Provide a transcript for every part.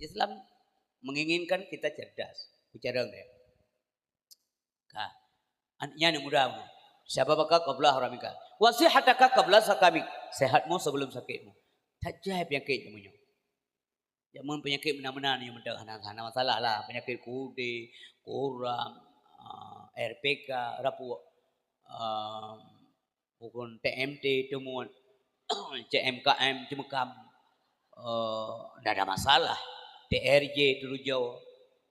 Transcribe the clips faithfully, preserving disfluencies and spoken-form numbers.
Islam menginginkan kita cerdas. Bicara dia. Ka. An-, nyan nyang muda. Syababaka qabla haramika. Wa sihhataka qabla sakamik. Sehatmu sebelum sakitmu. Tajai penyakit jameun nyoe. Jameun penyakit meunan-meunan nyang meudah hana, hana masalah lah. Penyakit kudé, kuram, ah, R P K, rapuek, ah, bukon T M T, teumuet, C M K M, ceumeukam. Eh, ndak ada masalah. T R J, teurujau,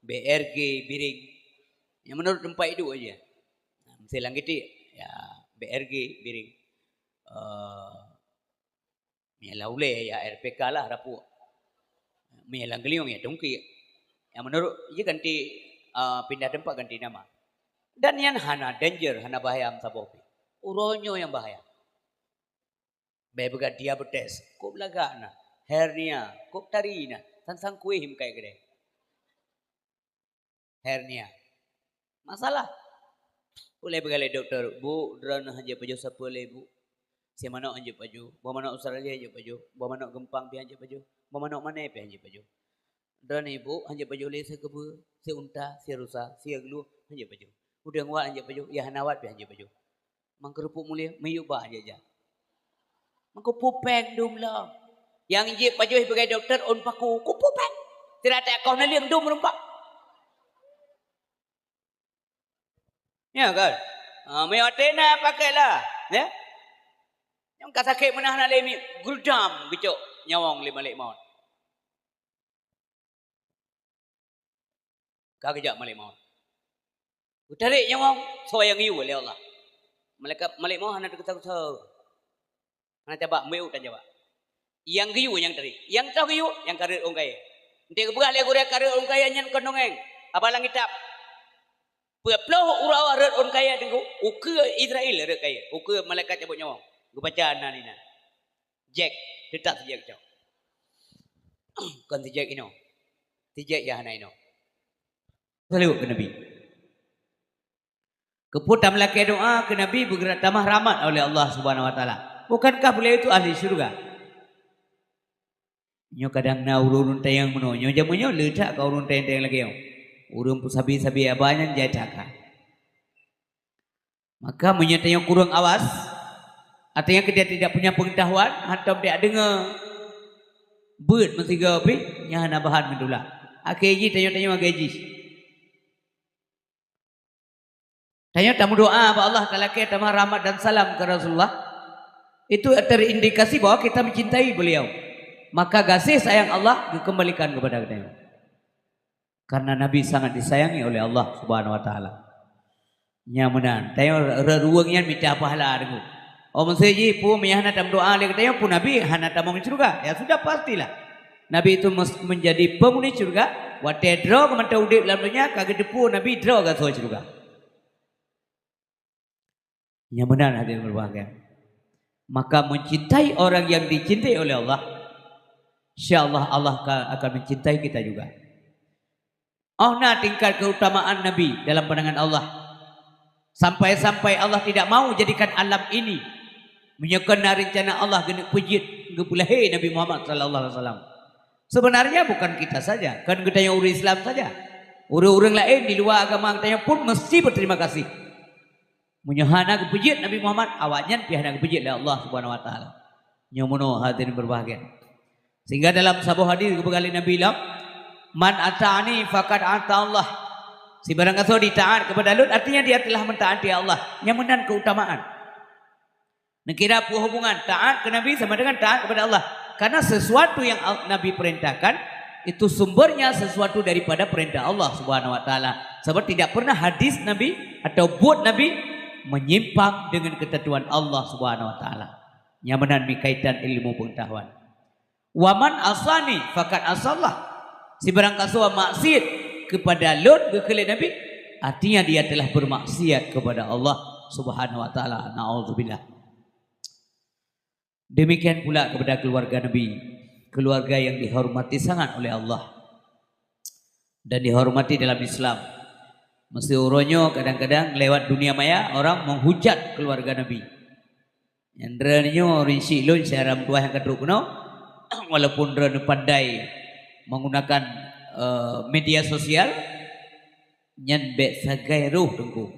B R G, biring. Nyang menurut tempat idup aja. Nah, mesti langgitik, ya, B R G, biring. Eh, Meunyo lam ulèe, ya R P K lah rapuek. Meunyo lam geuliong, ya tungkik. Nyang menurut jih ganti, ah, pindah tempat, ganti nama. Dan nyan hana danger, hana bahaya meusaboh pih. Uroe nyoe nyang bahaya. Bèk peugah diabetes, kôp lagak na. Hernia, kôp tari na. Sang-sang kuéh meukai keudè. Hernia. Masalah. Ulèe peugah lé dokto, "Bu, droeneuh hanjeuet pajoh sapeue lé, Bu. Sie manok hanjeuet pajoh, boh manok Australia hanjeuet pajoh, boh manok geumpang pih hanjeuet pajoh, boh manok mané pih hanjeuet pajoh. Droeneuh, Bu, hanjeuet pajoh lé sie keubeue, sie unta, sie rusa, sie glueh hanjeuet pajoh. Udeueng wat hanjeuet pajoh, ie hana wat pih hanjeuet pajoh. Mangkeureupuk mulia, miyueb bak hanjeuet jak." Mangko peue péng dum lom. Nyang jeuet pajoh sibagoe dokto ôn paku, keupeue péng. Sira takoh neuleueng dum meureumpok. Ya kan? Ha, meunyoe até na pakai lah, ya. Nyang ka sakét meunan hana lé miet, geudam geucok nyawöng lé malaikat maut. Ka geujak malaikat maut. Geutarek nyawöng, soe nyang geuyue lé Allah. Malaikat, malaikat maut hana teukusa-kusa. Hana cabak, meu'uek tan cabak. Nyang geuyue nyang tarek. Nyang toh geuyue, nyang ka rhot ôn kayèe. Enteuk geupeugah lé gurèe ka rhot ôn kayèe nyan kon dongeng. Haba lam kitab. Peuet ploh uroe rhot ôn kayèe teungku, ukeue Israel rhot kayèe. Ukeue malaikat cabot nyawöng. Geubaca nan inan. Jek, teutap si jek cok. Kon si jek inoe. Si jek nyang hana inoe. Saleuet keu Nabi. Keupeue tameulakèe doa keu Nabi beugeurat tamah rahmat oleh Allah Subhanahu wa Taala? Bukankah beliau itu ahli syurga? Nyoe kadang na ureueng-ureueng tanyong meunoe, nyoe jameun nyoe le that ka ureueng tanyong-tanyong lagèe nyoe. Ureueng peusabe-sabe haba nyan jai that ka. Maka meunyoe tanyoe kureueng awas, artinya kita tidak punya pengetahuan, hantom tajak deungoe, beuet meusigoe pih, nyan hana bahan meutulak. Akhé jih tanyoe-tanyoe lagèe jih. Tanyoe tameudoa bak Allah, talakèe tamah rahmat dan salam keu Rasulullah, itu terindikasi bahwa kita mencintai beliau. Maka gaséh sayang Allah geukeumbalikan keupada geutanyoe. Karena Nabi sangat disayangi oleh Allah Subhanahu wa Taala. Nyan meunan, tanyoe rhot ureueng nyan mita pahala deungoe. Oh, meusé jih peue meunyo hana tameudoa lé geutanyoe, peue Nabi hana tamong syeuruga? Ya sudah, pastilah. Nabi itu mes-, menjadi penghuni syeuruga, watèe droe geuh mantong udép lam donya, ka geuteupeue Nabi droe gasoe syeuruga. Nyan meunan hadirin berbahagia. Maka mencintai orang yang dicintai oleh Allah, insya Allah, Allah ka-, akan mencintai kita juga. Oh na tingkat keutamaan Nabi dalam pandangan Allah. Sampai-sampai Allah tidak mau jadikan alam ini. Meunyoe kon na rencana Allah geuneuk peujeuet geupeulahé Nabi Muhammad sallallahu alaihi wasallam. Sebenarnya bukan kita saja, kon geutanyoe ureueng Islam saja. Ureueng-ureueng laén di luwa agama geutanyoe pun mesti berterima kasih. Meunyoe hana geupeujeuet Nabi Muhammad, awaknyan pih hana geupeujeuet lé Allah Subhanahu wa Taala. Nyoe meunoe hadirin berbahagia. Sehingga dalam saboh hadis geupeugah lé Nabi lom, "Man ata'ani faqad ata Allah." Sibarang gasoe jitaat kepada lôn, artinya dia telah mentaati Allah. Nyan meunan keutamaan. Neukira peue hubungan taat keu Nabi sama dengan taat kepada Allah. Karena sesuatu yang Al-, Nabi perintahkan, itu sumbernya sesuatu daripada perintah Allah Subhanahu wa Taala. Sebab tidak pernah hadis Nabi atau buet Nabi menyimpang dengan ketentuan Allah Subhanahu wa Taala. Nyan meunan meukaitan ilmu pengetahuan. "Wa man asani faqad asallah." Sibarang gasoe maksiat kepada lôn, geukheun lé Nabi, artinya dia telah bermaksiat kepada Allah Subhanahu wa Taala. Naudzubillah. Demikian pula kepada keluarga Nabi, keluarga yang dihormati sangat oleh Allah dan dihormati dalam Islam. Meusé uroe nyoe kadang-kadang lewat dunia maya orang menghujat keluarga Nabi. Nyan droeneuh nyoe, rinsik lôn, syedara meutuah nyang ka trok keunoe, walaupun droeneuh pandai menggunakan eh, media sosial, nyan bék sagai roh teungku.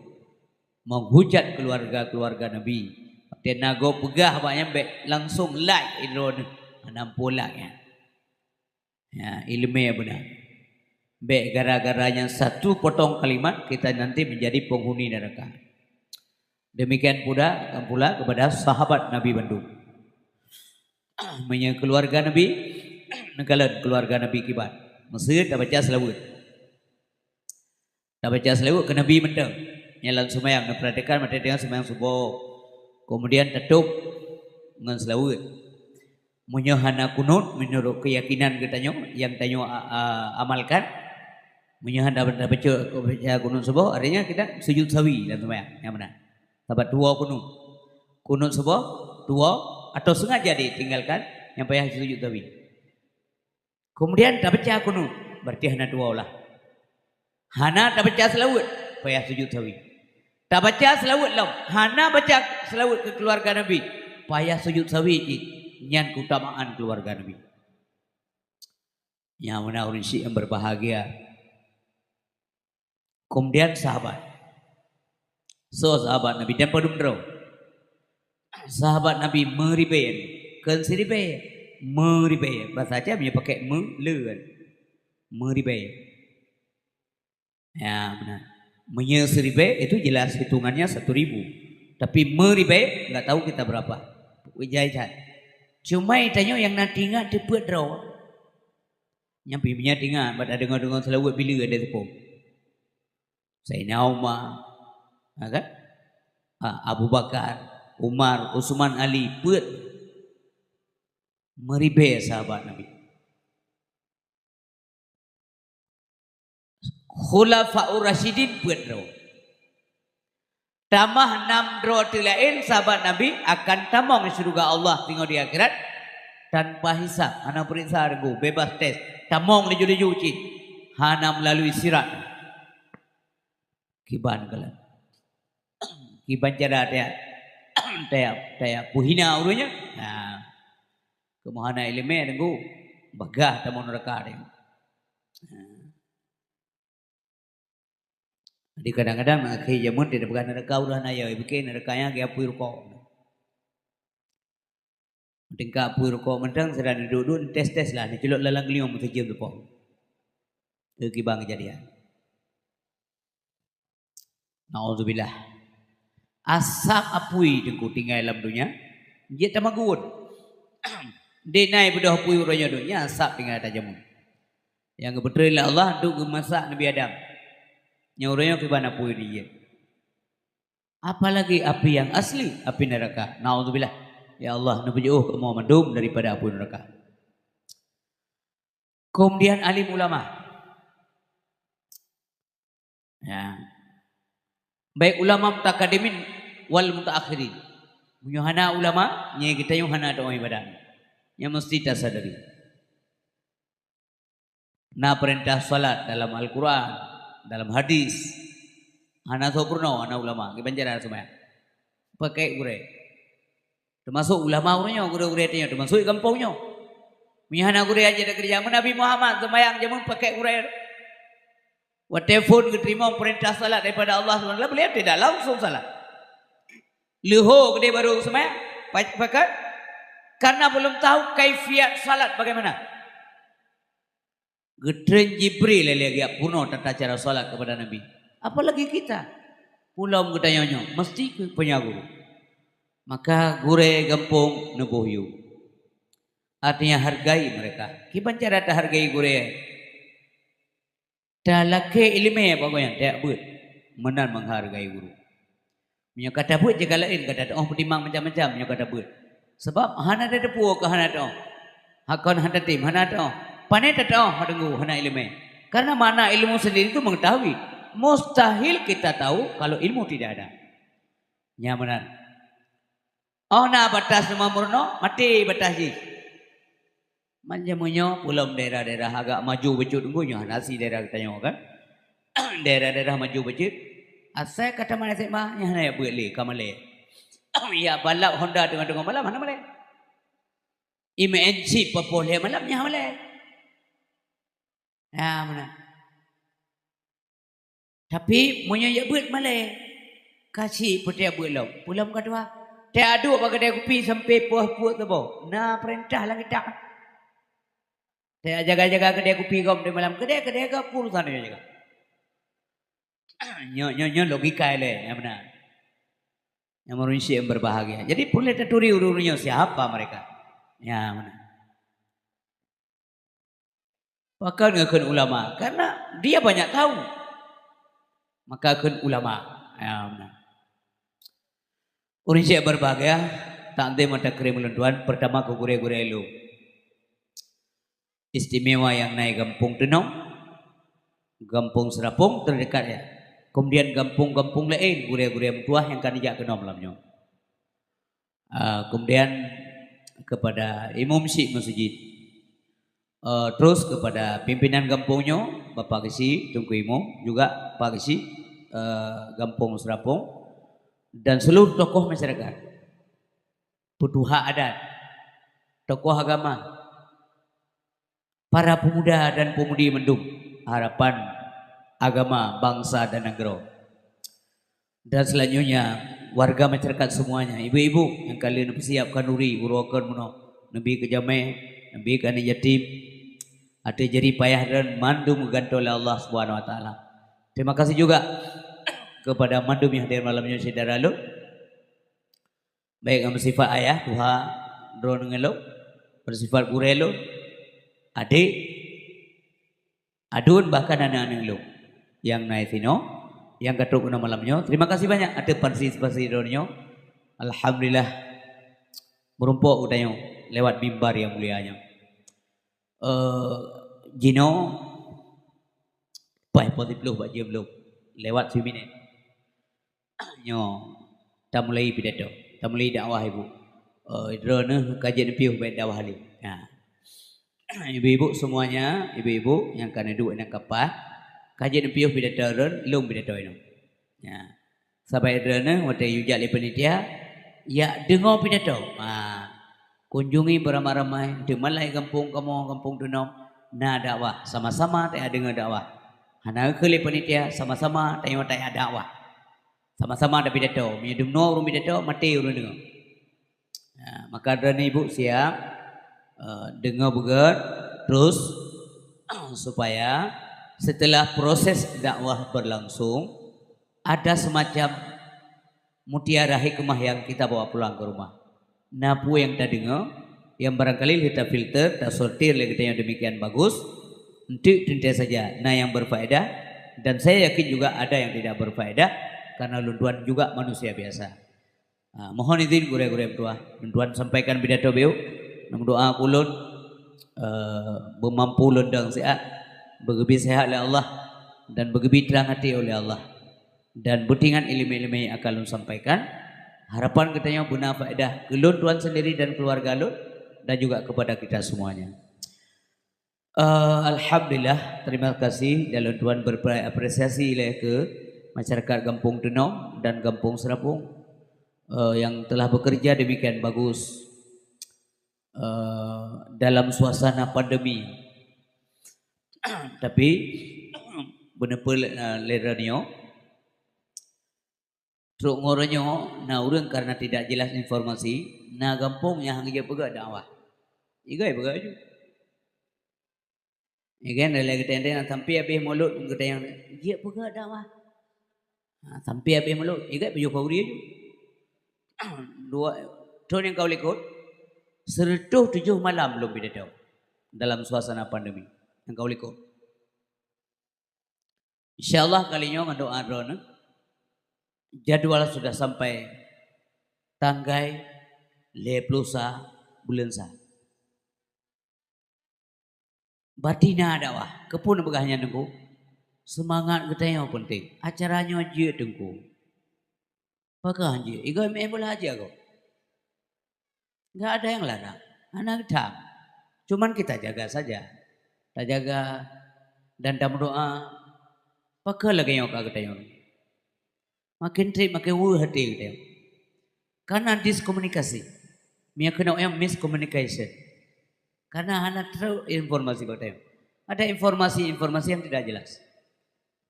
Menghujat keluarga-keluarga Nabi. Watée na gob peugah bak nyan bék langsung like droeneuh, hana muphom like nyan. Ya, ileumé beuna. Bék gara-gara nyang satu potong kalimat kita nanti menjadi penghuni neraka. Demikian pula, pula kepada sahabat Nabi bandum. Meunyoe keluarga Nabi, neukalon keluarga Nabi kiban. Meuseuti tabaca seulaweuet. Tabaca seulaweuet keu Nabi mantong. Nyang lam seumayang, neupeuratikan watée teungoh seumayang suboh. Kemudian tatôb ngon seulaweuet. Meunyoe hana kunut, meunurot keuyakinan geutanyoe nyang tanyoe a-, a-, amalkan, meunyoe hana tabaca, tabaca kunut suboh, artinya kita sujud sahwi lam seumayang. Nyang meunan. Sabab dua kunut. Kunut suboh, dua, atau sengaja ditinggalkan, nyang payah sujud sahwi. Kemudian tabaca kunut, berarti hana dua lah. Hana tabaca seulaweuet, payah sujud sahwi. Tabaca seulaweuet lom, hana baca seulaweuet keu keuluwarga Nabi, payah sujud sahwi cit. Nyan keutamaan keuluwarga Nabi. Nyang meunan ureuëng syiek nyang berbahagia. Kemudian sahabat. Soe sahabat Nabi dan padum droe? Sahabat Nabi meuribée, kon siribée, meuribée. Bahasa Aceh meunyoe pakai me, le kan. Meuribée. Ya, benar. Meunyoe siribée itu jelas hitungannya satu ribu. Tapi meuribée enggak tahu kita berapa. Ijai chat. Cuma tanyoe nyang na teuingat teupeu droe. Nyang pih meunyoe teuingat bak tadeungoe-deungoe seulaweuet bila ada teupeue. Saidina Umar, ha kan? Ha, Abu Bakar, Umar, Utsman, Ali, peuet meuribée sahabat Nabi. Khulafaur Rasyidin peuet droe. Tamah nam droe teulaén sahabat Nabi akan tamong di syeuruga Allah teungoh di akhirat tanpa hisab, hana peuriksa deungon, bebas tes, tamong laju-laju cit, hana melalui sirat. Kiban kalon. Kiban cara taya, taya, taya peuhina ureuëng nyan. Nah, keumohana ileumé deungon bagah tamong neuraka deungon. Nah. Jadi kadang-kadang akhé jameun dia peugah neuraka ureuëng hana yo, pike neuraka nyan geupui rukok. Tingkat apui rukok mantong, sira duek-duek tes-tes lah, neuculok lam geuliong meuseujeuem teupok. Keu kiban keujadian. Naudzubillah. Asap apui teungku tinggai lam donya, jeuet tamagun. Dek nai beudôh apui uroe nyoe donya asap tinggai tajameun. Nyang geupeutreun lé Allah untuk geumasak Nabi Adam. Nyang uroe nyoe kiban apui dijeuet. Apalagi api yang asli, api neraka. Naudzubillah. Ya Allah, neupeujiôh kamoe mandum daripada apui neraka. Kemudian alim ulama. Ya. Baik ulama mutakadimin wal mutaakhirin. Meunyoe hana ulama, nyan geutanyoe hana taoh ibadat. Nyan meusti tasadari. Na peurintah salat dalam Al-Quran, dalam hadis. Hana soe peurunoe, hana ulama, kiban cara seumayang. Pakai gurée. Teumasok ulama uroe nyoe, gurée-gurée tanyoe, teumasok di gampông nyoe. Meunyoe hana gurée aja dak keureuja, meunyoe Nabi Muhammad seumayang jameun pakai gurée. Watée phon geuteurimong peurintah salat daripada Allah subhanahu wa taala, beliau tidak langsung salat. Leuho keudeh baru seumayang, pa-, pakat. Karena belum tahu kaifiat salat bagaimana. Geutreun Jibril lé geujak peurunoe tata cara salat kepada Nabi. Apalagi kita. Pulom geutanyoe nyoe, meusti keu punya guru. Maka gurée gampông neuboh yue. Artinya hargai mereka. Kiban cara tahargai gurée? Talakée ileumé bak gobnyan, tajak beuet. Meunan menghargai guru. Meunyoe ka tabeuet, jaga laén, ka tatu'oh peutimang macam-macam meunyoe ka tabeuet. Sabab hana tateupeue keu hana tatu'oh. Hakon hana tatem, hana tatu'oh. Pane tatu'oh, hana deungoe, hana ileumé. Karena makna ilmu sendiri itu mengetahui. Mustahil kita tahu kalau ilmu tidak ada. Nyan meunan. Oh na batas teuma meurunoe, maté batas jih. Manjeumeunyoe pulom daerah-daerah agak maju bacut, nyoe hana si daerah geutanyoe kan. Daerah-daerah maju bacut, asai ka tamat S M A, nyan hana jak beuet lé, ka malée. Jak balap Honda teungoh-teungoh malam, hana malée. Imeu'en chip papoh lhée malam, nyan hana malée. Ya, meunan. Tapi meunyoe jak beuet malée, ka cit peuteubiet lom. Peulom ka tuha. Teuaduk bak keude kupi sampai poh peuet saboh. Na peurintah lam kitab. Teujaga-jaga keude kupi gom di malam. Keude, keude gop urusan nyoe jaga. Nyoe, nyoe, nyoe logika ilée, nyang meunan. Nyang meureunsyiek nyang berbahagia. Jadi peureulée taturi ureuëng nyoe siapa mereka. Ya, meunan. Pakon geukheun ulama? Karena dia banyak tahu. Maka kheun ulama. Ya, meunan. Ureuëng syek berbahagia, takzim mata krim ulôn tuan, pertama keu gurée-gurée lôn. Istimewa nyang na i Gampông Teunong, Gampông Seurapông terdekat ya. Kemudian gampông-gampông laén, gurée-gurée meutuah nyang ka neujak keunoe malam nyoe. Ah, kemudian kepada imum syik masjid. Eh, terus kepada pimpinan gampông nyoe, Bapak Geuchik, Teungku Imum, juga Pak Geuchik, eh, Gampông Seurapông, dan seluruh tokoh masyarakat, peutuha adat, tokoh agama, para pemuda dan pemudi mandum, harapan agama, bangsa dan nanggroe. Dan selanjutnya, warga masyarakat semuanya, ibu-ibu nyang ka lheueh neupeusiap khanduri, uroe kon meunoe, neubi keu jamé, neubi keu aneuk yatim, ateueh jerih payah droen mandum geugantoe lé Allah Subhanahu Wa Taala. Terima kasih juga kepada mandum nyang hadir malam nyoe syedara lôn. Baik nyang beusifat ayah, tuha droeneuh ngon lôn, beusifat gurée lôn, adék, aduen, bahkan aneuk-aneuk lôn nyang na i sinoe, nyang ka trok keunoe malam nyoe. Terima kasih banyak ateueh partisipasi droeneuh nyoe. Alhamdulillah, meurumpok geutanyoe lewat mimbar nyang mulia nyoe. Eh, jinoe paih poh siplôh bak jeuem lom, lewat siminét. Nyoe, tamulai pidato, tamulai dakwah ibu. Eh, droeneuh ka jeuet neupiôh bak dakwah lé. Ha. Ibu-ibu semuanya, ibu-ibu nyang ka neuduek nyang ka paih, ka jeuet neupiôh pidato droen, lôn pidato inoe. Ya. Sabai droeneuh watée yue jak lé panitia, yak deungoe pidato. Ha. Kunjungi beramai-ramai, di malai gampông kamoe, Gampông Teunong, na dakwah, sama-sama tayak deungoe dakwah. Hana keu lé panitia, sama-sama tanyoe tayak dakwah. Sama-sama tapidato. Meunyoe dumnoe ureuëng pidato, maté ureuëng deungoe. Ha, maka droeneuh ibu siap, eh, deungoe beugét, terus, supaya setelah proses dakwah berlangsung, ada semacam mutiara hikmah yang kita bawa pulang ke rumah. Na peue nyang tadeungoe, nyang barangkali lheueh tafilter, tasortir lé geutanyoe demikian bagus, enteuk teuntée saja na nyang berfaedah, dan saya yakin juga ada yang tidak berfaedah, karena lôn tuan juga manusia biasa. Ha, mohon izin gurée-gurée meutuah, lôn tuan sampaikan pidato beuyoe, neumeudoá keu ulôn, eh, beumampu lôn dong siat, beugeubri seuhat lé Allah, dan beugeubri trang até oleh Allah. Dan beutingat iéleumé-iéleumé nyang akan lôn sampaikan, harapan geutanyoe beuna faedah keu lôn tuan sendiri dan keluarga lôn, dan juga kepada kita semuanya. Eh, alhamdulillah, terima kasih dan lôn tuan berapresiasi lé keu masyarakat Gampông Teunong dan Gampông Seurapông, eh, yang telah bekerja demikian bagus, eh, dalam suasana pandemi. Tapi, beuneupeue lé, eh, lé droeneuh nyoe, trok ngon uroe nyoe na ureuëng karena tidak jelas informasi, na gampông nyang hana jeuet peugah dakwah. Igai peugah ju. Igai lagée geutanyoe sampai habéh mulod geutanyoe jeuet peugah dakwah. Ha, sampai habéh mulod, igai peujuh kau ju. Dua, thon nyang ka likot, seratus tujuh malam lom pidato dalam suasana pandemi. Nyang ka likot. Insya Allah kali nyoe ngon doa droeneuh, jadwal sudah sampai tanggai lhée ploh sa buleuen sa. Batina dakwah, keupeue neupeugah nyan Teungku? Seumangat geutanyoe peunteng. Acara nyoe jeuet Teungku. Pakon jeuet? Igoe meu'en bola aja ko. Enggak ada yang larang. Hana geutam. Cuman kita jaga saja. Tajaga dan tameudoá. Pakon lagée nyoe ka geutanyoe. Makin treb, makin weueh até geutanyoe. Karena diskomunikasi. Meunyoe keunoe nyang miscommunication. Karena hana trok informasi bak geutanyoe. Ada informasi-informasi yang tidak jelas.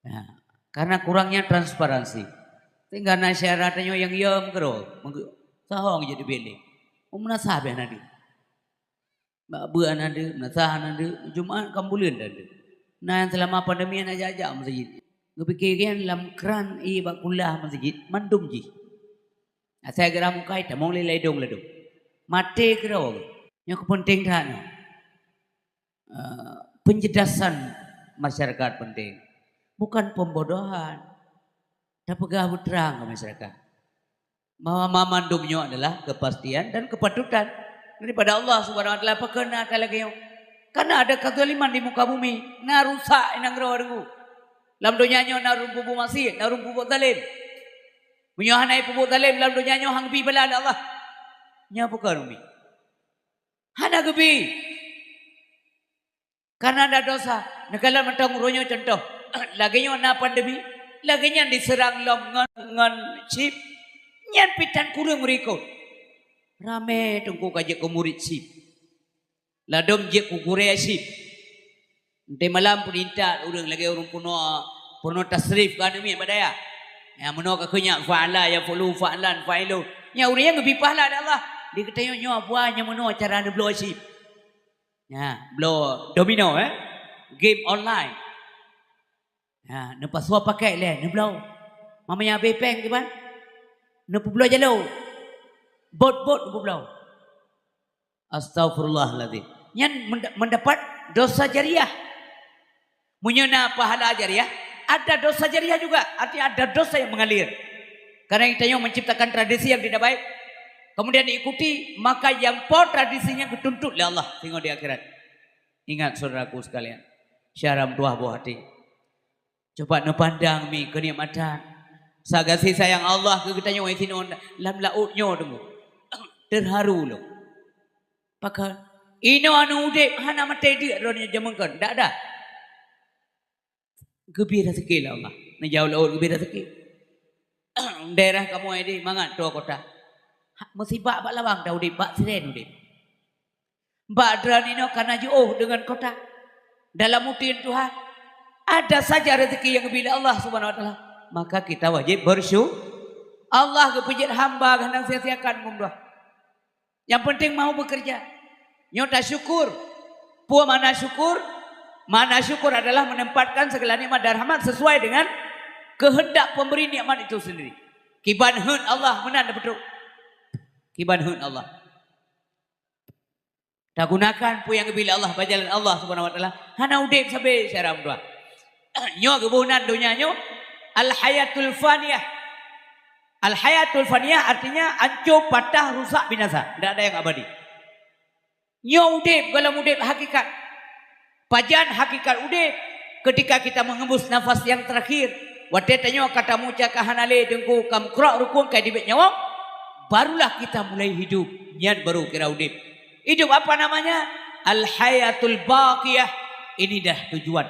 Nah, karena kurangnya transparansi. Sehingga na syedara tanyoe nyang yom keudroe, meuge-, sahong jeuet dibileng. Meunasah beh na deuh. Bak beuet na deuh, meunasah na deuh, Jumat kan buleuen na deuh. Na nyang seulama pandemi hana jak-jak meuseujid. Geupike nyan lam kran ié bak kulah meuseujid, mandum jih. Asai geura mukai, tamong lé ladôm-ladôm. Maté keudroe. Nyoe keupeunténg that nyoe. Eh, penjelasan masyarakat penting. Bukan pembodohan. Tapeugah beutrang keu masyarakat bahwa mamandum nyoe adalah kepastian dan kepatutan daripada Allah Subhanahu Wa Taala. Pakon na lagée nyoe? Karena ada kezaliman di muka bumi. Na rusak i nanggroe deungoe. Lam donya nyoe na ureuëng peubuet maksiet, na ureuëng peubuet zalim. Meunyoe hana peubuet zalim lam donya nyoe, han geubi bala lé Allah. Nyoe pakon umi? Hana geubi. Karena ada dosa. Neukalon mantong uroe nyoe contoh. Lagée nyoe na pandemi, lagée nyan diseurang lom ngon, ngon chip. Nyan pih tan kureueng meurikot. Ramé teungku ka jeuet keu murit chip. Ladôm jeuet keu gurée chip. Enté malam peunintat ureuëng lagée ureuëng peunoh, peunoh tasrif ka aneuk miet bak dayah. Nyang meunoe ka kheun nyan fa'ala, yaf'ulu, fa'lan, fa'ilun. Nyan ureuëng nyan geubi pahala lé Allah. Di geutanyoe nyoe buah nyang meunoe cara neubloe chip. Nyan, bloe domino, eh. Game online. Nyan, neupasoe pakét lé, neubloe. Mamanya abéh péng kiban? Neupeubloe jaloe. Bot-bot neupeubloe. Astaghfirullahaladzim. Nyan menda-, mendapat dosa jariah. Meunyoe na pahala jariah, ada dosa jariah juga. Artinya ada dosa yang mengalir. Karena kita yang menciptakan tradisi yang tidak baik, kemudian diikuti, maka yang po tradisinya geutuntut lé Allah singoh di akhirat. Ingat, saudaraku sekalian, syedara meutuwah boh até. Coba neupandang mi keunikmatan. Sagasé sayang Allah keu geutanyoe sinoe lam laôt nyoe deungoe. Terharu lom. Pakon? Inoe aneuk udeb hana maté deuk droeneuh jameun kon. Dak, dak. Geubi raseuki lé Allah. Neujaweueb lé Allah geubi raseuki. Daerah kamoe di mangat dua kota. Ha, meusibak bak labang dah udeb, bak siren udeb. Bak droeneuh inoe kana jiôh deungon kota. Dalam uteuen Tuhan, ada saja rezeki yang geubi lé Allah Subhanahu Wa Taala. Maka kita wajib bersyukur. Allah geupeujeuet hamba geuhnang sia-siakan meundoa. Yang penting mau bekerja. Nyoe tasyukur. Peue makna syukur? Makna syukur adalah menempatkan segala nikmat dan rahmat sesuai dengan kehendak pemberi nikmat itu sendiri. Kiban heuet Allah meunan tapeutôk. Kiban heuet Allah. Tagunakan peue nyang geubi lé Allah bak jalan Allah Subhanahu Wa Taala. Hana udeb sabe syedara meutuwah. Nyoe geuboh nan donya nyoe al-hayatul faniyah. Al-hayatul faniyah artinya ancô, patah, rusak, binasa. Tidak ada yang abadi. Nyoe udeb gohlom udeb hakikat. Pajan hakikat udeb? Ketika kita mengembus nafas yang terakhir, watée tanyoe ka tamucak ka hana lé teungku, ka meukrok rukun, ka dibek nyawöng, barulah kita mulai hidup. Nyan baru kira udeb. Hidup apa namanya? Al-hayatul baqiyah. Ini dah tujuan.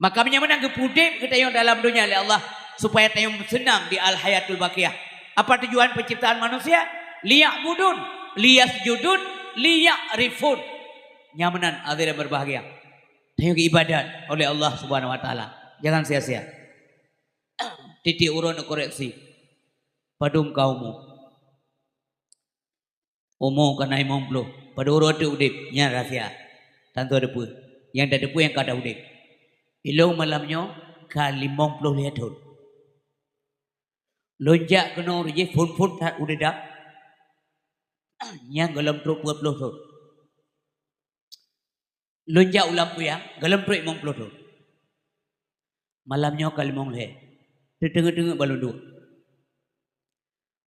Maka meunyoe meunan geupeudeb geutanyoe dalam donya lé Allah, supaya tanyoe meuseunang di al-hayatul baqiyah. Apa tujuan penciptaan manusia? Liya'budun, liyasjudun, liya'rifun. Nyang meunan hadirin berbahagia. Tanyoe geuibadat oleh Allah Subhanahu Wa Taala. Jangan sia-sia. Tieb-tieb uroe neukoreksi. Padum ka umu? Umu ka na limong ploh. Padum uroe teuk udeb? Nyan rahsia. Tantu teupeue. Nyang tateupeue nyang ka taudeb. Ilôn malam nyoe ka limong ploh lhée thon. Lôn jak keunoe uroe jéh phon-phon that udeb dam. Nyan gohlom trok peuet ploh thon. Lôn jak u Lampuyang, gohlom trok limong ploh thon. Malam nyoe ka limong lhée. Teuteungeut-teungeut bak lôn duek.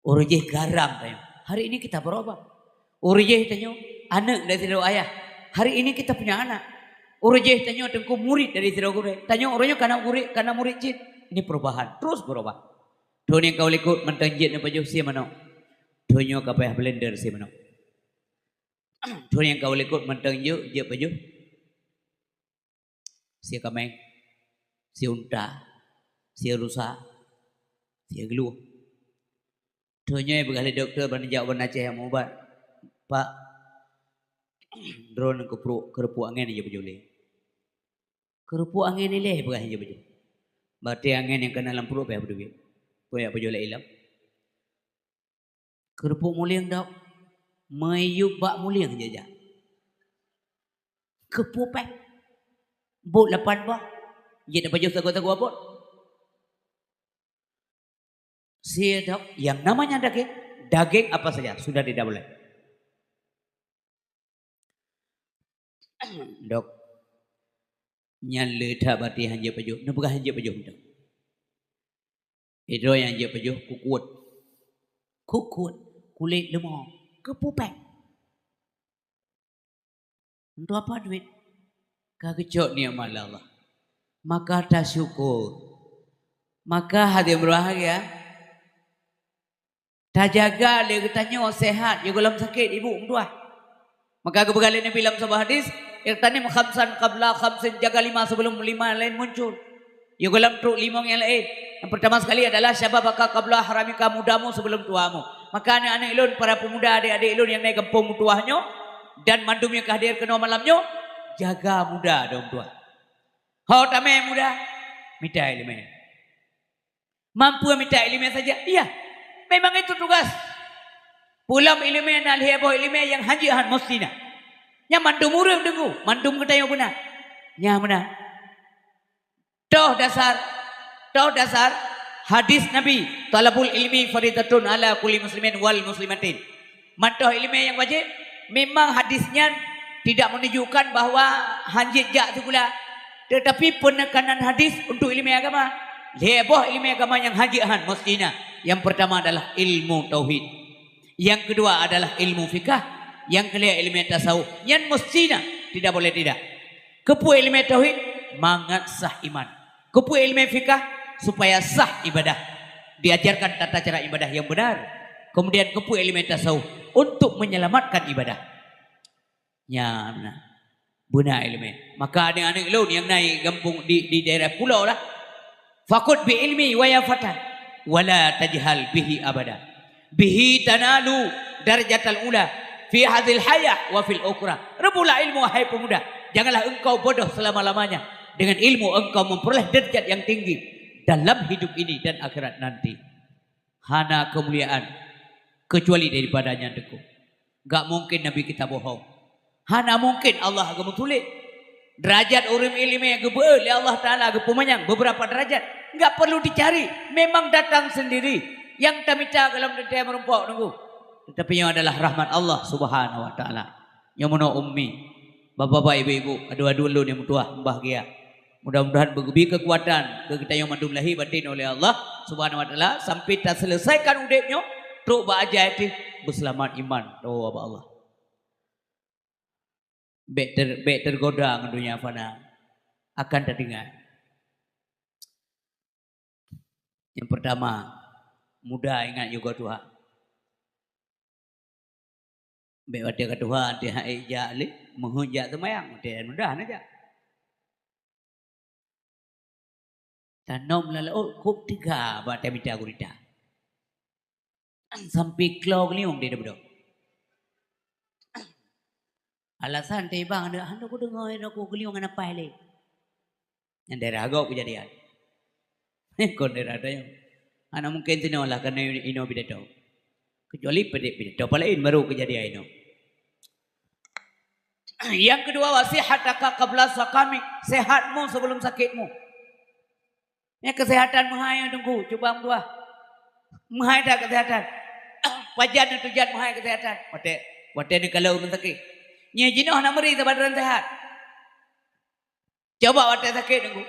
Uroe jéh garam tanyoe. Hari ini kita berubah. Uroe jéh tanyoe aneuëk dari sidroe ayah. Hari ini kita punya anak. Uroe jéh tanyoe teungku murit dari sidroe gurée. Tanyoe uroe nyoe kana gurée, kana murit cit. Ini perubahan. Terus berubah. Thon nyang ka u likot mantong jeuet neupajoh sie manok. Thon nyoe ka payah blender sie manok. Thon nyang ka u likot mantong jeuet, jeuet pajoh. Sie kaméng, sie unta, sie rusa, sie geuloh. Thon nyoe peugah lé dokto ban jak ban Aceh nyang meuubat, "Pak, droeneuh keuprok, keureupok angén jeuet pajoh lé." Keurupuk angén ilée peugah hanjeuet pajoh. Berarti angén nyang kana lam pruet payah beudeubiet. Peue jak pajoh lé ilom. Keurupuk mulieng dok. Meuyueb bak mulieng jak-jak. Keupupéh. Bot lapan boh. Jeuet pajoh sagoe-sagoe bot. Sidok, yang namanya daging, daging apa saja sudah tidak boleh. Dok, nyan le that berarti hanjeuet pajoh. Neupeugah hanjeuet pajoh, Dok. Idroe nyang hanjeuet pajoh, kukuet. Kukuet, kulét leumô, keupupéh. Untuk apa duit? Ka geucok nikmat lé Allah. Maka tasyukur. Maka hadirin berbahagia, tajaga lé geutanyoe sehat, yôh gohlom sakét ibu meutuah. Maka geupeugah lé Nabi lam saboh hadis, "Ightanim khamsan qabla khamsin," jaga lima sebelum lima laén muncul. Yôh gohlom trok limong nyang laén. Yang pertama sekali adalah syababaka qabla haramika, mudamu sebelum tuamu. Maka aneuk-aneuk lôn, para pemuda, adik-adik lôn nyang na gampông meutuah nyoe dan mandum nyang ka hadir keunoe malam nyoe, jaga muda dong tuah. Ho tamé muda, mita ileumé. Mampu mita ileumé saja? Iya. Memang itu tugas. Peulom ileumé na lhée boh ileumé nyang hanjeuet han meusti na. Nyan mandum ureuëng deungoe, mandum geutanyoe beuna. Nyan beuna. Toh dasar, toh dasar hadis Nabi, "Thalabul ilmi faridatun ala kulli muslimin wal muslimatin." Mantoh ileumé nyang wajéb, memang hadis nyan tidak menunjukkan bahwa hanjeuet jak sikula. Tetapi peunekanan hadis untuk ileumé agama. Lhée boh ileumé agama nyang hanjeuet han meusti na. Yang pertama adalah ilmu tauhid. Yang kedua adalah ilmu fikah. Yang kelhée ileumé tasawuf. Nyan meusti na, tidak boleh tidak. Keupeue ileumé tauhid? Mangat sah iman. Keupeue ileumé fikah? Supaya sah ibadah. Diajarkan tata cara ibadah yang benar. Kemudian keupeue ileumé tasawuf? Untuk menyelamatkan ibadah. Nyan na. Beuna ileumé. Maka aneuk-aneuk lôn nyang na gampông di, di daerah pulo lah. Fakhudh bi ilmi wa ya fata, wa la tajhal bihi abada. Bihi tanalu darajatal ula fi hadzil hayah wa fil ukhra. Reubutlah ilmu, hai pemuda. Janganlah engkau bodoh selama-lamanya. Dengan ilmu engkau memperoleh derajat yang tinggi dalam hidup ini dan akhirat nanti. Hana keumuliaan kecuali daripada nyang teuku. Gak mungkin Nabi kita bohong. Hana mungkin Allah geumeutuléh. Derajat ureuëng ileumé geubeuet lé Allah Taala, geupeumanyang beberapa derajat. Enggak perlu dicari, memang datang sendiri. Nyang tamita gohlom teuntée meurumpok nunggu. Tetapi nyoe adalah rahmat Allah Subhanahu wa Taala. Nyoe meunoe ummi, bapak-bapak, ibu-ibu, adoe-adoe lôn nyang meutuah meubahagia. Mudah-mudahan beugeubri keukuatan keu geutanyoe mandum lahé baten oleh Allah Subhanahu wa Taala sampai taseuleusaikan udeb nyoe trok bak ajai teuh beuseulamat iman. Doa bak Allah. Bék ter-, bék tergoda ngon dunia fana, akan teudeungai. Nyang pertama, muda ingat juga Tuhan. Bék watée ka tuha, watée hai jak lé, meuheuet jak seumayang, watée muda na jak. Tanom lam laôt kôb teuga bak tamita gurita. Sampai klo geuliong di debdo. Alasan teuh bang, hana kudeungoe, hana kugeuliong, hana paih lé. Nyang daerah gob keujadian. Kon daerah tanyoe. Hana mungken sinoe lah keunoe inoe pidato. Kecuali pide-, pidato paléng baru keujadian inoe. Yang kedua, wa sihhataka qabla saqami, sehatmu sebelum sakitmu. Nyan kesehatan meuhai, Teungku, cuba meutuah. Meuhai that kesehatan. Pajan neuteujan meuhai kesehatan. Watée, watée neukalon rumoh sakét. Nyan jinoe hana meuri saban droen sehat. Coba watée sakét, Teungku.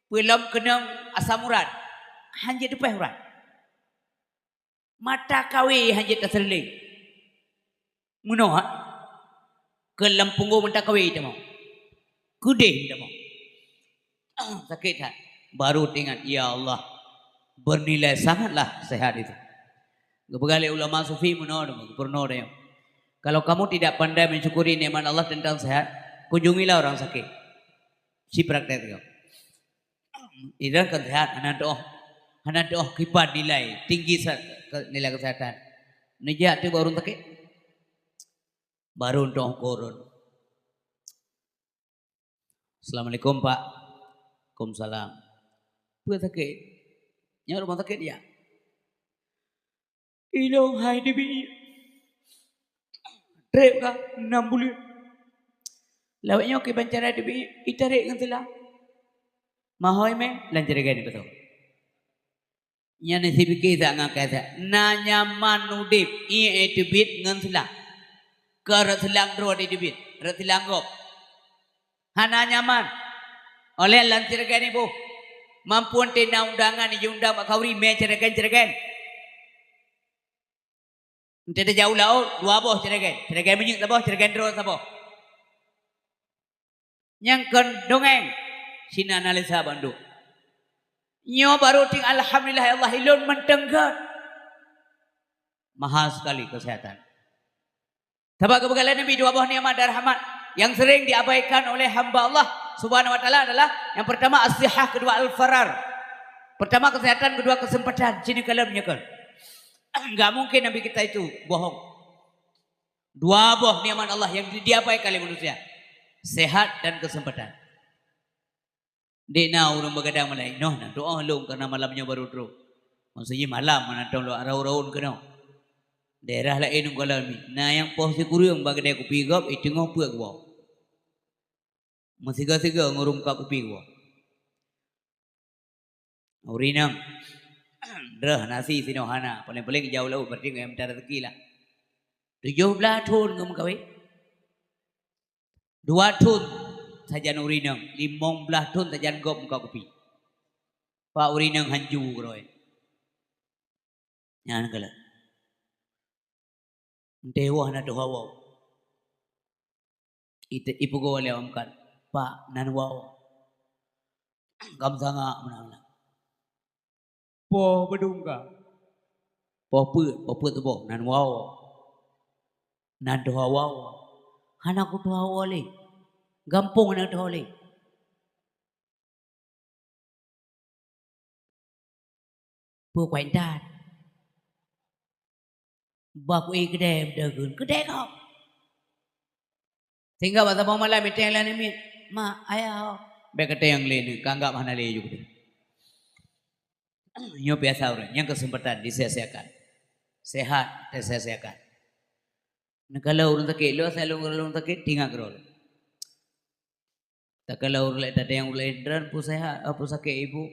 Peulom keunong asam urat. Hanjeuet teupéh urat. Mata kawé hanjeuet taseuleuleng. Meunoe, ha? Keu lam punggong mata kawé tamong. Keudeh tamong. Ah, sakét that. Baru teuingat, "Ya Allah, bernilai sangatlah sehat itu." Geupeugah lé ulama sufi meunoe, gubernur nyoe, "Kalau kamu tidak pandai mensyukuri nikmat Allah tentang sehat, kunjungilah orang sakit." Ci praktek nyoe. Idan kan sehat, hana teuoh, hana teuoh kiban nilai tinggi sa-, ke-, nilai kesehatan. Neujak teuh bak ureuëng sakét. Baru teuoh kurun. Assalamualaikum, Pak. Waalaikumsalam. Peue sakét? Nyoe rumoh sakét, ya? Ilôn hai teubiet. Trép ka nam buleuen. Lawét nyoe kiban cara teubiet, itarek ngon sila. Mahôi mé, lam jragen ipeutong. Nyan sipike sa ngon kasa. Na nyaman udép, ié teubiet ngon sila. Keu rot silang droe teubiet, rot silang gob. Hana nyaman. Oleh lam jragen iboh. Mampu ente na undangan, iundang bak khanduri, mé jragen-jragen. Ente tajak u laôt, dua boh jragen. Jragen minyeuk saboh, jragen droe saboh. Nyang kon dongeng, sinan analisa bandum. Nyoe barô ting alhamdulillah ya Allah, ilôn mantong gét. Mahal sekali kesehatan. Sabab geupeugah lé Nabi dua boh nikmat dan rahmat yang sering diabaikan oleh hamba Allah Subhanahu wa Taala adalah yang pertama as-sihah, kedua al-farar. Pertama kesehatan, kedua kesempatan. Sini kalam nyekel. Enggak mungkin Nabi kita itu bohong. Dua boh nikmat Allah yang di-, diabaikan oleh manusia. Sehat dan kesempatan. Dek na ureuëng beugadang malam, "Noh, na doa lôn karena malam nyoe baru trok." Maksudnya malam mana tong lôn raun-raun keunoe. Daerah laén ngon lôn mi. Na nyang poh sikureueng bak keudè kupi gob, eh, teungoh peuet geuwoe. Meusigoe-sigoe ngurung ka kupi geuwoe. Ureuëng inong, droe nasi sinoe hana, paléng-paléng jauh laôt, berarti ngon mita rezeki lah. Tujoh blaih thon ngon meukawen. Dua thon sajan ureuëng inong, limong blaih thon sajan gob meukat kupi. Pak ureuëng inong hanju keudroe. Nyan kalon. Enteh woe na tuha woe. Ite-, ipeugah lé awak meukat, "Pak, nan woe." Gam sangak meunan. Poh beudong ka. Poh peuet, poh peuet tuboh, nan woe. Nan tuha woe. Hana kutuha woe lé. Gampông hana tuha lé. Peue kuintat? Bah ku éh keudè beudeuh kheun, keudè gob. Sehingga bak saboh malam iteng lam namiet, "Mak, ayah ho." Bèk kateng lé nyoe, ka anggap hana lé ju keudeh. Nyoe biasa ureuëng, nyang keuseumpatan disia-siakan. Sehat teusia-siakan. Neukalon ureuëng sakét, lôn asai lôn, lôn sakét, tingat keudroe. Takalon ureuëng laén, tateueng ureuëng laén, "Droen peue sehat, peue sakét ibu?"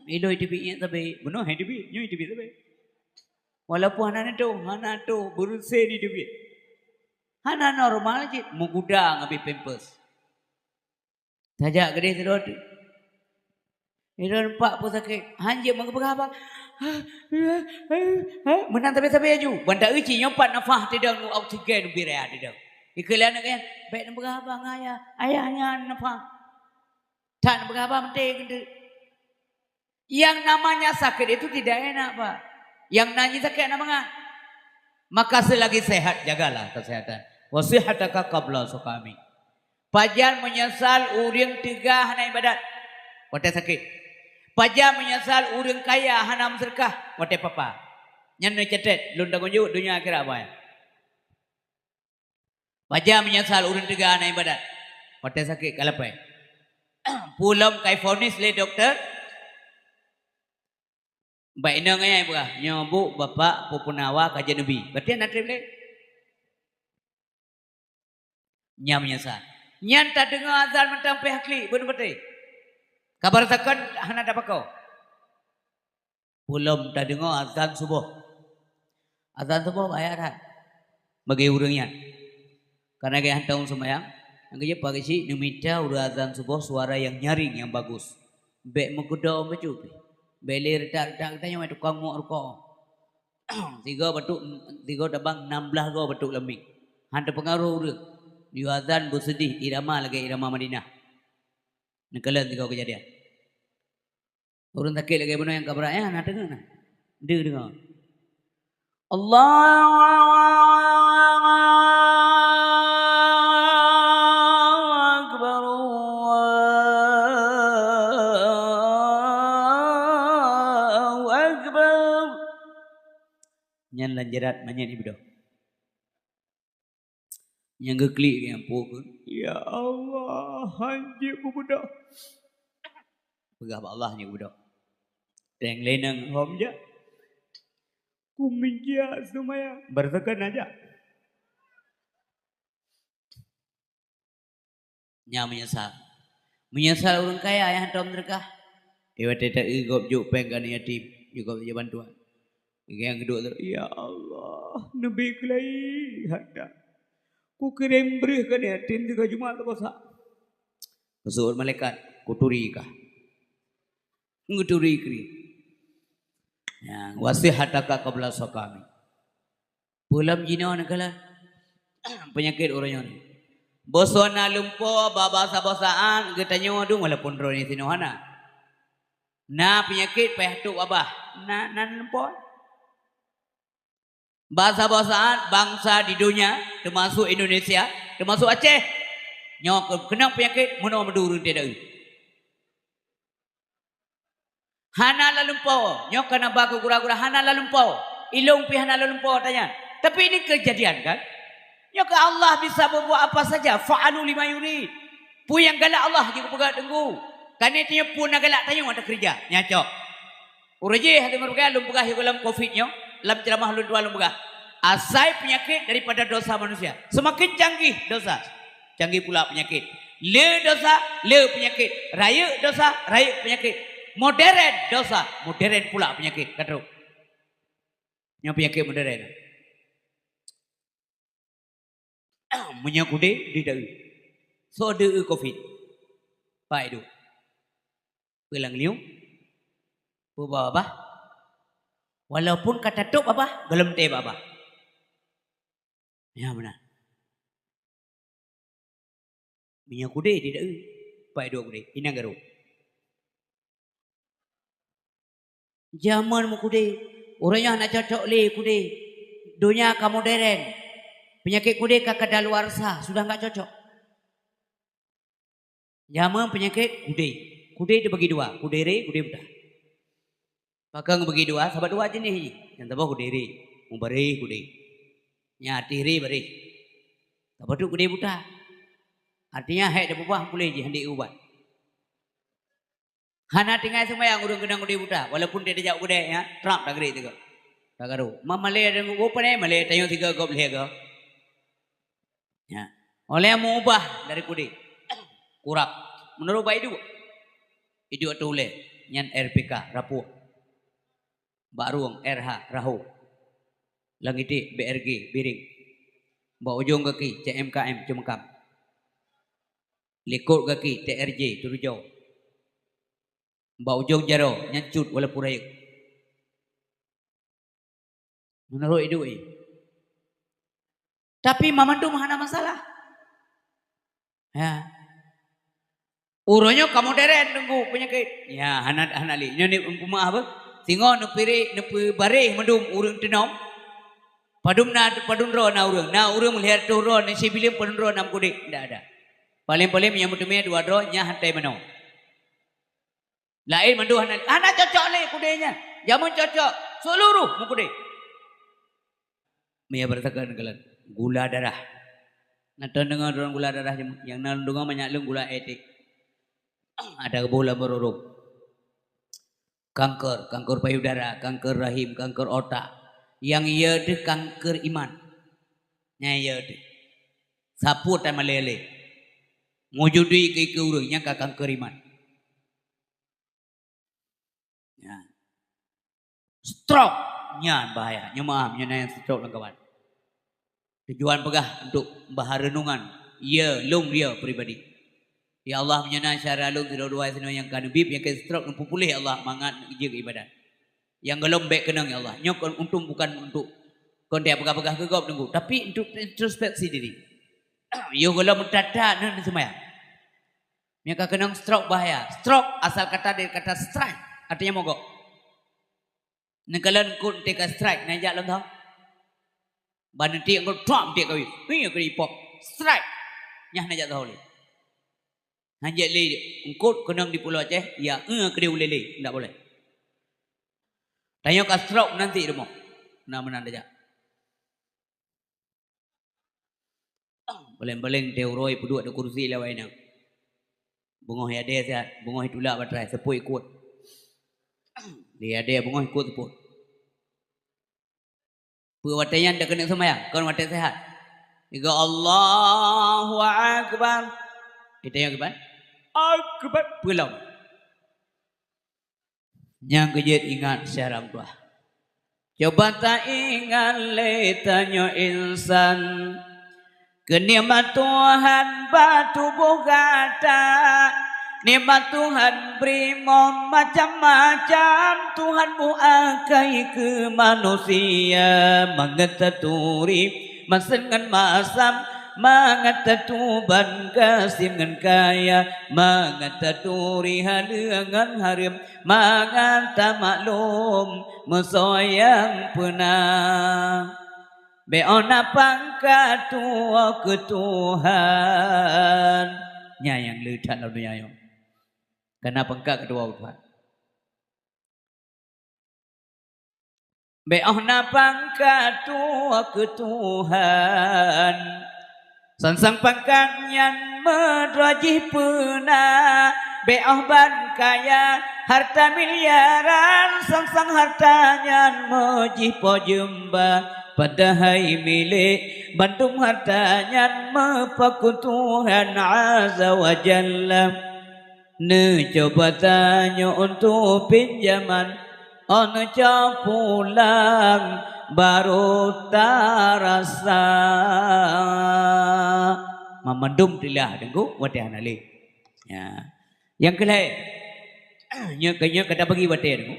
"Ilôn iteubiet nyan sabe." "Bunoe hai teubiet, nyoe iteubiet sabe." Walaupun hana neutôh, hana tôh, beureuséh iteubiet. Hana normal cit, meugudang abéh pampers. Tajak keudeh sidroe teuk. Sidroe nampak peue sakét, hanjeuet meugeubeuga haba. Meunan sabe-sabe laju. Ban ta-eu cit nyoe pat nafah teudong, oksigen ubit raya teudong. Ikheun lé aneuk nyan, "Bèk neubeugah haba ngon ayah. Ayah nyan nafah." That neubeugah haba meuté keuneuk. Yang namanya sakit itu tidak enak, Pak. Yang namanya sakit enak banget. Maka selagi sehat, jagalah kesehatan. Wa sihhataka qabla suqami. Pajan meunyeusal ureuëng teuga hana ibadat watée sakét. Pajan meunyeusal ureuëng kaya hana meuseudeukah watée papa. Nyan neucatet, lôn tanggong jaweueb donya akhirat, Abang. Pajan meunyeusal ureuëng teuga hana ibadat watée sakét ka lapée. Peue lom ka ivonis lé dokto, bak inong ayah ipeugah, "Nyoe bu, bapak, peue peunawa ka jeuet neubi." Berarti hana treb lé. Nyan meunyeusal. Nyan tadeungoe azan mantong pih klik, beuneuk beutôi. Kabar sakon hana tapakoe. Peue lom tadeungoe azan suboh. Azan suboh bahaya that bagi ureuëng nyan. Karena gaya hantom seumayang, nyang keujeuet pageuchik neumita ureuëng azan suboh suara nyang nyaring, nyang bagus. Bék meukeudong bacut pih. Bék lé reutak-reutak geutanyoe tukang muak rukok. Sigoe batuk, sigoe tabang nam blaih goe batuk lam mic. Han teupeungaruh ureuëng. Yue azan beuseudeh irama lagée irama Madinah. Neukalon sigoe keujadian. Ureuëng sakét lagée bunoe nyang ka brat nyan, na deungoe na. Deuh deungoe. Allahu Akbar, Allahu Akbar. Nyan lam jarat manyét ibeudôh. Nyang geuklik nyang pukon. Ya Allah, hanjeuet kubeudôh. Peugah bak Allah nyang kubeudôh. Teng leneng hom jak. Ku minjak sumaya. Bertekan aja. Nya meunyeusal. Meunyeusal ureuëng kaya nyang hantom teuka. Iwa teuta gob juk péng keu aneuk yatim, juk gob juk bantuan. Nyang keudua tu, "Ya Allah, neubi keulai hata. Kukirém breueh keu aneuk yatim teuka Jumat teuka Sa." Keusuet malaikat, "Kuturi kah?" Ngeuturi kri. Ya, "Wasihataka qabla saqami." Peulom jinoe neukalon peunyakét uroe nyoe. Boh soe na lumpoe bak basa-basaan geutanyoe dum walaupun droeneuh sinoe hana. Na peunyakét payah trok babah. Na, na lumpoe. Basa-basaan bansa di donya, teumasuk Indonesia, teumasuk Aceh. Nyoe keu-, keunong peunyakét meunoe meuduri teuh dai. Hana lalumpoe, nyoe kana ba keu gura-gura hana lalumpoe. Ilong pih hana lalumpoe tanya. Tapi ini kejadian kan? Nyoe keu Allah bisa berbuat apa saja. Fa'alu lima yurid. Peue nyang galak Allah jeuet geupeugah teunggu. Kani tanyoe peue na galak tanyoe ata keurija. Nya cok. Ureuëng jih hati meureuga lôn peugah yoh lam covid nyoe, lam ceramah lôn dua lôn peugah. Asai peunyakét daripada dosa manusia. Semakin canggih dosa, canggih pula peunyakét. Le dosa, le peunyakét. Rayeuk dosa, rayeuk peunyakét. Modern dosa, modern pula peunyakét. Ka trok. Nyoe peunyakét modern. Meunyoe kudé di dai. Soe deuh covid? Pai duek. Peulang liung. Peubah babah. Walaupun ka tatôp babah, gohlom tée babah. Ya beuna. Meunyoe kudé di dai, pai duek kudé, inong garo. Jameun meukudé, uroe nyoe hana cocok lé kudé. Donya ka modern. Peunyakét kudé ka kadaluarsa, sudah enggak cocok. Jameun peunyakét kudé. Kudé teubagi dua, kudé ré, kudé buta. Pakon bagi dua, sabab dua jeuneh jih. Nyang saboh kudé ré, mubareh kudé. Nyang ateueh ré bareh. Saboh tu kudé buta. Artinya, hék teupeubah puléh jih, hana ubat. Hana tinggai seumayang ureuëng keunong kudé buta, walaupun dia tajak u keudè, ya, trap tagrek teuka. Tagaro. Ma malée deungon gobnyan, malée tanyoe sigoe gob lhée goe. Ya. Oleh meuubah dari kudé. Kurab. Meunurot bak iduek. Iduek ateueh ulée, nyan R P K, rapuek. Bak rueng, R H, raho. Lam iték, B R G, biring. Bak ujong gaki, C M K M, ceumeukam. Likot gaki, T R J, teurujoe. Bak ujong jaroe, nyan cut walaupun rayeuk. Meunurot iduek jih. Tapi mamandum hana masalah. Ya. Uroe nyoe ka modern teungku peunyakét. Ya, hana, hana lé. Nyoe ni peumeu'ah beuh. Singoh neupiréh, neupeubareh mandum ureuëng teunom. Padum na, padum droe na ureuëng. Na ureuëng lhèe reutôh droe, na sibileueng padum droe na meukudé. Ndak ada. Paléng-paléng nyang meuteumé dua droe, nyan hantai manoe. Laén mandum hana, hana cocok lé kudé nyan. Jameun cocok, seuluruh meukudé. Meunyoe beureusakan keulan, gula darah. Na teudeungoe droen gula darah nyang na deungoe manyak lôn gula étik. Ada geuboh lam barurung. Kanker, kanker payudara, kanker rahim, kanker otak. Nyang ye deuh kanker iman. Nyang ye deuh. Sapeue tan malée lé. Meujudi keu, keu ureuëng nyang ka kanker iman. Ya. Stroke nyan bahaya. Nyoe meu'ah, nyoe na nyang stroke lam kawan. Tujuan peugah untuk bahan renungan. Ya, lôn dia pribadi. Ya Allah, meunyoe na syedara lôn sidroe-droe sinoe nyang ka neubi peunyakét stroke, neupeupuléh ya Allah, mangat jeuet ibadat. Nyang gohlom bék keunong ya Allah. Nyoe kon untung bukan untuk kon dia peugah-peugah keu gob teungku, tapi untuk introspeksi diri. Yoh gohlom that-that neuh seumayang. Nyang ka keunong stroke bahaya. Stroke asal kata dari kata strike, artinya mogok. Neukalon eungkôt teuka strike, na jak lom tho. Ban neuti eungkôt, trok, neuti kawin. Hei, keu ipok. Strike. Nyah na jak tho lé. Hanjeuet lé eungkôt keunong di Pulo Aceh, ya, eh, keudéh ulée lé. Ndak boleh. Tanyoe ka stroke nanti rumoh. Na meunan tajak. Paleng-paleng teuh uroe peuduek di kursi lawai nyan. Beungoh yadée siat, beungoh itulak batrai, seupôt ikot. Di yadée beungoh ikot seupôt. Peue watée nyan dak keuneuk seumayang, kon watée seuhat. Iga Allahu Akbar. Itanyong kiban? Akbar. Peulom. Nyang keujeuet ingat syedara meutuah. Coba taingat lé tanyoe insan. Keu nikmat Tuhan bak tuboh gata, nikmat Tuhan bri mom macam-macam, Tuhan buakai keu manusia mangat taturi masen ngon masam, mangat tatuban gasien ngon kaya, mangat taturi haleueng ngon hareuem, mangat tamaklum meusoe nyang peuna. Bék óh na pangkat tuwoe keu Tuhan. Nyan nyang le that lam donya nyoe. Kana pangkat keu tuwoe keu Tuhan. Bék óh na pangkat tuwoe keu Tuhan. Sang-sang pangkat nyan meudroe jih peuna, bék óh ban kaya harta miliaran, sang-sang harta nyan meujih po jeumba, padahai milék bandum harta nyan meupaku Tuhan Azza wa Jalla. Neucoba tanyoe untuk pinjaman, oh neucok pulang baru tarasa. Mamandum tilah deungku watée hana lé. Ya. Nyang keulhée, nyoe ka, nyoe ka tabagi watée deungku.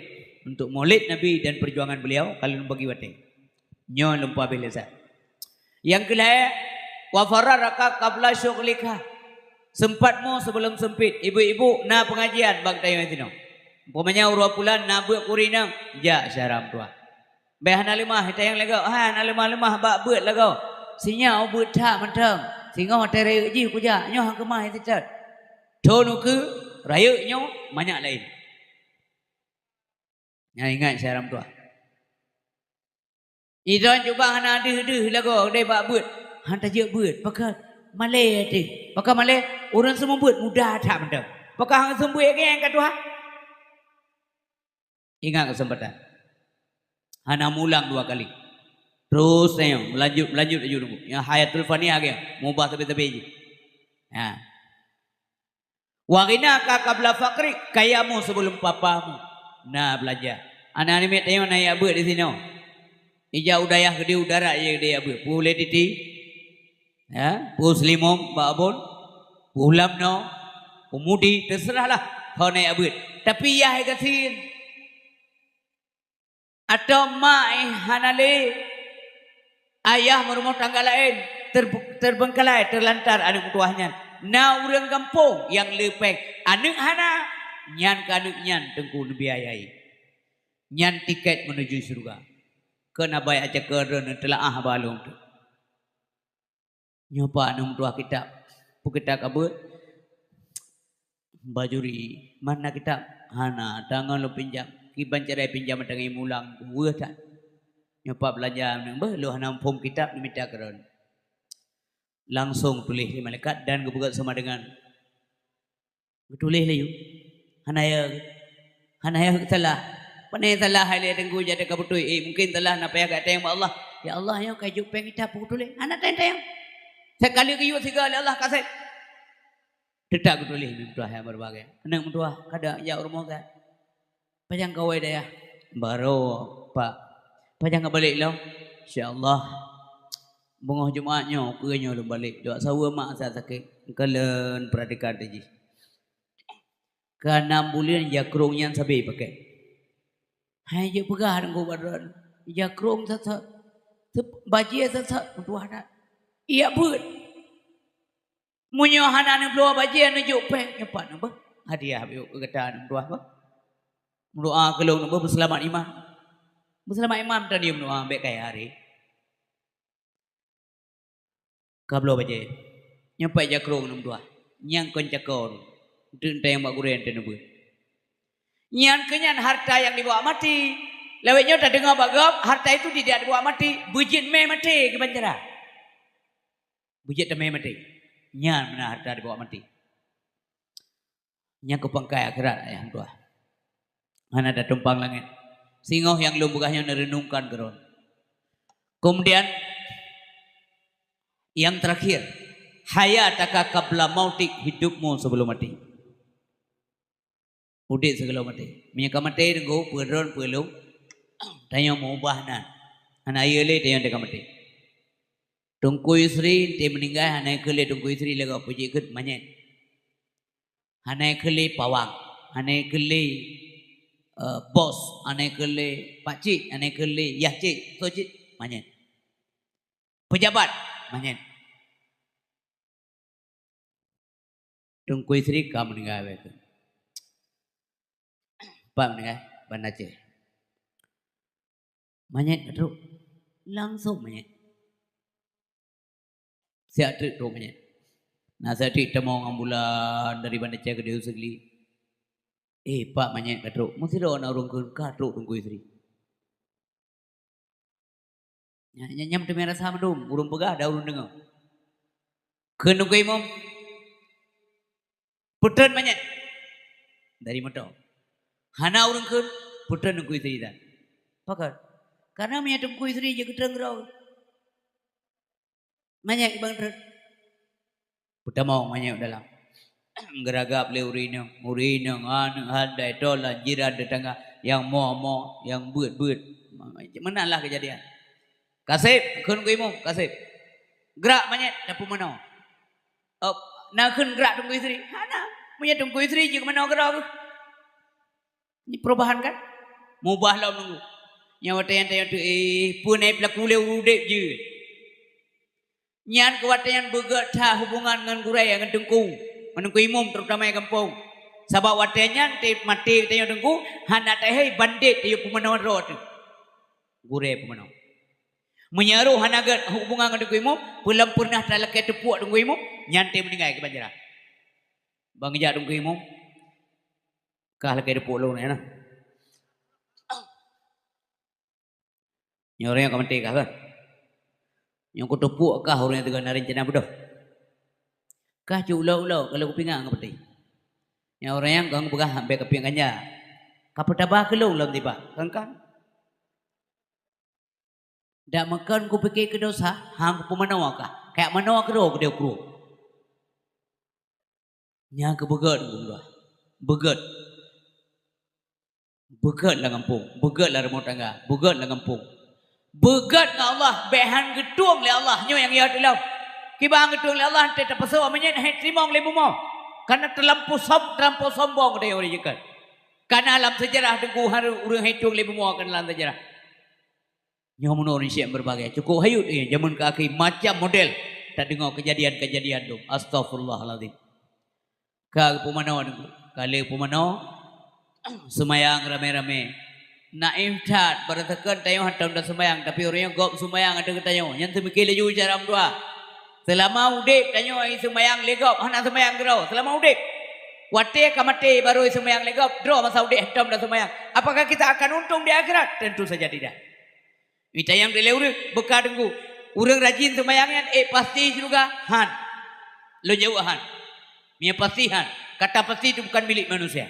Untuk Maulid Nabi dan perjuangan beliau, ka lôn bagi watée. Nyoe lôn peuhabéh lé sa. Nyang keulhée, wa faragaka qabla syughlika. Sempatmu sebelum sempit. Ibu-ibu na pengajian bak tanyoe sinoe. Umpamanya uroe pulan na beuet kuri nang, jak syedara meutuah. Bék hana leumah, tayang lagoe, hana leumah-leumah bak beuet lagoe. Sinyak beuet that mantong. Singoh teuh rayeuk jih kujak, nyoe han keumah sitet. Thon ukeue, rayeuk nyoe, manyak laén. Nyan ingat syedara meutuah. Idroe cuba hana deuh-deuh lagoe deh bak beuet. Han tajeuet beuet. Pakon malée até. Pakon malée, ureuëng seumeubeuet muda that mantong. Pakon han seumeubeuet keu nyang ka tuha. Ingat keuseumpatan. Hana mulang dua kali. Terus nyoe, meulanjut, meulanjut laju nunggu. Nyang hayatul faniah geuh, mubah sabe-sabe jih. Ha. Wa ghinaka qabla faqrik, kayamu sebelum papamu. Na beulanja. Aneuk-aneuk miet tanyoe na jak beuet disinoe. Ija u dayah gede u darat ija gede jak beuet. Peue lé titi? Ya, peue seulimong bak abon? Peue lam noe? Peue mudi? Teuseurahlah ho na jak beuet. Tapi yah gasien. Atau mak, eh, hana lé, ayah meurumoh tangga laén, ter-, terbengkalai, terlantar aneuk meutuah nyan. Na ureuëng gampông nyang leupeng, aneuk hana, nyan keu aneuk nyan teungku neubiayai. Nyan tiket menuju syeuruga. Keu na bayak cakeureun teulaah balong tu. Nyoe pak aneuk meutuah kitab. Peue kitab ka beuet? Bajuri. Mana kitab? Hana. Tangon lôn pinjam. Kiban cara pinjam tangai mulang. Weueh that. Nyoe pak beulanja aneuk beuh, lôn hana muphom kitab, neumita keudroe. Langsong tuléh lé malaikat dan geupeugah sama dengan Geutuléh laju. Hana ya, hana ya salah. Pane salah hai lé teungku jadi ka beutôi. Eh, mungkin salah na payah gata nyang bak Allah. Ya Allah, nyoe ka jok péng ita peutuléh. Hana tayang-tayang. Sekali geuyue siga lé Allah kasét. Teutap geutuléh meutuah nyang berbagai. Aneuk meutuah kada jak rumoh gata. Pajan kawai dayah? Baroe, Pak. Pajan ka balek lom? Insya Allah. Beungoh Jumat nyoe, keu nyoe lôn balek. Dua saweue mak sa sakét. Keuleuen perhatikan teuh jih. Keu nam buleuen jakrong nyan sabe pakai. Hai jeuet peugah deungon badan. Jakrong sat-sat. Bajée sat-sat. Meutuah that. Iya beuet. Meunyoe hana neubloe bajée neujok péng, nyoe pat neubeuh hadiah beuh keu gata aneuk meutuah beuh. Meudoa keu lôn neubeuh beuseulamat iman. Beuseulamat iman tan yue meudoa bék kaya hari. Ka bloe bajée. Nyoe pat jakrong aneuk meutuah. Nyang kon cakon. Teuk tayang bak gurée teuh neubeuh. Nyan keu nyan harta nyang dibawa mati. Lawét nyoe tadeungoe bak gob, harta itu tidak dibawa mati, beujeuet mé maté keu bancara. Beujeuet tamé maté. Nyan meunan hareuta dibawa maté. Nyan keu pangkai akhirat, ayah meutuah. Hana tatumpang langét. Singoh nyang lôn peugah nyoe neureunungkan keudroe. Kemudian, yang terakhir, hayataka qabla mautik, hidupmu sebelum mati. Udép sigohlom maté. Meunyoe ka maté, Teungku, peue droen, peue lôn, tanyoe meubah nan. Hana yö lé tanyoe ka maté. Teungku Yusri, enteuk meuninggai, hana keu lé Teungku Yusri lagèe peujeuet keu manyét. Hana keu lé pawang, hana keu lé, eh, bos, hana keu lé pakcik, hana keu lé yah cik, soe cit, manyét. Pejabat, manyét. Teungku Yusri ka meuninggai, pat meuninggai, Banda Aceh. Manyét ka trok, langsong manyét. Siat treuk trok manyét. Na siat treuk tamong ambulan dari Banda Aceh keudéh u Sigli. Eh, pat manyét ka trok. Meusidroe na ureueng kheun ka trok Teungku Yusri. Nyan, nyan, nyan teumé rasa mandum, ureueng peugah dan ureueng deungoe. Kheun Teungku Imum, "Peutreun manyét dari moto." Hana ureueng kheun, peutreun Teungku Yusri tan. Pakon? Karena meunyoe Teungku Yusri jeuet geutreun keudroe, manyét kibang treun. Peutamong manyét dalam. Geuragab lé ureueng inong, ureueng inong, aneuk, handai, tolan, jiran, tetangga, nyang mo-mo, nyang beuet-beuet. Meunan lah keujadian. "Kaseb," kheun Teungku Imum, "kaseb." "Grak manyét, tapeumanoe." "Oh, na kheun grak Teungku Yusri?" "Hana. Meunyoe Teungku Yusri jeuet manoe keudroe." Nyoe perubahan kan? Meubah lom Teungku. Nyan watèe nyan tanyoe teuh, eh, peue na peulaku lé udép jeuet. Nyan keu watèe nyan beugèt that hubungan ngon gurèe, ngon teungku, ngon teungku imum, terutama di gampông. Sabab watèe nyan teuh maté tanyoe teungku, hana tahé bandét tanyoe peumanoe droe teuh. Gurèe peumanoe. Meunyoe roh hana gèt hubungan ngon teungku imum, peue lom peureunah talakèe teupuek teungku imum, nyan teuh meuninggai kiban cara. Ban geujak teungku imum, kah lakèe teupuek lôn nyan na. Nyoe ureueng nyang ka maté kah, kan? Nyoe kuteupuek kah ureueng nyang teuga na reuncana beudôh. Kah cit ulok-ulok ka lheueh kupingat ngon peuti. Nyoe ureueng nyang ka peugah bèk kapiep ganja. Ka peutaba keu lôn lom tiba, kan, kan? Dak meukon kupike keu dosa, han kupeumanoe kah. Kajak manoe keudroe keudéh u krueng. Nyan keuh beugèt, beugèt. Beugèt lam gampông, beugèt lam rumoh tangga, beugèt lam gampông. Beugèt ngon Allah, bèk han geutueng lé Allah, nyoe nyang yö teuh lom. Kiban geutueng lé Allah, han teupeuseuôt manyét, han teurimong lé bumoe. Kareuna teulampôh som-, teulampôh sombong geutanyoe ureueng jeuet. Kareuna lam seujarah teungku harôh ureueng han tueng lé bumoe kareuna lam seujarah. Nyoe meunoe ureueng syèk beureubagai. Cukôp hayôt, eh, jameun keu akhé macam model tadeungoe keujadian-keujadian dum. Astaghfirullahalazim. Ka geupeumanoe teungku. Ka lheueh peumanoe, seumayang ramé-ramé. Naif that, barasakan tanyoe hantom taseumayang, tapi ureueng nyoe gob seumayang ateueh geutanyoe. Nyan teumike laju cara meudoa. Seulama udép tanyoe seumayang lé gob, hana seumayang keudroe. Seulama udép. Watèe ka maté barô seumayang lé gob, droe masa udép hantom taseumayang. Apakah kita akan untung di akhirat? Tentu saja tidak. Mita nyang dilèe ureueng, beuka teungku. Ureueng rajin seumayang nyan, eh, pasti syeuruga? Han. Lôn jaweueb han. Meunyoe pasti han, kata pasti itu bukan milik manusia.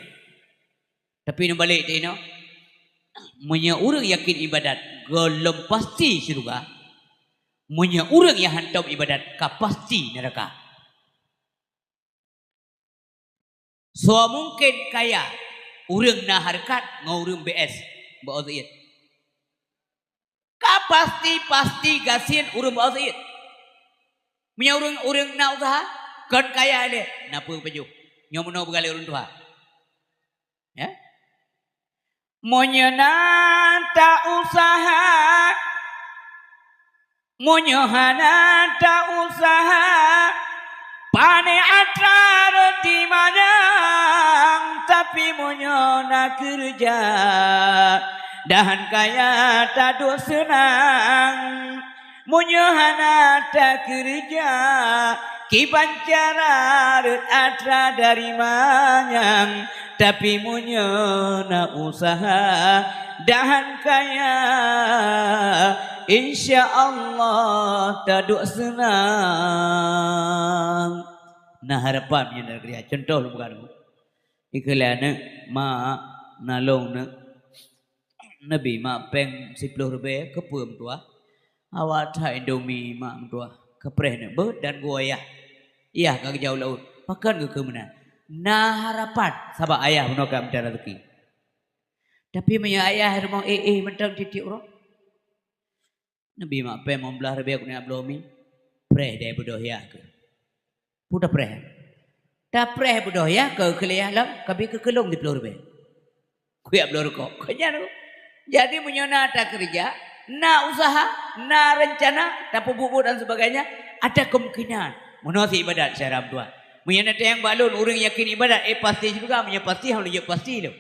Tapi neubalek teuh inoe, meunyoe ureueng yakin ibadat, gohlom pasti syeuruga. Meunyoe ureueng nyang hantom ibadat, ka pasti neuraka. Soe mungken kaya ureueng na hareukat ngon ureueng B S, bak O Z I? Ka pasti-pasti gasien ureueng bak O Z I. Meunyoe ureueng, ureueng na useuha, kon kaya ilèe, na peue pajoh. Nyoe meunoe beugah lé ureueng tuha. Ya? Meunyoe na ta-useuha, meunyoe hana ta-useuha, pané atra roti manyang, tapi meunyoe na keureuja, dan kaya taduek seunang. Meunyoe hana takeureuja, kiban cara rot atra dari manyang, Tapi meunyoe na useuha dan kaya, insya Allah taduek seunang. Na harapan nyan dari dia. Contoh lôn peugah dulu. Ikheun lé aneuk, "Mak, na lôn neuk." Neubi mak péng siplôh ribèe, "Keupeue meutuah?" "Awak that Indomie mak meutuah." "Keupreh neuk beuet dan geuwoe yah. Yah ka geujak u laôt." "Pakon geukheun meunan?" "Na harapan, sabab ayah bunoe ka mita raseuki." "Tapi meunyoe ayah rumoh éh-éh mantong tiep-tiep uroe?" Neubi mak péng limong blaih ribèe keuneuk bloe mie, preh deh beudôh yah keuh. Peue tapreh? Tapreh beudôh yah keuh keu lé yah lom, ka bi keu keulông siplôh ribèe. Kujak bloe rukok. Keu nyan keuh. Jadi meunyoe na takeureuja, na useuha, na reuncana, tapeubuet-buet dan sebagainya, ada kemungkinan. Meunoe sit ibadat syedara meutuah. Meunyoe na tanyong bak lôn, ureueng yakin ibadat, eh, pasti syeuruga, meunyoe pasti, hana jeuet pasti lom.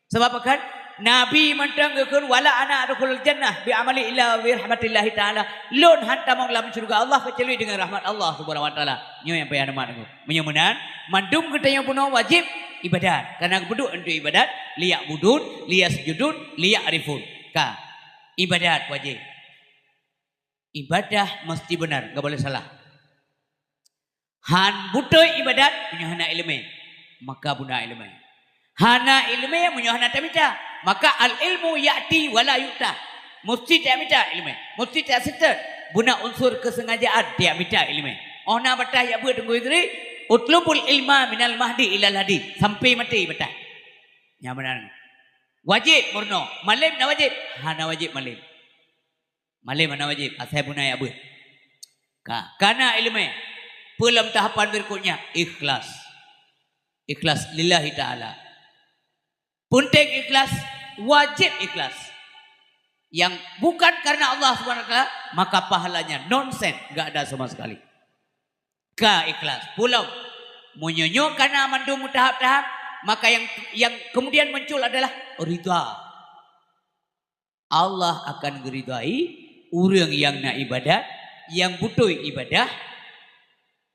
Sabab pakon? Nabi mantong geukheun, "Wala ana adkhulul jannah bi amali illa bi rahmatillahi ta'ala." Lôn han tamong lam syeuruga Allah keucuali deungon rahmat Allah Subhanahu wa Ta'ala. Nyoe nyang payah neumat teungoh. Meunyoe meunan, mandum geutanyoe bunoe wajéb ibadat. Karena geupeuduk untuk ibadat, liya'budun, liyasjudun, liya'rifun. Ka. Ibadat wajéb. Ibadah mesti benar, enggak boleh salah. Han beutôi ibadat meunyoe hana iéleumé, maka beuna iéleumé. Hana iéleumé meunyoe hana tamita, maka al-ilmu ya'ti wa la yu'ta. Mesti tamita iéleumé, mesti taseutôt. Beuna unsur keusengajaan tamita iéleumé. Óh na bataih jak beuet Teungku Idris, "Utlubul ilma minal mahdi ilal lahdi." Sampai maté bataih. Nyang meunan. Wajéb meurunoe, malém na wajéb? Hana wajéb malém. Malém hana wajéb, asai beuna jak beuet. Ka, kana iéleumé. Peue lom tahapan berikutnya? Ikhlas. Ikhlas lillahi ta'ala. Penting ikhlas, wajéb ikhlas. Yang bukan karena Allah Subhanahu wa Ta'ala, maka pahalanya nonsen, enggak ada sama sekali. Ka ikhlas. Peue lom, meunyoe nyoe kana mandum meutahap-tahap, maka yang, yang kemudian muncul adalah ridha. Allah akan geuridhai ureueng nyang na ibadat, nyang beutôi ibadah,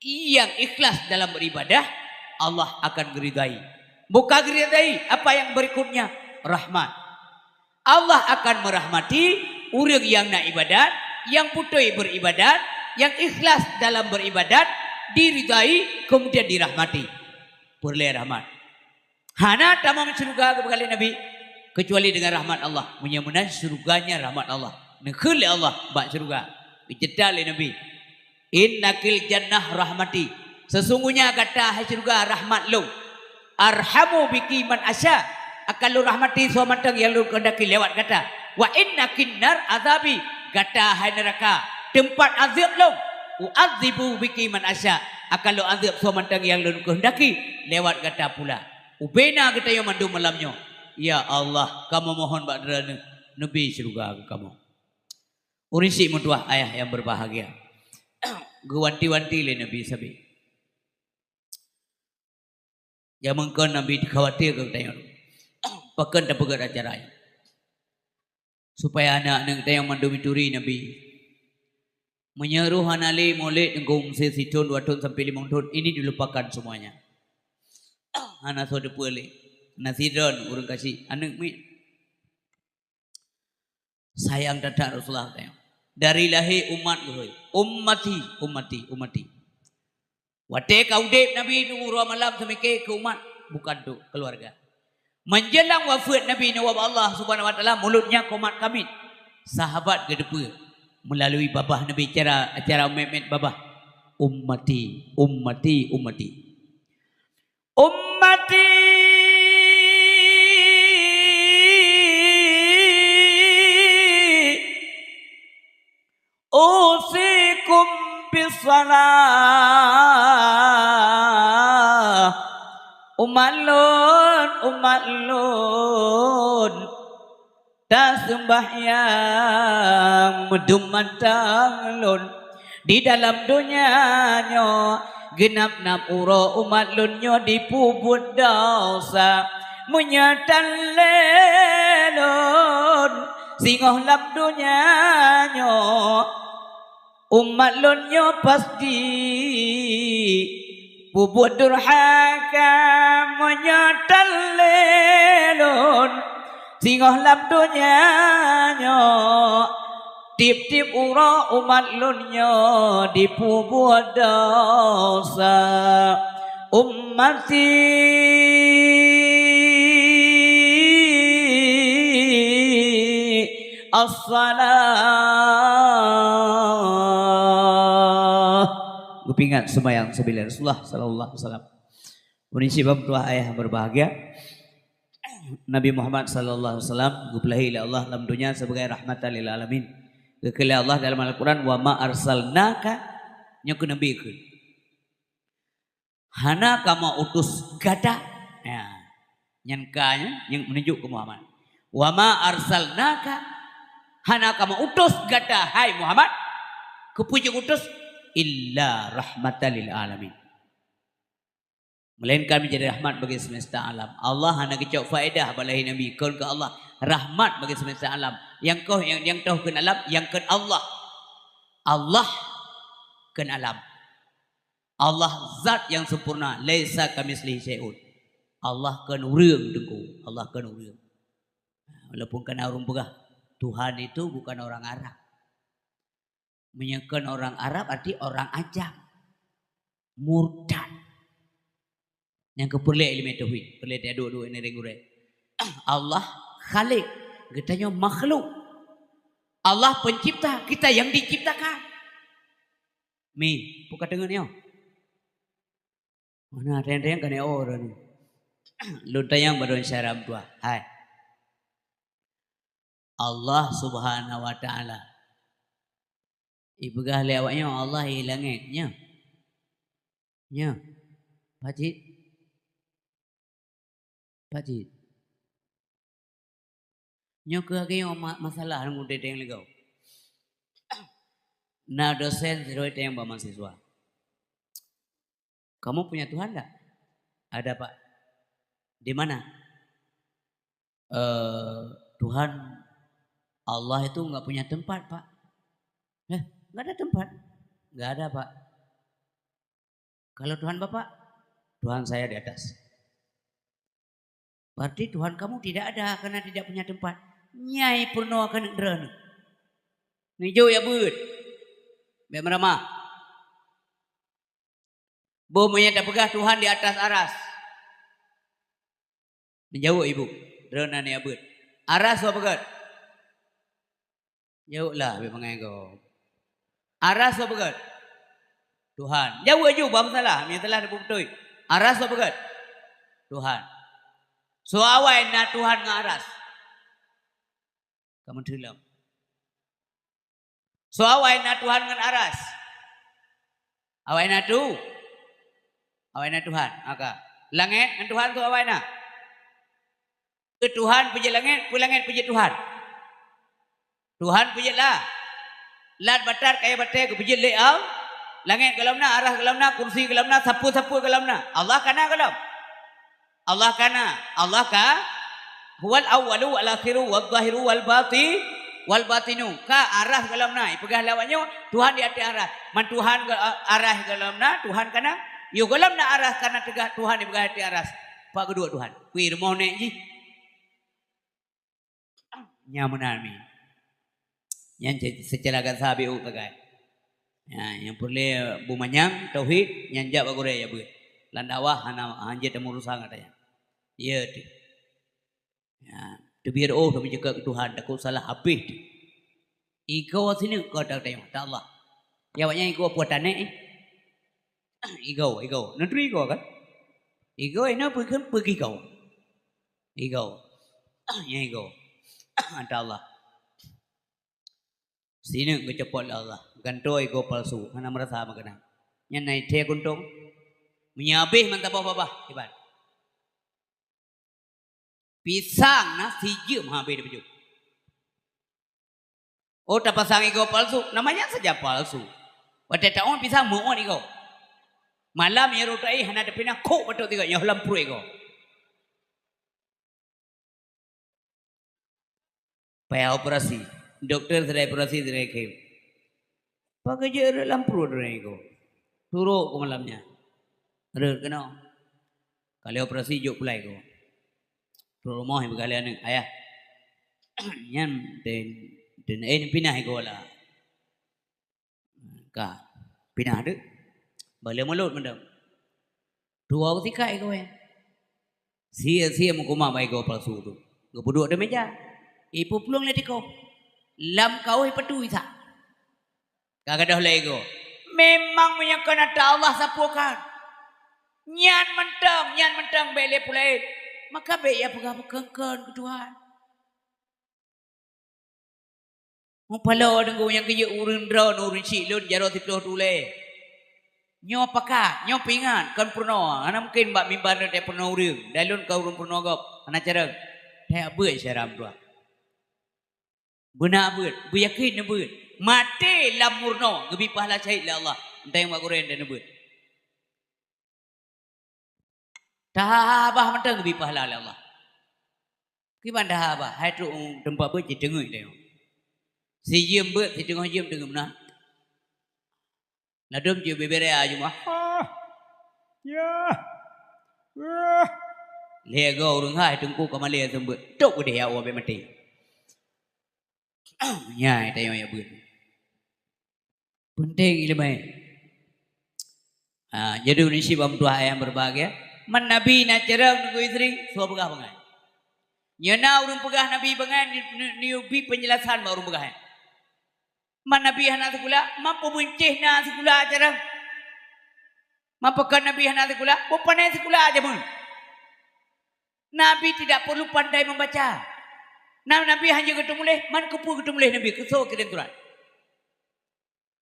nyang ikhlas dalam beribadah, Allah akan geuridhai. Buka geuridhai, apa yang berikutnya? Rahmat. Allah akan merahmati ureueng nyang na ibadat, nyang beutôi beribadat, nyang ikhlas dalam beribadat, diridhai, kemudian dirahmati. Peureulée rahmat. Hana tamong syeuruga geupeugah lé Nabi, kecuali dengan rahmat Allah. Meunyoe meunan syuruganya rahmat Allah. Neukheun lé Allah bak syeuruga. Geucebta lé Nabi, "Innakil jannah rahmati." Sesungguhnya gata hai syeuruga rahmat lôn. "Arhamu biki man asya." Akan lôn rahmati soe mantong nyang lôn keuhendaki lewat gata. "Wa innakin nar azabi." Gata hai neuraka, teumpat azeueb lôn. "U'adzibu biki man asya." Akan lôn azeueb soe mantong nyang lôn keuhendaki lewat gata pula. Ubena geutanyoe mandum malam nyoe. Ya Allah, kamoe mohon bak Droeneuh, neubi syeuruga keu kamoe. Ureueng syiek meutuah ayah nyang berbahagia. Geuwanti-wanti lé Nabi sabe. Jameun kon Nabi khawatir keu geutanyoe. Pakon tapeugét acara nyoe? Supaya aneuk-aneuk geutanyoe mandum jituri Nabi. Meunyoe roh hana lé mulod teungku meusé sithon, dua thon sampai limong thon, ini dilupakan semuanya. Hana soe teupeue lé. Na sidroe ureueng kasih, aneuk miet. Sayang that-that Rasulullah geutanyoe. Dari lahé umat geuhôi, "Ummati, ummati, ummati." Watée ka udeb Nabi uroe malam seumike keu umat, bukan untuk keluarga. Menjelang wafeuet Nabi neuwoe bak Allah Subhanahu wa Taala, mulodnya komat kamiet. Sahabat geuteupeue meulalu babah Nabi cara, acara mét-mét babah, "Ummati, ummati, ummati." Ummati, usikum bis shalah. Umat lôn, umat lôn. Taseumbahyang meudum mantong lôn di dalam donya nyoe, geunap-nap uroe umat lôn nyoe jipeubuet desya. Meunyoe tan lé lôn singoh lam donya nyoe, umat lôn nyoe pasti Peubuet durhaka meunyoe tan lé lôn, singoh lam donya nyoe, tiep-tiep uroe umat lôn nyoe jipeubuet desya. Ummati as-salah. Geupeuingat seumayang sibilé Rasulullah sallallahu alaihi wasallam. Peunici bang tuah ayah berbahagia, Nabi Muhammad sallallahu alaihi wasallam geupeulahé lé Allah lam donya sebagai rahmatan lil alamin. Geukheun lé Allah dalam Al-Quran, "Wa ma arsalnaka," nyoe keu Nabi kheun. "Hana kamoe utus gata." Ya. Nyan ka nyan, nyang meununjuk keu Muhammad. "Wa ma arsalnaka," hana kamoe utus gata, hai Muhammad, keupeue jeuet utus, "illa rahmatan lil alamin." Melainkan menjadi rahmat bagi semesta alam. Allah hana geucok faedah bak lahé Nabi, kon keu Allah. Rahmat bagi semesta alam. Nyang koh, nyang, nyang toh kheun alam, nyang kheun Allah. Allah kheun alam. Allah zat nyang sempurna, laisa kamitslihi syai'un. Allah kheun ureuëng, Teungku. Allah kheun ureuëng. Walaupun kana ureuëng peugah, Tuhan itu bukan orang Arab. Meunyoe kon orang Arab, arti orang ajam. Murtad. Nyang keu peureulée ileumé tauhid, peureulée taduek-duek ngieng gurée. Allah Khalik, geutanyoe makhluk. Allah pencipta, kita yang diciptakan. Mi, peue ka teungeut nyoe? Mana teng-teng ka nyoe droeneuh. Lôn tanyong bak droeneuh syedara meutuah. Hai. Allah Subhanahu wa Taala. Ipeugah lé awak nyoe Allah i langét, nyoe. Nyoe. Pat cit? Pat cit? Nyoe keuh lagée nyoe ma-, masalah lam udeb lagée nyoe. Na dosen sidroe tanyong bak mahasiswa, "Kamu punya Tuhan ndak?" "Ada, Pak." "Di mana?" "Eh, Tuhan Allah itu nggak punya tempat, Pak." "Eh, nggak ada tempat?" "Nggak ada, Pak." "Kalau Tuhan Bapak?" "Tuhan saya di atas." "Berarti Tuhan kamu tidak ada karena tidak punya tempat." Nyai peurunoe keuneuk droeneuh. Neujok ya beuet. Bék meuramah. Boh meunyoe tapeugah Tuhan di atas aras. Neujaweueb ibu, droeneuh aneuk beuet. Aras soe peugét? Jaweueb lah, bèk mangai gob. Aras soe peugét? Tuhan. Jaweueb ju, bah meusalah. Meunyoe salah, neupeubeutôi. Aras soe peugét? Tuhan. Soe awai na Tuhan ngon aras? Ka meuteulom. Soe awai na Tuhan ngon aras? Awai na tu? Awai na Tuhan. Maka, langét ngon Tuhan soe awai na? Peue Tuhan peujeuet langét, peue langét peujeuet Tuhan? Tuhan peujeuet lah. Lat batat kayèe batèe geupeujeuet lé Allah. Langét gohlom na, aras gohlom na, kursi gohlom na, sapeue-sapeue gohlom na. Allah ka na gohlom? Allah ka na. Allah ka, "Huwal awwalu wal akhiru waz zahiru wal bati-, wal batinu." Ka aras gohlom na. Ipeugah lé awak nyoe, Tuhan di ateueh aras. Man Tuhan go-, aras gohlom na, Tuhan ka na. Yoh gohlom na aras ka na teuga Tuhan ipeugah ateueh aras. Pat geuduek Tuhan? Kui rumoh nèk jih. Nyan meunan mi. Nyan ce-, seucara gata sabe u tagai. Nyan, nyang peureulèe beumanyang tauhid, nyan jak bak gurèe jak beuet. Lam dakwah hana, hanjeuet tameurusan gata nyan. Iya teuh. Nyan, teubiet oh, tapi cakap keu Tuhan, takot salah habéh teuh. Igoe sineuk keu ata Allah. Ya, awak nyan igoe puatan nèk, eh. Igoe, igoe. Neuturi igoe kan? Igoe, inoe peue kheun, peue igoe? Igoe. Nyan igoe. Ata Allah. Sineuk geucopot lé Allah. Gantoe igoe palsu. Hana meurasa meukeunang. Nyan na ithèe kuntông. Meunyoe habéh mantong babah, iban. Pisang na sijeuem habéh dipeujeuet. Oh, tapasang igoe palsu, namanya saja palsu. Watèe taôn pisang meuôn igoe. Malam nyang rôh taéh hana tapinah, kok batok tiga nyoe lam pruet igoe. Payah operasi. Dokto sidroe operasi sidroe khem. Pakai je lam pruet droe igoe. Turok keu malam nyan. Rhot keunoe. Ka lheueh operasi jok pulai keu. Trok rumoh ipeugah lé aneuk, "Ayah, nyan den, den, eh, pinah igoe lah." Ka pinah deuh. Bak lé mulot mantong. Tuwoe sikai igoe. Sie-sie meukumah bak igoe palsu tu. Geupeuduek di meja. Ipeuplueng lé tikoh. Lam kaoh ipatui sa. Ka gadôh lé igoe. Memang meunyoe kon ata Allah sapeue kan. Nyan mantong, nyan mantong bék lé peulaén. Maka bék ya peugah beukon-kon keu Tuhan. Mupaloe deungon nyang keujeuet ureuëng droe, ureuëng chik lôn jaroe siplôh tulée. Nyoe pakat, nyoe peuingat, kon peurunoe. Hana mungken bak mimba lôn teupeureunoe ureuëng. Dan lôn ka ureuëng peurunoe gob, hana carông. Teuyak beuet syedara meutuah. Beuna beuet, beuyakén neubeuet. Maté lam meurunoe, geubri pahala syahid lé Allah. Entah nyang bak gurée dan neubeuet. Tahabah mantong geubri pahala lé Allah. Kiban tahabah, hai trok teumpat beuet cit teungeut teuh. Sijeuem beuet, siteungoh jeuem teungeut meunan. Ladôm jeuet bebere aju mah. Ah, ya. Ah. Lhée goe ureuëng hai teungku ka malée seumeubeuet. Tok udeh ya Allah bék maté. Nyan tanyoe ya beuet. Peunteng iéleumé. Ha, jadi ureuëng syiek bak meutuah ayah nyang berbahagia, man Nabi na carông neugui sering, soe peugah bangai. Nyoe na ureuëng peugah Nabi bangai, ni-, ni-, neuyue bi peunjelasan bak ureuëng peugah nyan. Man Nabi hana sikula, man peubeuncéh na sikula carông. Man pakon Nabi hana sikula, beupané sikula jameun. Nabi tidak perlu pandai membaca. Na-, Nabi hana geuteumuléh, man keupeue geuteumuléh Nabi, keu soe kirém surat.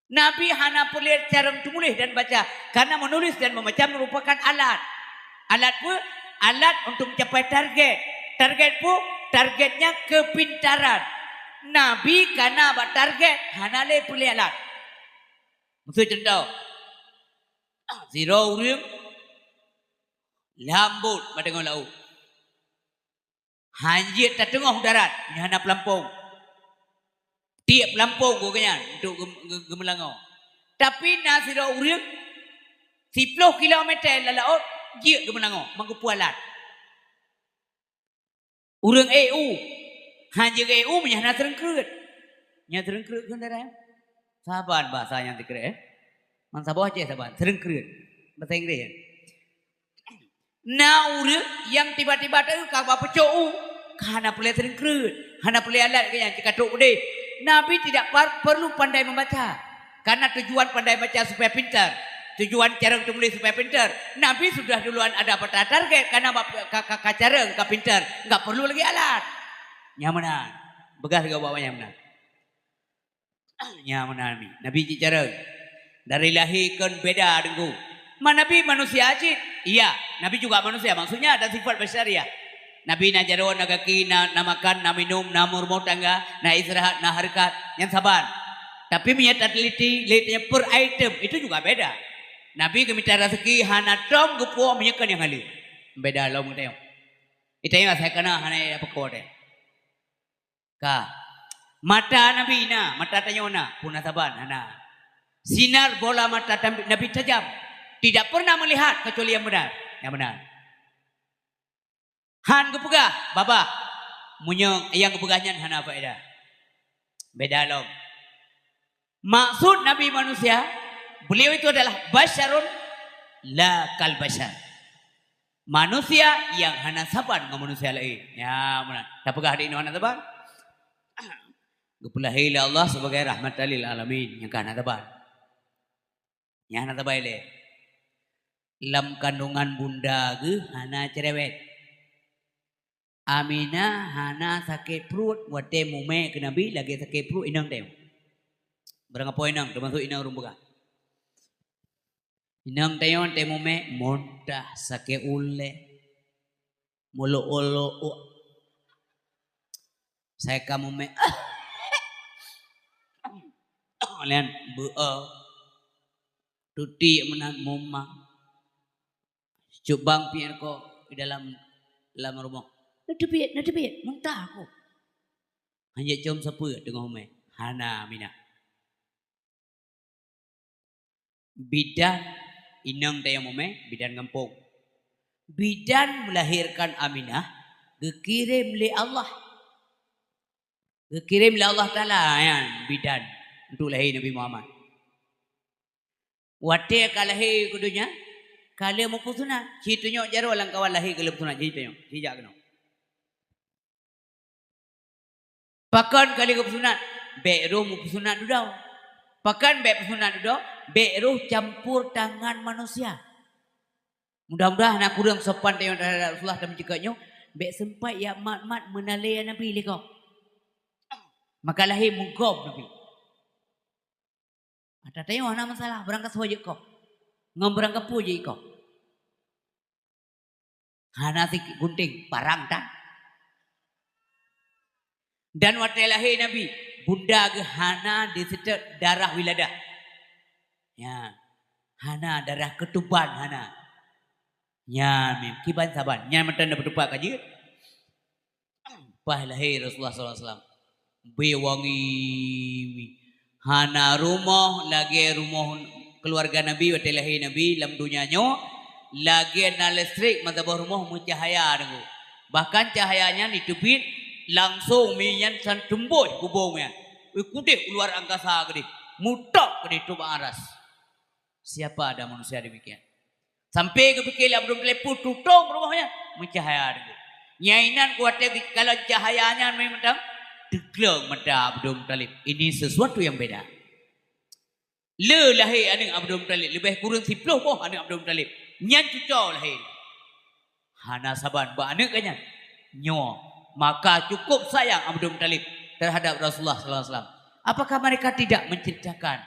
Nabi hana peureulée carông teumuléh dan baca, karena menulis dan membaca merupakan alat. Alat peue? Alat untuk mencapai target. Target peue? Targetnya kepintaran. Nabi kana bak target, hana lé peureulée alat. Miseu cuntoh, sidroe ureuëng lambot bak teungoh laôt. Hanjeuet tateungoh u darat, nyoe hana peulampông. Tiek peulampông gobnyan untuk geu-, geu-, geumeulangoe. Tapi na sidroe ureuëng siplôh kilomèter lam laôt jeuet geumeulangoe, meugeupeue alat. Ureuëng ék u, hanjeuet ék u meunyoe hana treungkreuet. Nyoe treungkreuet kheun darat. Saban bahasa nyang sikrek, eh? Man saboh Aceh saban, treungkreuet. Bahasa Inggris, ya? Na ureuëng nyang tiba-tiba teuka bak pucôk u, ka hana peureulée treungkreuet, hana peureulée alat gobnyan, cit ka trok udeh. Nabi tidak par-, perlu pandai membaca. Karena tujuan pandai baca supaya pintar. Tujuan carông teumuléh supaya pintar. Nabi sudah duluan ada peta target, karena bak-, ka, ka, ka carông, ka pintar, enggak perlu lagi alat. Nyan meunan. Peugah lagée awak nyan meunan. Nyan meunan Nabi. Nabi cit carông. Dari lahé kon beda deungon. Ma Nabi manusia cit? Iya, Nabi juga manusia. Maksudnya ada sifat basyariah. Nabi na jaroe, na gaki, na, na makan, na minum, na meurumoh tangga, na istirahat, na hareukat. Nyan saban. Tapi meunyoe tateliti, lé tanyoe per item, itu juga beda. Nabi geumita raseuki hana tom geupuwoe meunyoe kon nyang haleue. Beda lom geutanyoe. Geutanyoe asai kana hana peuko teh. Ka. Mata Nabi na, mata tanyoe na, peue na saban, hana. Sinar bola mata tam-, Nabi tajam. Tidak pernah melihat kecuali yang benar. Yang benar. Han geupeugah, babah. Meunyoe nyang geupeugah nyan hana faedah. Beda lom. Maksud Nabi manusia, beliau itu adalah basyarun la kal basyar. Manusia nyang hana saban ngon manusia laén. Nyan meunan. Tapeugah di inoe hana saban. Geupeulahé lé Allah sebagai rahmatan lil alamin, nyang ka hana saban. Nyang hana saban ilée. Lam kandungan bunda geuh hana cerewet. Aminah hana sakét pruet watée mumé keu Nabi lagée sakét pruet inong tanyoe. Barang apo inong, teumasok inong ureuëng peugah. Inong tanyoe watée mumé muntah, sakét ulée, meulok-olok. Sai ka mumé, lian beuo, tuti meunan mumang. Cubang piet ko di dalam, lam rumoh. Neuteubiet, neuteubiet, muntah aku. Hanjeuet com sapeue teungoh umé. Hana Aminah. Bidan Inong tayong mumè, bidan gampông. Bidan melahirkan Aminah geukirém lé Allah. Geukirém lé Allah Taala nyan bidan untuk lahé Nabi Muhammad. Watèe ka lahé keu donya, ka lheueh meupeusunat. Ci tunyok jaroe lam kawan lahé ka lheueh peusunat, ci tunyok, ci jak keunoe. Pakon ka lheueh geupeusunat? Bèk roh meupeusunat dudoe. Pakon bèk peusunat dudoe? Bèk roh campur tangan manusia. Mudah-mudahan na kureueng sopan tanyoe terhadap Rasulullah dan meunyoe nyoe, bèk seumpat jak mat-mat meunalèe Nabi lé gob. Maka lahé meugob Nabi. Ata tanyoe hana masalah, barangkasoe jeuet gob. Ngon barangkapeue jeuet gob. Hana sigunting parang tan. Dan watèe lahé Nabi, bunda geuh hana diseutôt darah wiladah. Ya, hana darah keutuban, hana. Nyan meukiban saban. Nyan mantong na peutupat ka jeuet. Paih lahé Rasulullah sallallahu alaihi wasallam. Beuwangi. Hana rumoh lagèe rumoh keuluwarga Nabi watèe lahé Nabi lam donya nyoe, lagèe na listrik meusaboh rumoh meucahya deungoe. Bahkan cahya nyan jiteubiet langsong minyeuk nyan san teumbôh bubông nyan. Wih, keudéh u luar angkasa keudéh, mutôb keudéh tôb aras. Siapa ada manusia demikian? Sampai geupike lé Abdul Muthalib, peue tutong rumoh nyan, meucahya deungoe. Nyan inan watèe geukalon cahya nyan mantong, teugleng mata Abdul Muthalib. Ini sesuatu yang beda. Le lahé aneuk Abdul Muthalib, leubeh kureueng siplôh boh aneuk Abdul Muthalib. Nyan cuco lahé. Hana saban bak aneuk geuh nyan. Nyoe, maka cukup sayang Abdul Muthalib terhadap Rasulullah sallallahu alaihi wasallam. Apakah mereka tidak menceritakan,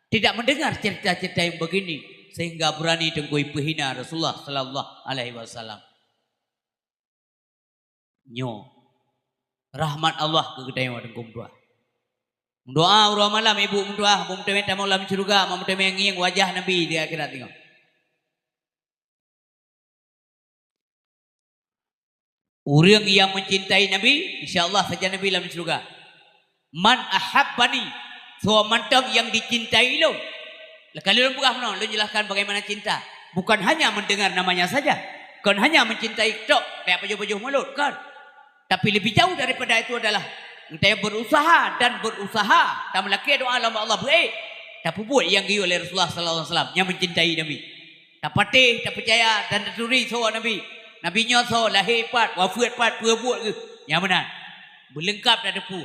tidak mendengar cerita-cerita yang begini sehingga berani Teungku ipeuhina Rasulullah sallallahu alaihi wasallam? Nyoe rahmat Allah keu geutanyoe Teungku meutuah. Meudoa uroe malam ibu meutuah, beu meuteumé tamong lam syeuruga, beu meuteumé ngieng wajah Nabi di akhirat nyoe. Ureuëng nyang meucintai Nabi, insya Allah sajan Nabi lam syeuruga. "Man ahabbani," soe mantong nyang jicintai lôn. Lôn peugah meunoe, lôn jelaskan bagaimana cinta. Bukan hanya mendengar namanya saja. Kon hanya mencintai tok, kayak pajoh-pajoh mulut, kon. Tapi lebih jauh daripada itu adalah geutanyoe berusaha dan berusaha, tameulakée doa lom Allah beuék, tapeubuet nyang geuyue lé Rasulullah sallallahu alaihi wasallam nyang mencintai Nabi. Tapatéh, tapeucaya dan taturi soe Nabi. Nabi nyoe soe, lahé pat, wafeuet pat, peue buet geuh. Nyang meunan. Beuleungkap tateupeue.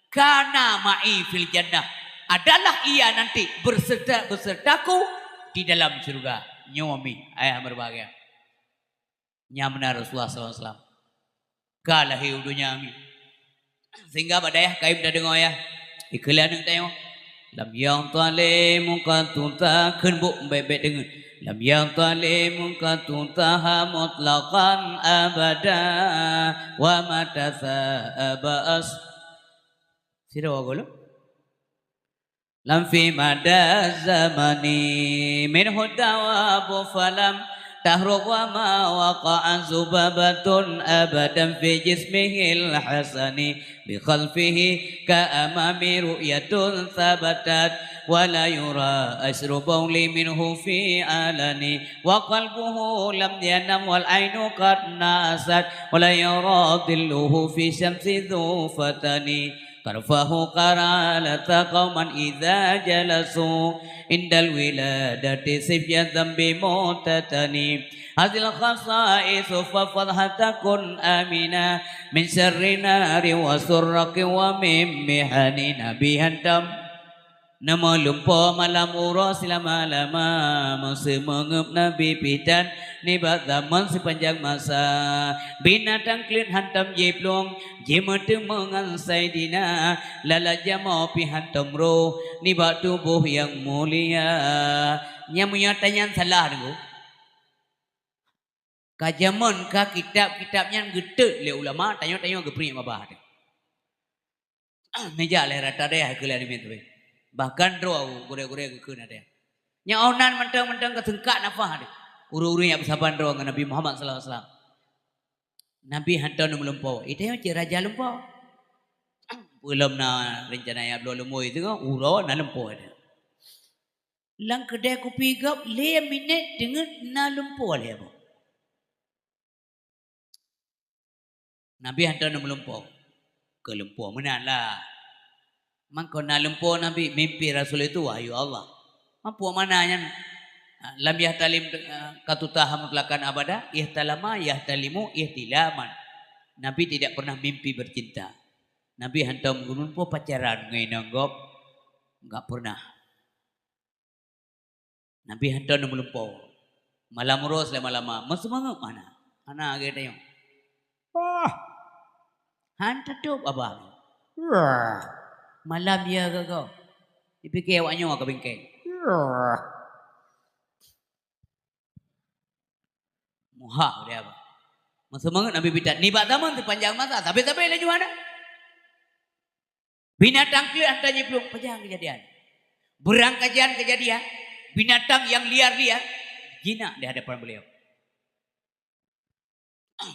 "Kana ma'i fil jannah," adalah ia nanti berserta, besertaku di dalam syurga. Nyoe mi, ayah berbahagia. Nyang meunan Rasulullah sallallahu alaihi wasallam ka lahé u donya mi. Sehingga bak dayah kayém tadeungoe yah. Ikeu lé aneuk tanyoe. Lam yadh dhalimu qattu ta-, kheun bôk bèk-bèk deungon. Lam yadh dhalimu qattu taha mutlaqan abada wa mata sa'aba as-, sidroe gohlom. Lam fi mada zamani minhu dawabu falam tahruk wa ma waqa'a zubabatun abadan fi jismihil hasani bi khalfihi ka amami ru'yatun sabatat wa la yura asru bauli minhu fi alani wa qalbuhu lam yanam wal ainu qad nasat wa la yura dhilluhu fi syamsi dhu fatani. Tarfahu qaralata qauman idza jalasu indal wiladati sifyatan bi mutatani. Hazil khasaisu fafadh hatta kun amina min syarri nari wa surraqi wa min mihani. Nabi hantom neumeulumpo malam uroe silama-lama, meuseumeungeup Nabi pih tan nibak zaman sipanjang masa. Binatang kleuet hantom jiplueng, jimeuteumé ngon Saidina, lalat jamoe pih hantom roh nibak tuboh nyang mulia. Nyang meunyoe tanyan salah deungoe. Ka jameun ka kitab-kitab nyan geutot lé ulama, tanyoe-tanyoe geupriek babah teuh. Neujak lé rata dayah keu lhée namiet teuh. Bahkan droe gurée-gurée geukheun ada. Nyang oh nan mantong-mantong ka seungkat nafah teuh. Ureuëng-ureuëng nyang beusaban droe ngon Nabi Muhammad sallallahu alaihi wasallam. Nabi hantom neumeulimpau. Itanyoe cit raja lumpo. Peulom na reuncana nyang bloe leumoi teungoh uroe na lumpo ada. Lam keudè kupi gob lhèe minèt teungeut na lumpoe lhèe boh. Nabi hantom neumeulimpo. Keu lumpoe meunan lah. Mangko na lumpoe Nabi, mimpi Rasul itu wahyu Allah. Mampu mana nyan? Lam yahtalim, eh, qattu taha mutlaqan abada, ihtalama yahtalimu ihtilaman. Nabi tidak pernah mimpi bercinta. Nabi hantom geulumpoe pacaran ngon inong gob. Enggak pernah. Nabi hantom neumeulimpo. Malam uroe seulama-lama, meuseumangat mana? Hana lagèe tanyoe. Wah! Han tatôb abah. Wah! Malam ya gaga. Dipike awak nyoe ka bingkeng. Wah! Muhah dia abah. Meuseumangat Nabi bitat. Nibak zaman teupanjang masa, sabe-sabe laju hana. Binatang kleuet hantom jiplueng, pajan keujadian. Beurangkajan keujadian, binatang nyang liar-liar, jinak di hadapan beliau.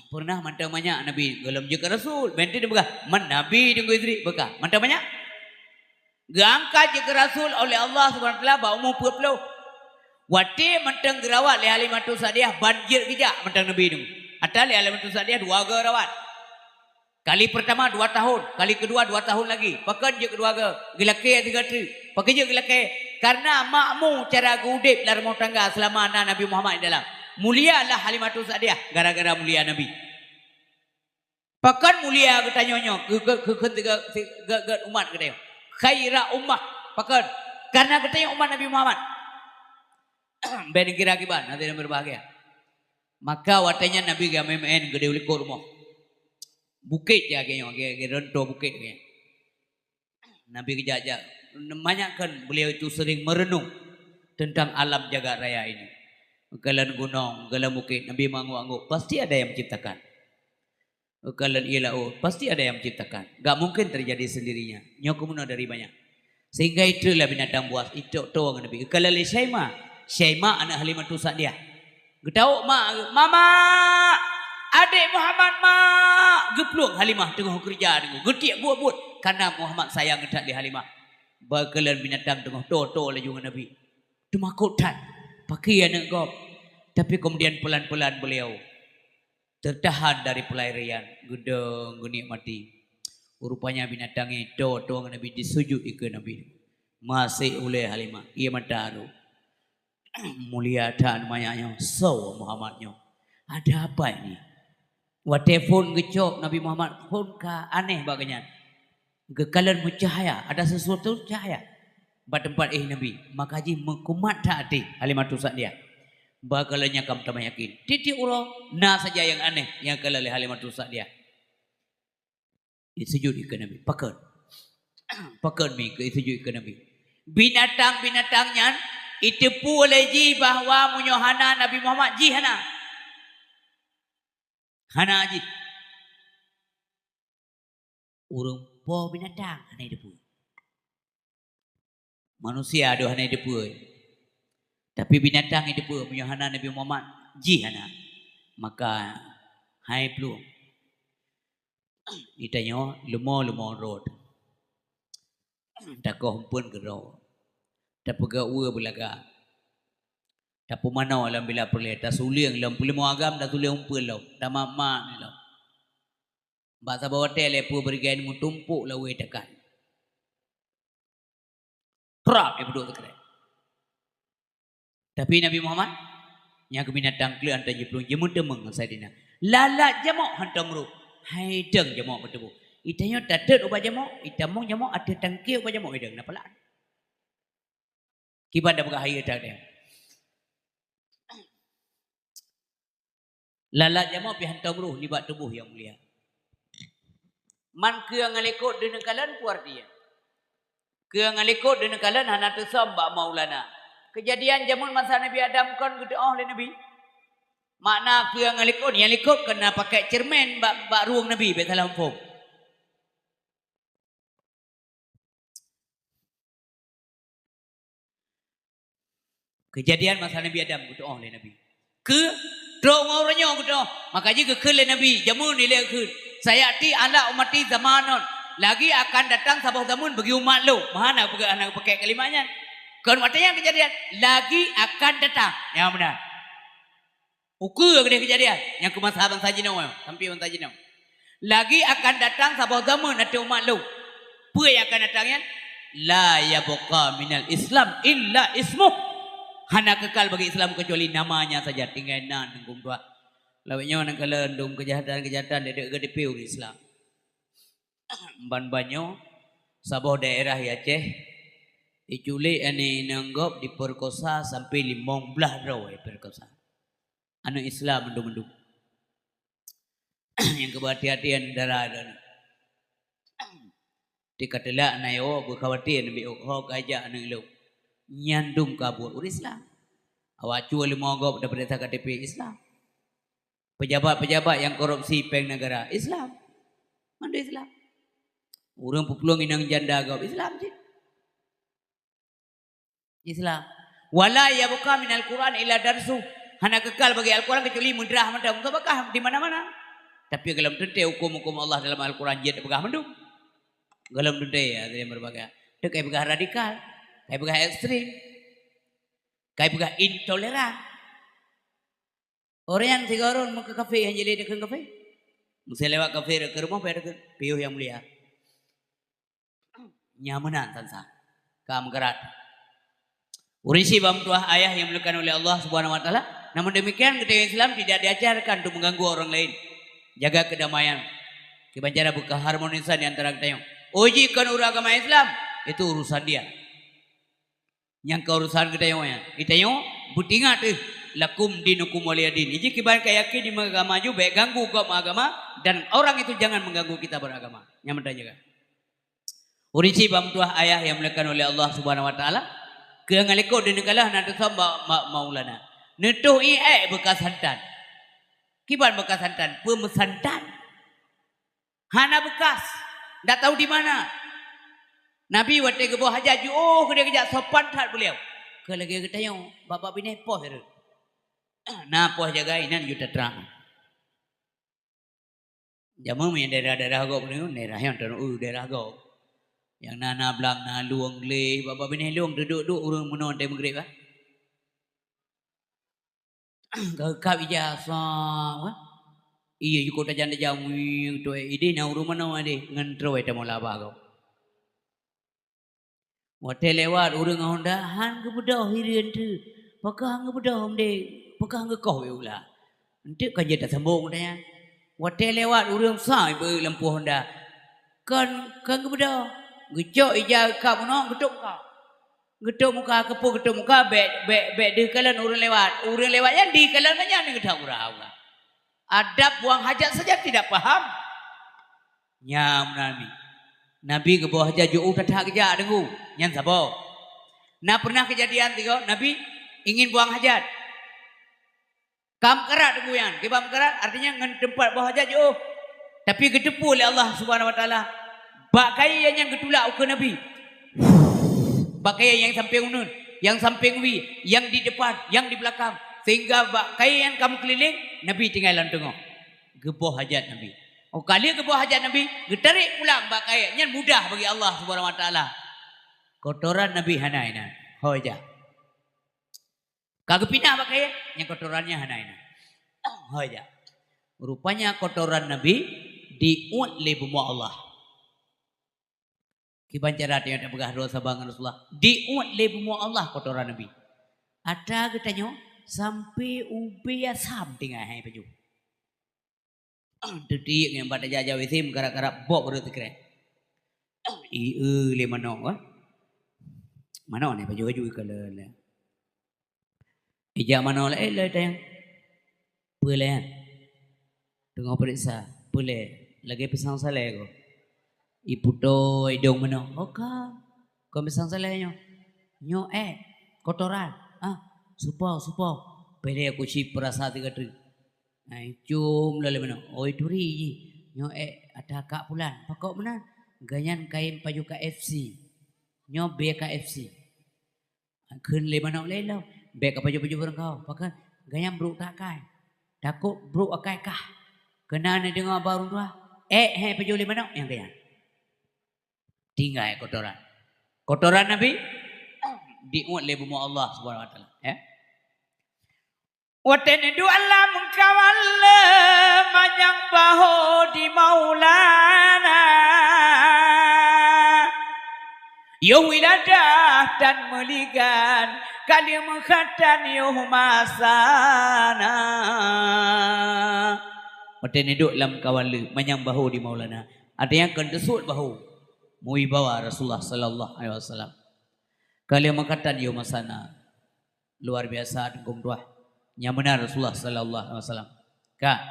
Pernah mantong manyak Nabi, gohlom jeuet keu Rasul, bènti dipeugah, "Man Nabi Teungku Idris," beukah, mantong manyak. Geuangkat jeuet keu Rasul oleh Allah Subhanahu Wa Taala bak umu peuet ploh. Watèe mantong geurawat lé Halimatus Sa'diyah, ban jeuet geujak mantong Nabi nyoe. Ata lé Halimatus Sa'diyah dua goe rawat. Kali pertama dua tahun, kali kedua dua tahun lagi. Pakon jeuet keudua goe, geulakèe sigoe treuk. Pakon jeuet geulakèe? Karena makmu cara geuudép lam rumoh tangga seulama na Nabi Muhammad di dalam. Mulia lah Halimatus Sa'diyah gara-gara mulia Nabi. Pakon mulia geutanyoe nyoe, keu, keu, keu, keu tiga, tiga, tiga umat geutanyoe. Khaira ummah. Pakon? Karena geutanyoe umat Nabi Muhammad. Bèk neukira kiban, hadirin berbahagia. Maka watèe nyan Nabi geumeu'en-meu'en geudeh u likot rumoh. Bukét jak geuh nyoe, geuh, geuh ronto bukét geuh. Nabi geujak-jak. Manyak kan beliau itu sering merenung tentang alam jagat raya ini. Kalon gunong, kalon bukét, Nabi meungangguk-angguk, pasti ada yang menciptakan. Kalon ié laôt, pasti ada yang menciptakan. Gak mungkin terjadi sendirinya. Nyoe keumeunyoe dari banyak. Sehingga itrek lah binatang buas, itrek toe ngon Nabi. Kalon lé Syaimah. Syaimah aneuk Halimatus Sa'diyah. Geutawök mak, "Mama! Adék Muhammad, Mak!" Geuplueng Halimah teungoh keureuja deungoe. Geutiek buet-buet. Karena Muhammad sayang that lé Halimah. Bak kalon binatang teungoh toe-toe laju ngon Nabi. Teumakot that. Pakri aneuk gob. Tapi kemudian pelan-pelan beliau tertahan dari pelarian, geudong, geunikmati. Rupanya binatang nyan toe-toe ngon Nabi, disujut ikeue Nabi. Maséh ulèe Halimah, ié mata rhot. Mulia that manyak nyoe, soe Muhammad nyoe? Ada apa ini? Watèe phon geucok Nabi Muhammad, phon ka aneh bak geuh nyan. Geukalon meucahya, ada sesuatu cahya bak teumpat éh Nabi. Maka jih meukumat that até Halimatus Sa'diyah. Bak kalon nyan ka meutamah yakin. Tiep-tiep uroe na saja nyang aneh nyang kalon lé Halimatus Sa'diyah. Disujut ikeue Nabi. Pakon? Pakon mi keu disujut ikeue Nabi? Binatang-binatang nyan jiteupeue lé jih bahwa meunyoe hana Nabi Muhammad, jih hana. Hana jih. Ureueng po binatang hana jiteupeue. Manusia deuh hana jiteupeue. Tapi binatang jiteupeue, meunyoe hana Nabi Muhammad, jih hana. Maka hai plueng. Geutanyoe leumo-leumo rot. Takoh umpeuen keudroe. Tapeugah ueh beulaga. Tapeumanoe lam bila peureulèe, tasulieng lam peuleumô agam, tasulieng umpeuen lom, tamat-mat lom. Bak saboh watèe lé peue beureugai meutumpôk lawée takan. Trap, ipeuduek teukrek. Tapi Nabi Muhammad, nyan keuh binatang kleuet hantom jiplueng, jimeuteumèe ngon Saidina. Lalat jamok hantom rôh. Hai deueng jamok meutuboh. Geutanyoe tatot ubak jamok, itamong jamok ateueh tangke ubak jamok, hai deueng na palat. Kiban tapeugah hai deueng. Lalat jamok pih hantom rôh nibak tuboh nyang mulia. Man keu nyang likot deuneukalon peue arti nyan? Keu nyang likot deuneukalon hana teusöm bak Maulana. Keujadian jameun masa Nabi Adam kon geuteu'oh lé Nabi. Makna keu nyang likot, nyang likot kon na pakèk ceureumen bak, bak rueng Nabi, bèk salah muphom. Keujadian masa Nabi Adam geuteu'oh lé Nabi. Keu trok ngon uroe nyoe geuteu'oh, maka jih geukheun lé Nabi, jameun ilèe kheun, "Sayati ala ummati zamanun," lagi akan datang saboh zameun bagi umat lôn. Meuhana peugah hana geupakèk kalimat nyan. Kon watée nyan keujadian, lagi akan datang. Nyang meunan. Ukeue keudeh keujadian nyang keu masa bansa jinoe, sampoe bansa jinoe. Lagi akan datang saboh zaman ateueh umat lôn. Peue nyang akan datang nyan? La yabqa minal Islam illa ismuh. Hana keukal bagi Islam keucuali namanya saja, tinggai nan teungku tuha. Lawét nyoe nyang kalon dum keujahatan-keujahatan dek-dek geudipiu ureuëng Islam. Ban-ban nyoe saboh daerah di Aceh, iculék aneuk inong gob, dipeurkosa sampoe limong blaih droe dipeurkosa. Aneuk Islam mandum-mandum. Nyang keuba hati-hati dara dan tika teulak na yo beukhawatir nabi ho kajak aneuk lôn. Nyan dum ka buet ureuëng Islam. Awak cue leumo gob dapeuriksa K T P Islam. Pejabat-pejabat nyang korupsi péng negara Islam. Mandum Islam. Ureuëng peuplueng inong janda gob Islam cit. Islam. Wala yabqa minal Qur'an illa darsu. Hana keukal bagi Al-Quran kecuali meudrah mantong. Musabaqah di mana-mana. Tapi golom teuntée huköm-huköm Allah dalam Al-Quran jeuet peugah mandum. Golom teuntée ya, dari berbagai. Teu kai peugah radikal, kai peugah ekstrem, kai peugah intoleran. Orang nyang sigoe ureuëng meukeukafé nyang jilé dikeue kafé. Meuseulewat kafé dikeue rumoh payah dikeue piôh nyang mulia. Nyang meunan sansa. Ka meugarat. Ureuëng syiek bak meutuah ayah yang dimuliakan oleh Allah Subhanahu wa Taala. Namun demikian, geutanyoe Islam tidak diajarkan untuk mengganggu orang lain. Jaga kedamaian. Kiban cara berkeharmonisan di antara geutanyoe. Oh jih kon ureuëng agama Islam, itu urusan dia. Nyang keu urusan geutanyoe nyan. Geutanyoe beutingat teuh, lakum dinukum waliya din. Iji kiban ka yakin di agama ju, bék ganggu gob agama, dan orang itu jangan mengganggu kita beragama. Nyang meunan jaga. Ureuëng syiek bak meutuah ayah yang dimuliakan oleh Allah Subhanahu wa Taala, keu ngaleko di neugala na teusom bak ma-, maulana. Neutoh ié beukas santan. Kiban beukas santan, peumeusantan. Hana beukas, ndak tahu di mana. Nabi watée geuboh hajat jiôh keudeh geujak sopan that beuliau. Keu lagée geutanyoe, babah binéh poh reuet. Na poh jagai inan ju tatra. Jameun meunyoe daerah-daerah gob nyoe, daerah nyang tanoh daerah gob. Nyang na, na blang, na lueng gleh, babah binéh lueng teuduek-duek ureuëng meunoe teuh meugreb, ah. Ka geukab ija sa, wah. Iya, jukôb tajam-tajam, wih, tu, eh, ideh na ureuëng meunoe deh, ngon trôi tamoe laba gob. Watée lewat ureuëng ngon Honda, han geubeudôh hireuen teuh. Pakon han geubeudôh, mdeh? Pakon han geukoh wéh ula? Enteuk ka jeuet tasambong geutanyoe. Watée lewat ureuëng sa beu lampôh Honda. Kon, kon geubeudôh. Geucok ija geukab meunoe, geutok muka. Geutok muka, keupeue geutok muka, bék, bék, bék deuh kalon ureuëng lewat. Ureuëng lewat nyan deuh kalon nyan geutak murah Allah. Adab buang hajat saja tidak paham. Nyang Nabi. Nabi geuboh hajat jiôh that-that geujak deungoe. Nyan saboh. Na pernah kejadian tiga, Nabi ingin buang hajat. Ka meukarat deungoe nyan. Kiban meukarat, artinya ngon teumpat boh hajat jiôh. Tapi geuteupeue lé Allah Subhanahu wa Taala, bak kayée nyan geutulak ukeue Nabi. Bak kayée nyang sampéng uneuen, nyang sampéng wie, nyang di depan, nyang di beulakang. Sehingga bak kayée nyan ka meukeulileng, Nabi tinggai lam teungoh. Geuboh hajat Nabi. Oh, ka lheueh geuboh hajat Nabi, geutarek pulang bak kayée. Nyan mudah bagi Allah Subhanahu wa Taala. Kotoran Nabi hana inan. Ho ija. Ka geupinah bak kayée, nyang kotoran nyan hana inan. Ho ija. Rupanya kotoran Nabi diuet lé bumoe Allah. Kiban cara tanyoe tapeugah droe saban ngon Rasulullah. Diuet lé bumoe Allah kotoran Nabi. Atra geutanyoe sampoe ubé asam tinggai hai pajoh. Teutiek ngon bak tajak-jak W C meukarat-karat boh ureuëng teukreh. Ié lé manok, ah. Manok ni pajoh-pajoh ikalon. Ijak manoe laén lé teuh. Peue lé nyan? Teungoh peuriksa. Peue lé? Lagée pisang salée ko. Iputôh idong manoe. Oh ka. Kon pisang salée nyoe. Nyoe ék. Kotoran. Ah, supoh, supoh. Peulé kuci peurasa tiga teuk. Ai, cum lom lé manoe. Oi turi jih. Nyoe ék ata kak pulan. Pakon meunan? Gobnyan kayém pajoh K F C. Nyoe bèe K F C. Kheun lé manok lé lom, bék ka pajoh-pajoh barangkaho. Pakon? Gobnyan brôk that akai. Takot brôk akai kah. Keunan neudeungoe bak ureuëng tuha, ék hai pajoh lé manok nyang gobnyan. Tinggai kotoran. Kotoran Nabi? Diuet lé bumoe Allah Subhanahu wa Taala, ya. Watée neuduek lam kawan le manyang bahô di Maulana. Yoh wiladah tan meuligan, ka lheueh meukhatan yoh masa na. Watée neuduek lam kawan le manyang bahô di Maulana. Ada nyang kon teusut bahô. Meuwibawa Rasulullah sallallahu alaihi wasallam. Ka lheueh meukhatan yoh masa na. Luar biasa teungku meutuah. Nyang meunan Rasulullah sallallahu alaihi wasallam. Ka.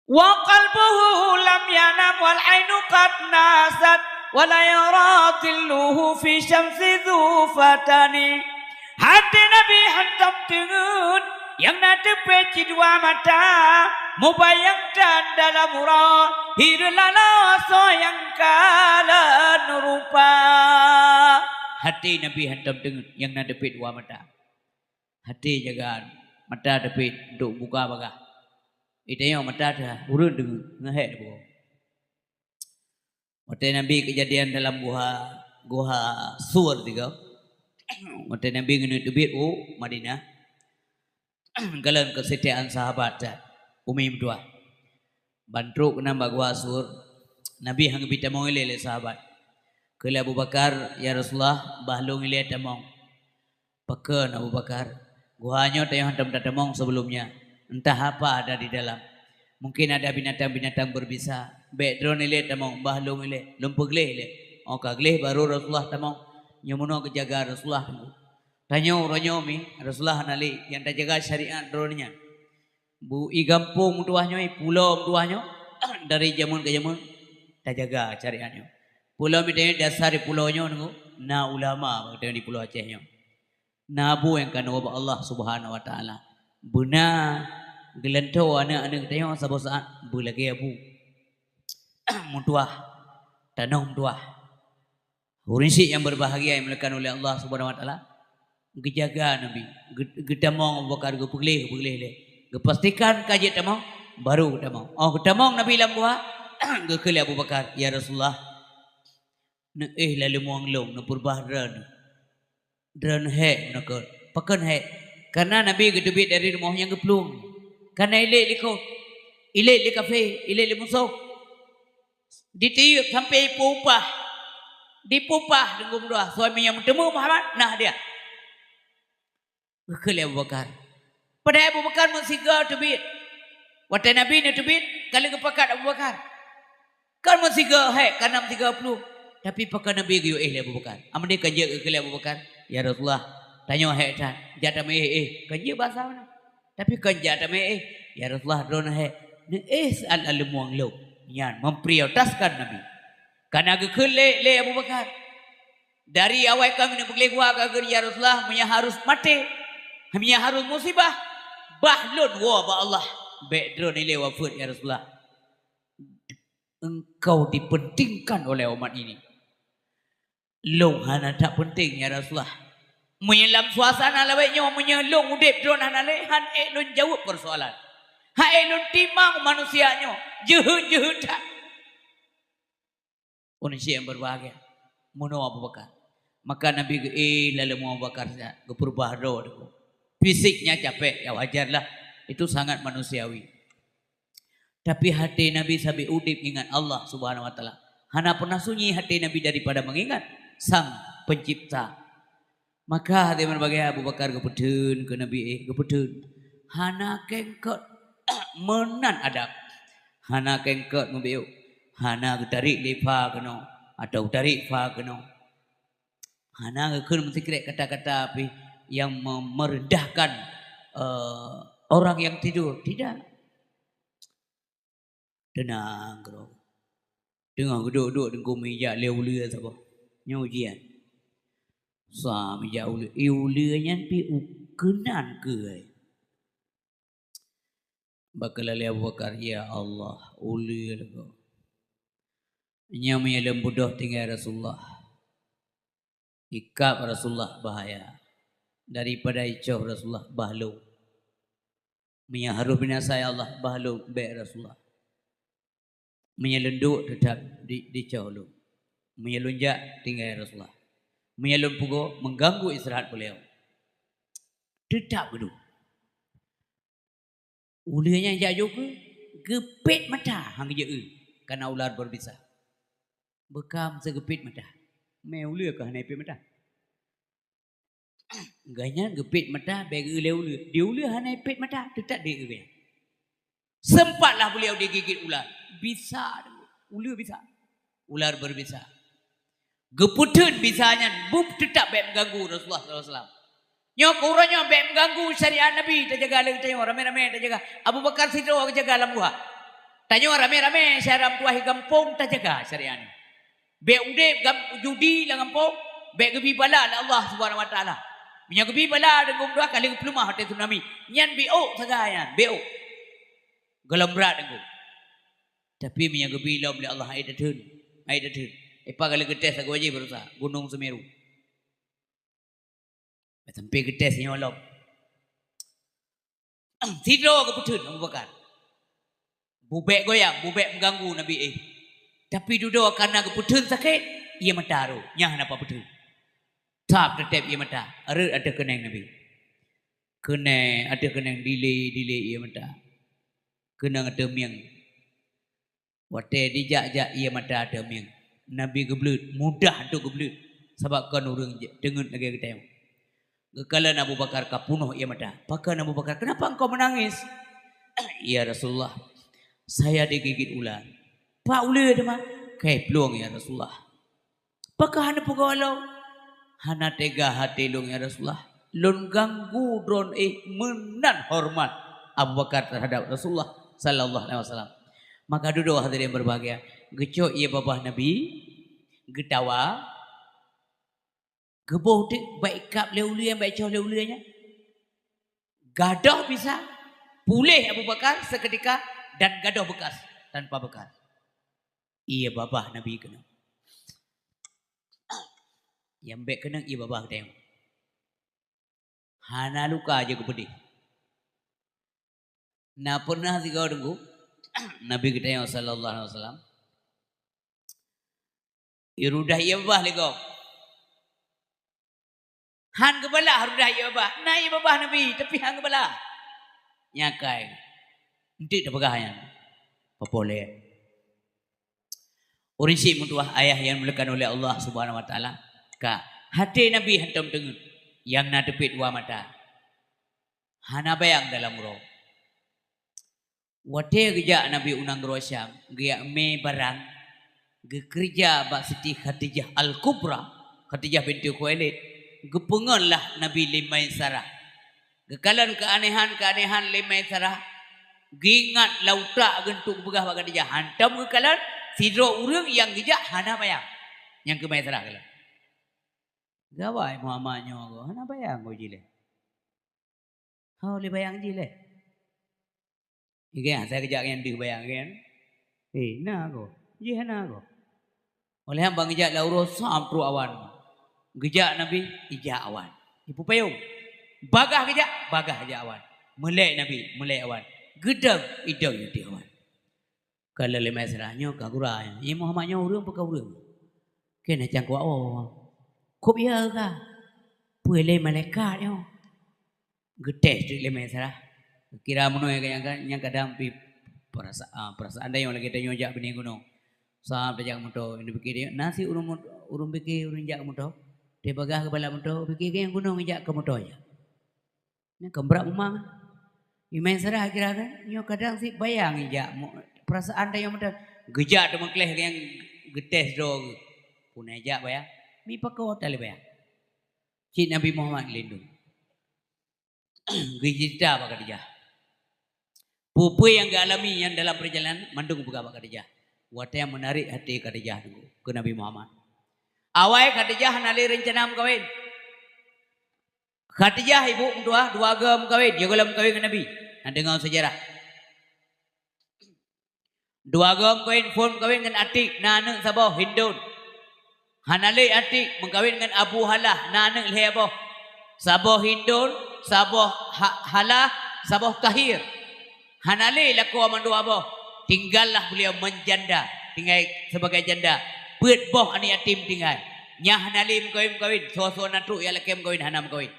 Wa qalbuhu lam yanam wal ainu qad nasat, wa la yara dhilluhu fi syamsi dhu fatani. Até Nabi hantom teungeut, nyang na teupéh cit dua mata, mubayang dan dalam uroe, hireuen laloe soe nyang kalon rupa. Até Nabi hantom teungeut, nyang na teupéh dua mata. Até jagaan, mata teupéh untuk buka bagaih. Di tanyoe mata teuh, ureueng deungoe, ngon hék teuh. Watée Nabi keujadian dalam guha, guha Sur tiga. Watée Nabi keuneuk teubiet u Madinah, kalon keuseutia sahabat, umi meutuah. Ban trok keunan bak guha Sur, Nabi han geubri tamong ilée lé sahabat. Kheun lé Abu Bakar, "Ya Rasulullah, bah lôn ilée tamong." "Pakon Abu Bakar? Guha nyoe tanyoe hantom tatamong sebelumnya. Entah apa ada di dalam. Mungkin ada binatang-binatang berbisa. Bék droeneuh ilée tamong, bah lôn ilée, lôn peugleh ilée." Oh ka gleh baru Rasulullah tamong. Nyoe meunoe geujaga Rasulullah teungku. Tanyoe uroe nyoe mi, Rasulullah hana lé, nyang tajaga syariat droeneuh nyan. Bu i gampông meutuah nyoe, i pulo meutuah nyoe, dari jameun ke jameun tajaga syariat nyoe. Pulo mi tanyoe dasar di pulo nyoe teungku, na ulama bak tanyoe di Pulo Aceh nyoe. Na abu nyang ka neuwoe bak Allah Subhanahu wa Taala. Beuna geulantoe aneuëk-aneuëk tanyoe saboh saat beulagée abu. Meutuah, tanoh meutuah. Ureuëng syik nyang berbahagia yang dimuliakan oleh Allah Subhanahu wa Taala, geujaga Nabi, geu-, geutamong Abu Bakar, geupeugléh, geupeugléh lé. Geupastikan ka jeuet tamong, baru geutamong. Oh geutamong Nabi lam guha, geukheun lé Abu Bakar, "Ya Rasulullah, neuéh laleumoeng lôn, neupeurubah droeneuh." Droeneuh hék meunoe kon. Pakon hék? Karena Nabi geuteubiet dari rumoh nyang geuplueng. Karena ilét likot, ilét lé kafé, ilét lé musoh. Ditiyeuk sampai ipupah. Dipupah deungon meudoa, "Suami nyang meuteumé Muhammad, na hadiah." Geukheun lé Abu Bakar. Padahai Abu Bakar meusigoe teubiet. Watée Nabi neuteubiet, ka lheueh geupakat Abu Bakar. Kan meusigoe hék, ka na meusigoe plueng. Tapi pakon Nabi geuyue éh lé Abu Bakar. Amadé kan jeuet geukheun lé Abu Bakar, "Ya Rasulullah, tanyoe hék that. Jak tameuéh éh." Kan jeuet basa meunan. Tapi kan jak tameuéh éh. "Ya Rasulullah, droeneuh hék." Neuéh saat laleumoeng lôn. Nyan memprioritaskan Nabi. Ka na geukheun lé, lé Abu Bakar. Dari awai kami neupeugleh guha ka geukheun, "Ya Rasulullah, meunyoe harus maté, meunyoe harus musibah, bah lôn woe bak Allah. Bék droeneuh ilée wafeuet, ya Rasulullah. Engkau dipentingkan oleh umat ini. Lôn hana that penting, ya Rasulullah. Meunyoe lam suasana lawét nyoe, meunyoe lôn udeb droeneuh hana lé, han ék lôn jaweueb persoalan. Han ék lôn timang manusia nyoe, jeuhet-jeuhet that." Ureuëng syik nyang berbahagia, meunoe Abu Bakar. Maka Nabi geuéh laleumoeng Abu Bakar siat, geupeurubah droe teungku. Fisiknya capek, ya wajarlah. Itu sangat manusiawi. Tapi hati Nabi sabe udeb ingat Allah Subhanahu wa Taala. Hana pernah sunyi hati Nabi daripada mengingat Sang Pencipta. Maka hati meunan bagée Abu Bakar geupeutheun keu Nabi, éh, geupeutheun. Hana kengkot meunan adab. Hana kengkot meubiôh. Hana geutarék lé pha keunoe atau geutarék pha keunoe. Hana geukheun meusikrek kata-kata pih nyang me-, merendahkan, eh, orang yang tidur. Tidak. Teunang keudroe. Teungoh geuduek-duek teungku meujak lé uleue saboh. Nyoe ujian. Sa meujak uleue. I uleue nyan pih u-, keunan keuh. Bak keulalé Abu Bakar, "Ya Allah, uleue lagoe. Nyoe meunyoe lôn beudôh tinggai Rasulullah." Ikab Rasulullah bahaya. Daripada icoh Rasulullah, bah lôn. Meunyoe harôh binasa, ya Allah, bah lôn, bék Rasulullah. Meunyoe lôn duek, teutab di, dicoh lôn. Meunyoe lôn jak, tinggai Rasulullah. Meunyo lôn peugoe, mengganggu istirahat beliau. Teutap geuduek. Uleue nyan jak jok keu geupet mata, han geujak eu, kana ular berbisa. Beukam segeupet mata. Mé uleue ka hana ipet mata. Gobnyan geupet mata, bèk geu-eu lé uleue. Di uleue hana ipet mata, teutap di eu nyan. Sempatlah beliau digigit ular. Bisa, uleue bisa. Ular berbisa. Geupeutheun bisa nyan, bup teutap bèk mengganggu Rasulullah sallallahu alaihi wasallam. Nyoe keu uroe nyoe bèk mengganggu syariat Nabi, tajaga lé tanyoe, ramé-ramé tajaga. Abu Bakar sidroe geujaga lam guha. Tanyoe ramé-ramé syedara meutuwah gampông tajaga syariat nyoe. Bèk udép gam-, judi lam gampông, bèk geubi bala lé Allah Subhanahu wa Taala. Meunyoe geubi bala, deungon meutuwah ka lheueh geupeuleumah watèe tsunami. Nyan beuôk sagai nyan, beuôk. Gohlom brat deungon. Tapi meunyoe geubi lom lé Allah, hai tatheun, hai tatheun. Ipa ka lheueh geutés sagoe jih baroesa, Gunong Semeru. Sampai geutés nyoe lom. Sidroe geupeutheun Abu Bakar. Bubèk goyang, bubèk mengganggu Nabi éh. Tapi dudoe kareuna geupeutheun sakét, ié mata rhot. Nyan hana pat peutheun. Tap teutép ié mata, rhot ateueh keuneng Nabi. Keuneng, ateueh keuneng dilée, dilée ié mata. Keunong ateueh mieng. Watèe jijak-jak ié mata ateueh mieng, Nabi geubleuet, mudah untuk geubleuet, sabab kon ureueng teungeut lagèe geutanyoe. Geukalon Abu Bakar ka peunoh ié mata. Pakon Abu Bakar, "Kenapa engkau menangis?" "Ya Rasulullah, saya digigit ular." "Pat uleue teuma?" "Kai plueng, ya Rasulullah." "Pakon hana peugoe lom?" "Hana teuga até lôn, ya Rasulullah. Lôn ganggu droeneuh meunan horeumat Abu Bakar teuhadap Rasulullah sallallahu alaihi wasallam." Maka dudoe hadirin berbahagia, geucok ié babah Nabi, geutawa, geuboh teuk, bèk ikab lé uleue nyan, bèk coh lé uleue nyan. Gadôh bisa, puléh Abu Bakar seketika dan gadôh bekas, tanpa bekas. Ié babah Nabi keunong. Nyang bèk keunong ié babah geutanyoe. Hana luka jeuet geupeudeh. Na pernah sigoe teungku, Nabi geutanyoe sallallahu alaihi wasallam, irudah ié babah lé gob. Han geubalah rudah ié babah. Na ié babah Nabi, tapi han geubalah. Nyakai. Enteuk teupeugah nyan. Peue lé. Ureueng syiek meutuwah ayah nyang dimuliakan oleh Allah Subhanahu wa Taala, ka, até Nabi hantom teungeut, nyang na teupit dua mata. Hana bayang dalam uroe. Watèe geujak Nabi u nanggroe Syam, geujak mé barang, geukeureuja bak Siti Khadijah Al-Kubra, Khadijah binti Khuwailid, geupeungon lah Nabi lé Maisarah. Geukalon keuanehan-keuanehan lé Maisarah, geuingat lam utak geuh untuk geupeugah bak Khadijah. Hantom geukalon, sidroe ureueng nyang geujak hana bayang. Nyang keu Maisarah kalon. Gawai Muhammad nyoe goe, hana bayang goe jih lé. Ho lé bayang jih lé. Igèe, asai geujak nyan deuh bayang kan? Eh, na goe. Jih hana goe. Óh lheueh ban geujak lam uroe Syam trok awan. Geujak Nabi, ijak awan. Ipeupayong. Bagaih geujak, bagaih jak awan. Meulèe Nabi, meulèe awan. Geudong, idong ateueh awan. Ka lheueh lé Maisarah nyoe ka gura nyoe. Ié Muhammad nyoe ureueng peu ka ureueng? Keuneuk cangkok awak. Kop ya ka. Peue lé malaikat nyoe? Geutés teuk lé Maisarah. Kira meunoe nyang, nyang kadang pih perasa-, ah, perasaan tanyoe lagèe tanyoe jak binéh gunong. Sab tajak moto, ini pikir dia, na sit ureueng mot-, ureueng pikir ureueng jak moto. Dia bagah keu balak moto, pikir ke nyang gunong jak keu moto jak. Nyan kan brat memang. Ié Maisarah kira kan, nyoe kadang sit bayang ijak mo-, perasaan tanyoe meunan. Geujak teumeukleh nyang geutés droe geuh. Puna jak bayang, mi pakon talé bayang. Cit Nabi Muhammad lindong. Geucerita bak Khadijah. Peue-peue nyang geualami nyan dalam perjalanan, mandum geupeugah bak Khadijah. Watèe nyang meunarek até Khadijah teungku, keu Nabi Muhammad. Awai Khadijah hana lé reuncana meukawen. Khadijah ibu meutuwah dua goe meukawen, jiôh gohlom meukawen ngon Nabi. Na deungö seujarah. Dua goe meukawen, phôn meukawen ngon Atik, na aneuk saboh, Hindun. Hana lé Atik, meukawen ngon Abu Halah, na aneuk lhèe boh. Saboh Hindun, saboh Ha-, Halah, saboh Kahir. Hana lé lakoe mandua boh. Tinggallah beliau menjanda, tinggai sebagai janda. Peuet boh aneuk yatim tinggai. Nyang hana lé meukawen-meukawen, soe-soe na trok jak lakée meukawen hana meukawen.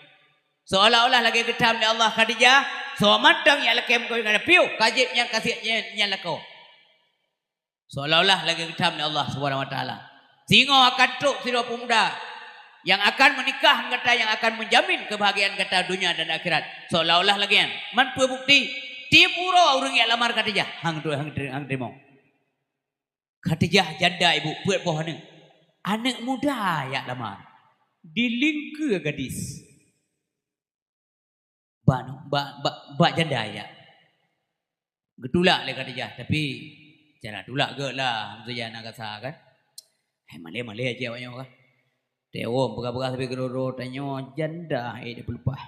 Seolah-olah lagée geutham lé Allah Khadijah, soe mantong jak lakée meukawen hana piôh, ka jieb nyan ka siek nyan, nyan lakoe. Seolah-olah lagée geutham lé Allah Subhanahu wa Taala. Singoh akan trok sidroe pemuda nyang akan meunikah ngon gata, nyang akan meujamin keubahagiaan gata donya dan akhirat. Seolah-olah lagée nyan. Man peue bukeuti? Tieb uroe ureuëng jak lamar Khadijah. Hang tu, hang, hang teurimong. Khadijah janda ibu, peuet boh aneuëk. Aneuëk muda jak lamar. Dilingkeue gadis. Bak, bak, bak, bak janda jak. Geutulak lé Khadijah, tapi cara tulak gét lah, maksudnya na kasa kan. Hai malée-malée aja awak nyoe kan. Tewom peugah-peugah tapi keudroe-droe tanyoe janda, eh, dia peulupah.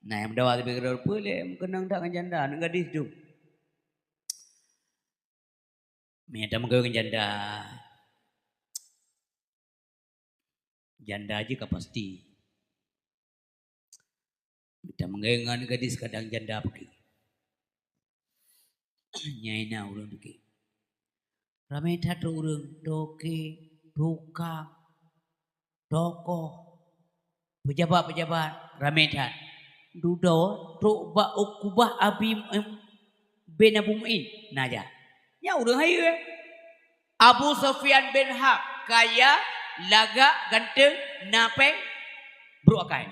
Nah, nyang meudawa tapi keudroe peue lé meukeunong that ngon janda, aneuëk gadis tu. Meunyo tameugawe ngon janda, janda jih ka pasti. Meunyo tameugawe ngon gadis kadang janda peuki. Nyai na ureuëng peuki. Ramé that ureuëng, toke, tukang, tokoh, pejabat-pejabat ramé that. Dudoe trok bak Ukubah Abi, em, bin Abu Mu'in, na jak. Nyan ureuëng hayeue. Abu Sufyan bin Harb, kaya, lagak, ganteng, na péng, brok akai.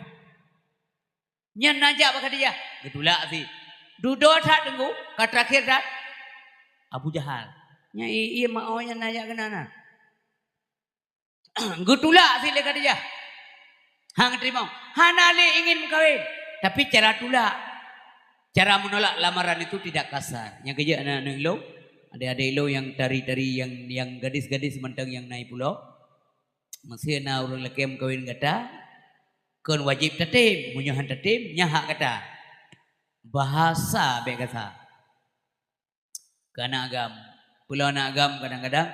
Nyan na jak bak Khadijah, geutulak sit. Dudoe that teungku, ka terakhir that Abu Jahal. Nyan i, i maoh nyan na jak keunan na. Geutulak sit lé Khadijah. Hang teurimong. Hana lé ingin meukawen. Tapi cara tulak, cara menolak lamaran itu tidak kasar. Nyang keujeuet aneuk-aneuk lôn, adék-adék lôn nyang tari-tari, nyang, nyang gadis-gadis mantong nyang na i pulo. Meusé na ureuëng lakée meukawen gata, kon wajéb tatem. Meunyoe han tatem, nyan hak gata. Bahasa bék gata. Keu aneuk agam. Peue lom aneuk agam kadang-kadang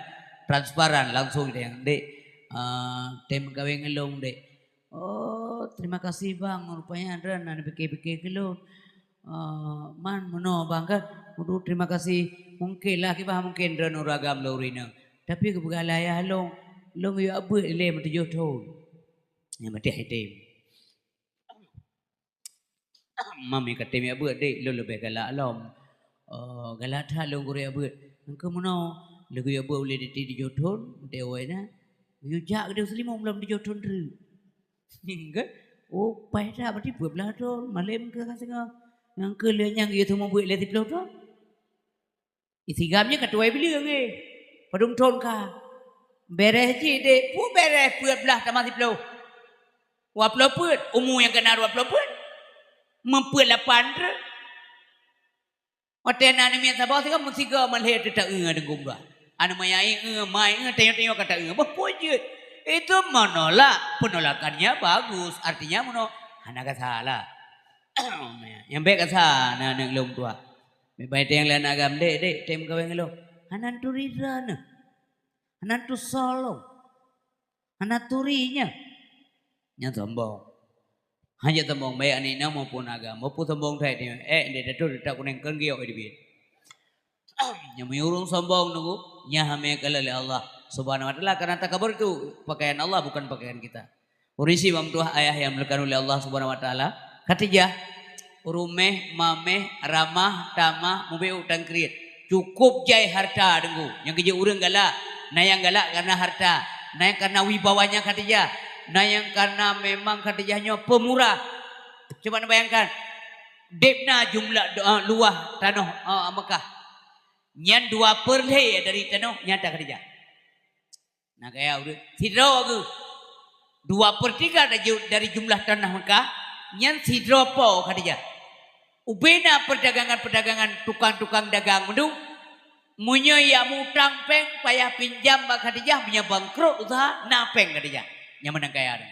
transparan langsung, "Dek, eh, tem meukawen ngon lôn, Dek." "Oh, terima kasih, Bang. Rupanya droeneuh na pike-pike keu lôn. Eh, man meunoe, Bang, kan? Waduh, terima kasih. Mungkin lah, kiban mungkin droeneuh ureuëng agam lôn ureuëng inong. Tapi keupeugah lé ayah lôn, lôn geuyue abeuet ilée meutujoh thon." Nyang maté item. "Mam, ka tem jak beuet, Dek, lôn leubeh galak lom." "Oh, galak that lôn gurée jak beuet." "Nyang keuh meunoe, lôn geuyue beuet ulée diti tujoh thon, dewai na. Geuyue jak keudeh u Seulimong lom tujoh thon treuk." Kan? "Oh, paih that, berarti peuet blaih thon, malém keu ka singoh. Nyang keuh lheueh nyan geuyue teumeu beuet lé siploh thon." Isigam nyan ka tuwai bileueng, eh. Padum thon ka. Beres cit, Dek. Peue beres peuet blaih tamah siploh? Dua ploh peuet. Umu nyang keunan dua ploh peuet. Meupeuet lapan treuk. Watée na aneuk miet saboh sigoe, meusigoe malhée teuta-eu deungon bah. Aneuk manyai eu, mai eu, tanyoe-tanyoe ka ta-eu. Bah, peue jeuet? Itu menolak, penolakannya bagus. Artinya meunoe, hana gasa lah. Nyang bék gasa na aneuk lôn tuha. Bèk bai teueng lé aneuk agam, "Dek, dek, tem kawén ngon lôn." Hana turi droeneuh. Hana tusoe lôn. Hana turi nyan. Nyan sombong. Hana sombong, baik aneuk inong maupun agam. Maupun sombong that nyoe. Eh, ndeh tatot, tatot kuneng keu giok di biet. Nyang meunyoe ureueng sombong nunggu, nyan hamé kalon lé Allah Subhanahu wa Taala, karena takabur itu pakaian Allah, bukan pakaian kita. Ureueng si bak meutuah ayah nyang dimuliakan oleh Allah Subhanahu wa Taala, Khadijah, ureueng méh, maméh, ramah, tamah, mubiôh utang kriet. Cukup jai harta deungon. Nyang keujeuet ureueng galak, na nyang galak karena harta, na nyang karena wibawanya Khadijah, na nyang karena memang Khadijah nyoe pemurah. Coba neubayangkan, deb na jumlah do-, luah tanoh, eh, Mekah. Nyan dua per lhèe dari tanoh nyang ata Khadijah. Na kaya ureueng sidroe geuh. Dua per tiga dari ju-, dari jumlah tanah Mekah, nyan sidroe po Khadijah. Ubé na perdagangan-perdagangan tukang-tukang dagang meudung, meunyoe jak meu-utang péng payah pinjam bak Khadijah, meunyoe bangkrot usaha, na péng Khadijah. Nyan meunan kaya nyan.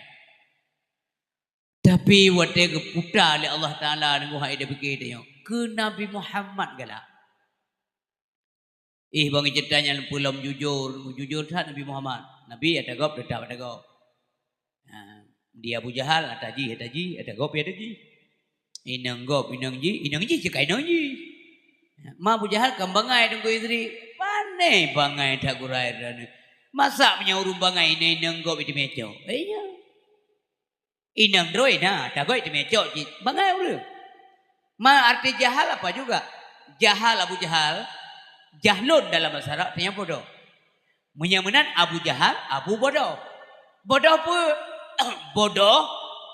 Tapi watèe geuputa lé Allah Taala deungon hai dipike tanyoe, keu Nabi Muhammad galak. Ih, bang cerita nyan peulom jujur, jujur that Nabi Muhammad. Nabi ata gob tetap ata gob. Ha, di Abu Jahal ata jih, ata jih, ata gob ata jih. Inong gob, inong jih, inong jih cit ka inong jih. Ma Abu Jahal kan bangai Teungku Idris, pane bangai that gurèe droeneuh. Masa meunyoe ureuëng bangai inong-inong gob iteumé cok? Eh, iya. Inong droe na, tagoe iteumé cok cit. Bangai ureuëng. Ma arti jahal apa juga? Jahal, Abu Jahal, jahlun dalam bahasa Arab artinya bodoh. Meunyoe meunan Abu Jahal, Abu bodoh. Bodoh peue? Bodoh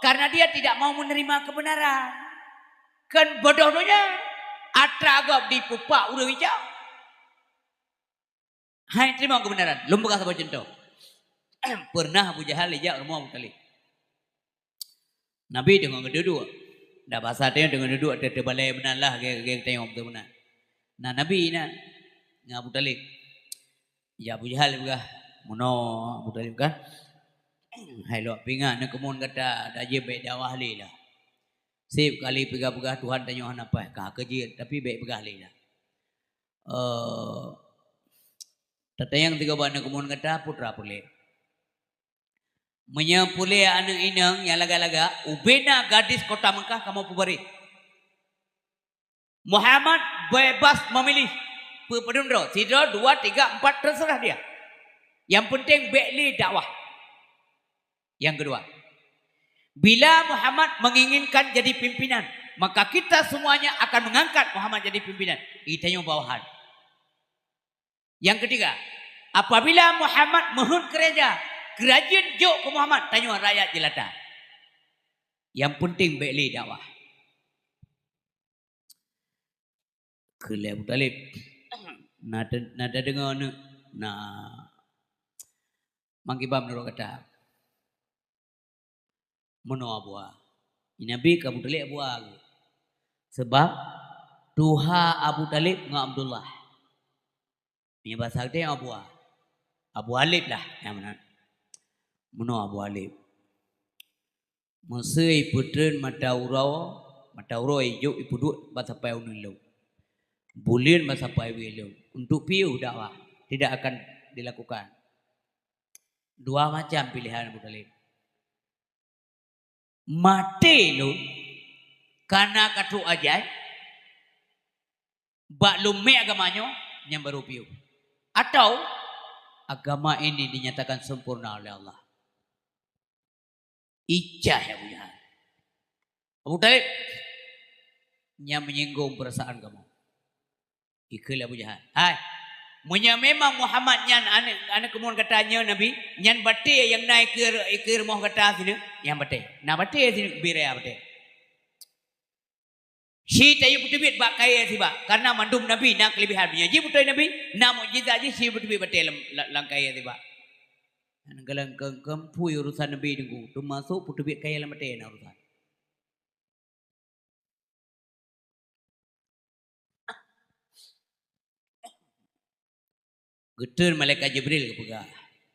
karena dia tidak mau menerima kebenaran. Kan bodoh donya, atra gob dipeupak ureuëng ijak. Hai teurimong keubeunaran. Lôn peugah saboh cuntoh. Peureunah Abu Jahal ijak rumoh Abu Thalib. Nabi teungoh geuduek-duek. Dak basa teungoh geuduek, teu-, teubalée meunan lah, ge-, ge-, teungoh beutôi meunan. Nah, Nabi na ngon Abu Thalib. Ya Abu Jahal peugah, meunoe Abu Thalib kan. Hai lôn peugah neukeumon gata, dak jeuet bék dakwah lé lah. Seb kali peugah-peugah Tuhan tanyoe hana paih, ka keujeuet, tapi bék peugah lé lah. Eh, tatanyong sigoe bak neukeumon gata putra puléh. Meunyoe puléh aneuëk inong nyang lagak-lagak, ubena gadis kota Mekah kamoe peubareh. Muhammad bebas memilih. Peu-, padum droe, sidroe, dua, tiga, empat, terserah dia. Yang penting bék lé dakwah. Yang kedua, bila Muhammad menginginkan jadi pimpinan, maka kita semuanya akan mengangkat Muhammad jadi pimpinan. Itanyoe bawahan. Yang ketiga, apabila Muhammad meuheuet keu raja, keurajeuen jok keu Muhammad, tanyoe rakyat jeulata. Yang penting bék lé dakwah. Kheun lé Abu Thalib, na te-, na tadeungoe neuk, na mangkibam nurot gata. Meunoe Abu A. Nabi ka meutulék Abu A. Sabab tuha Abu Thalib ngon Abdullah. Meunyoe basa geutanyoe Abu A. Abu Alib lah nyang meunan. Meunoe Abu Alib. Meuseu ipeutreun mata uroe, mata uroe ijok ipeuduek bak sapai uneuen lom. Buleuen bak sapai wie lom. Untuk piôh dakwah tidak akan dilakukan. Dua macam pilihan Abu Thalib. Maté lôn kana ka trok ajai, bak lôn mé agama nyoe, nyan barô piôh. Atau agama ini dinyatakan sempurna oleh Allah. Icah Abu Jahal. Abu Thalib, nyan menyinggung perasaan kamoe. Ikheun lé Abu Jahal, "Hai, meunyoe memang Muhammad nyan aneuk, aneuk keumon gata nyoe Nabi, nyan batée nyang na ikeue, ikeue rumoh gata sineuk, nyan batée. Na batée sineuk, bri raya batée. Ci tayue peuteubiet bak kayée sibak, karena mandum nabi na keulebihan. Meunyoe jih beutôi nabi, na mukjizat jih, ci peuteubiet batée lam, lam, lam kayée sibak." Nyan galak keu-, keu-, pui urusan nabi Teungku, teumasok peuteubiet kayée lam batée na urusan. Geutreun malaikat Jibril geupeugah,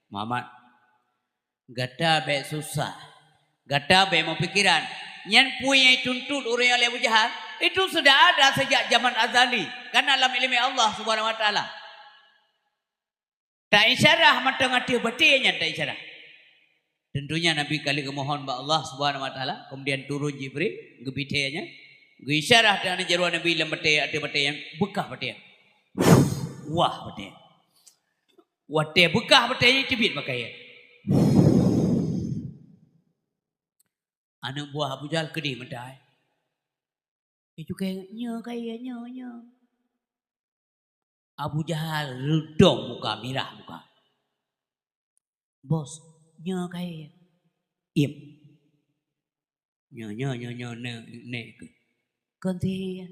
"Muhammad, gata bék susah, gata bék meupikeran. Nyan peue nyang ituntut ureuëng nyan lé Abu Jahal, itu sudah ada sejak zaman azali, karena lam iéleumé Allah Subhanahu wa Taala." Ta-isyarah mantong ateueh batée nyan ta-isyarah. Tentunya Nabi ka lheueh geumohon bak Allah Subhanahu wa Taala, kemudian turun Jibril, geubitée nyan, geuisyarah teuh jaroe Nabi lam batée, ateueh batée nyan, beukah batée. Wah batée. Watée beukah batée nyan teubiet bak kayée. Aneuk buah Abu Jahal keudeh meutai. Itu kayée, "Nyoe kayée, nyoe, nyoe." Abu Jahal reudong muka, mirah muka. "Bos, nyoe kayée." "Iem." "Nyoe, nyoe, nyoe, nyoe, nyoe, nyoe keuh." "Kon sihé."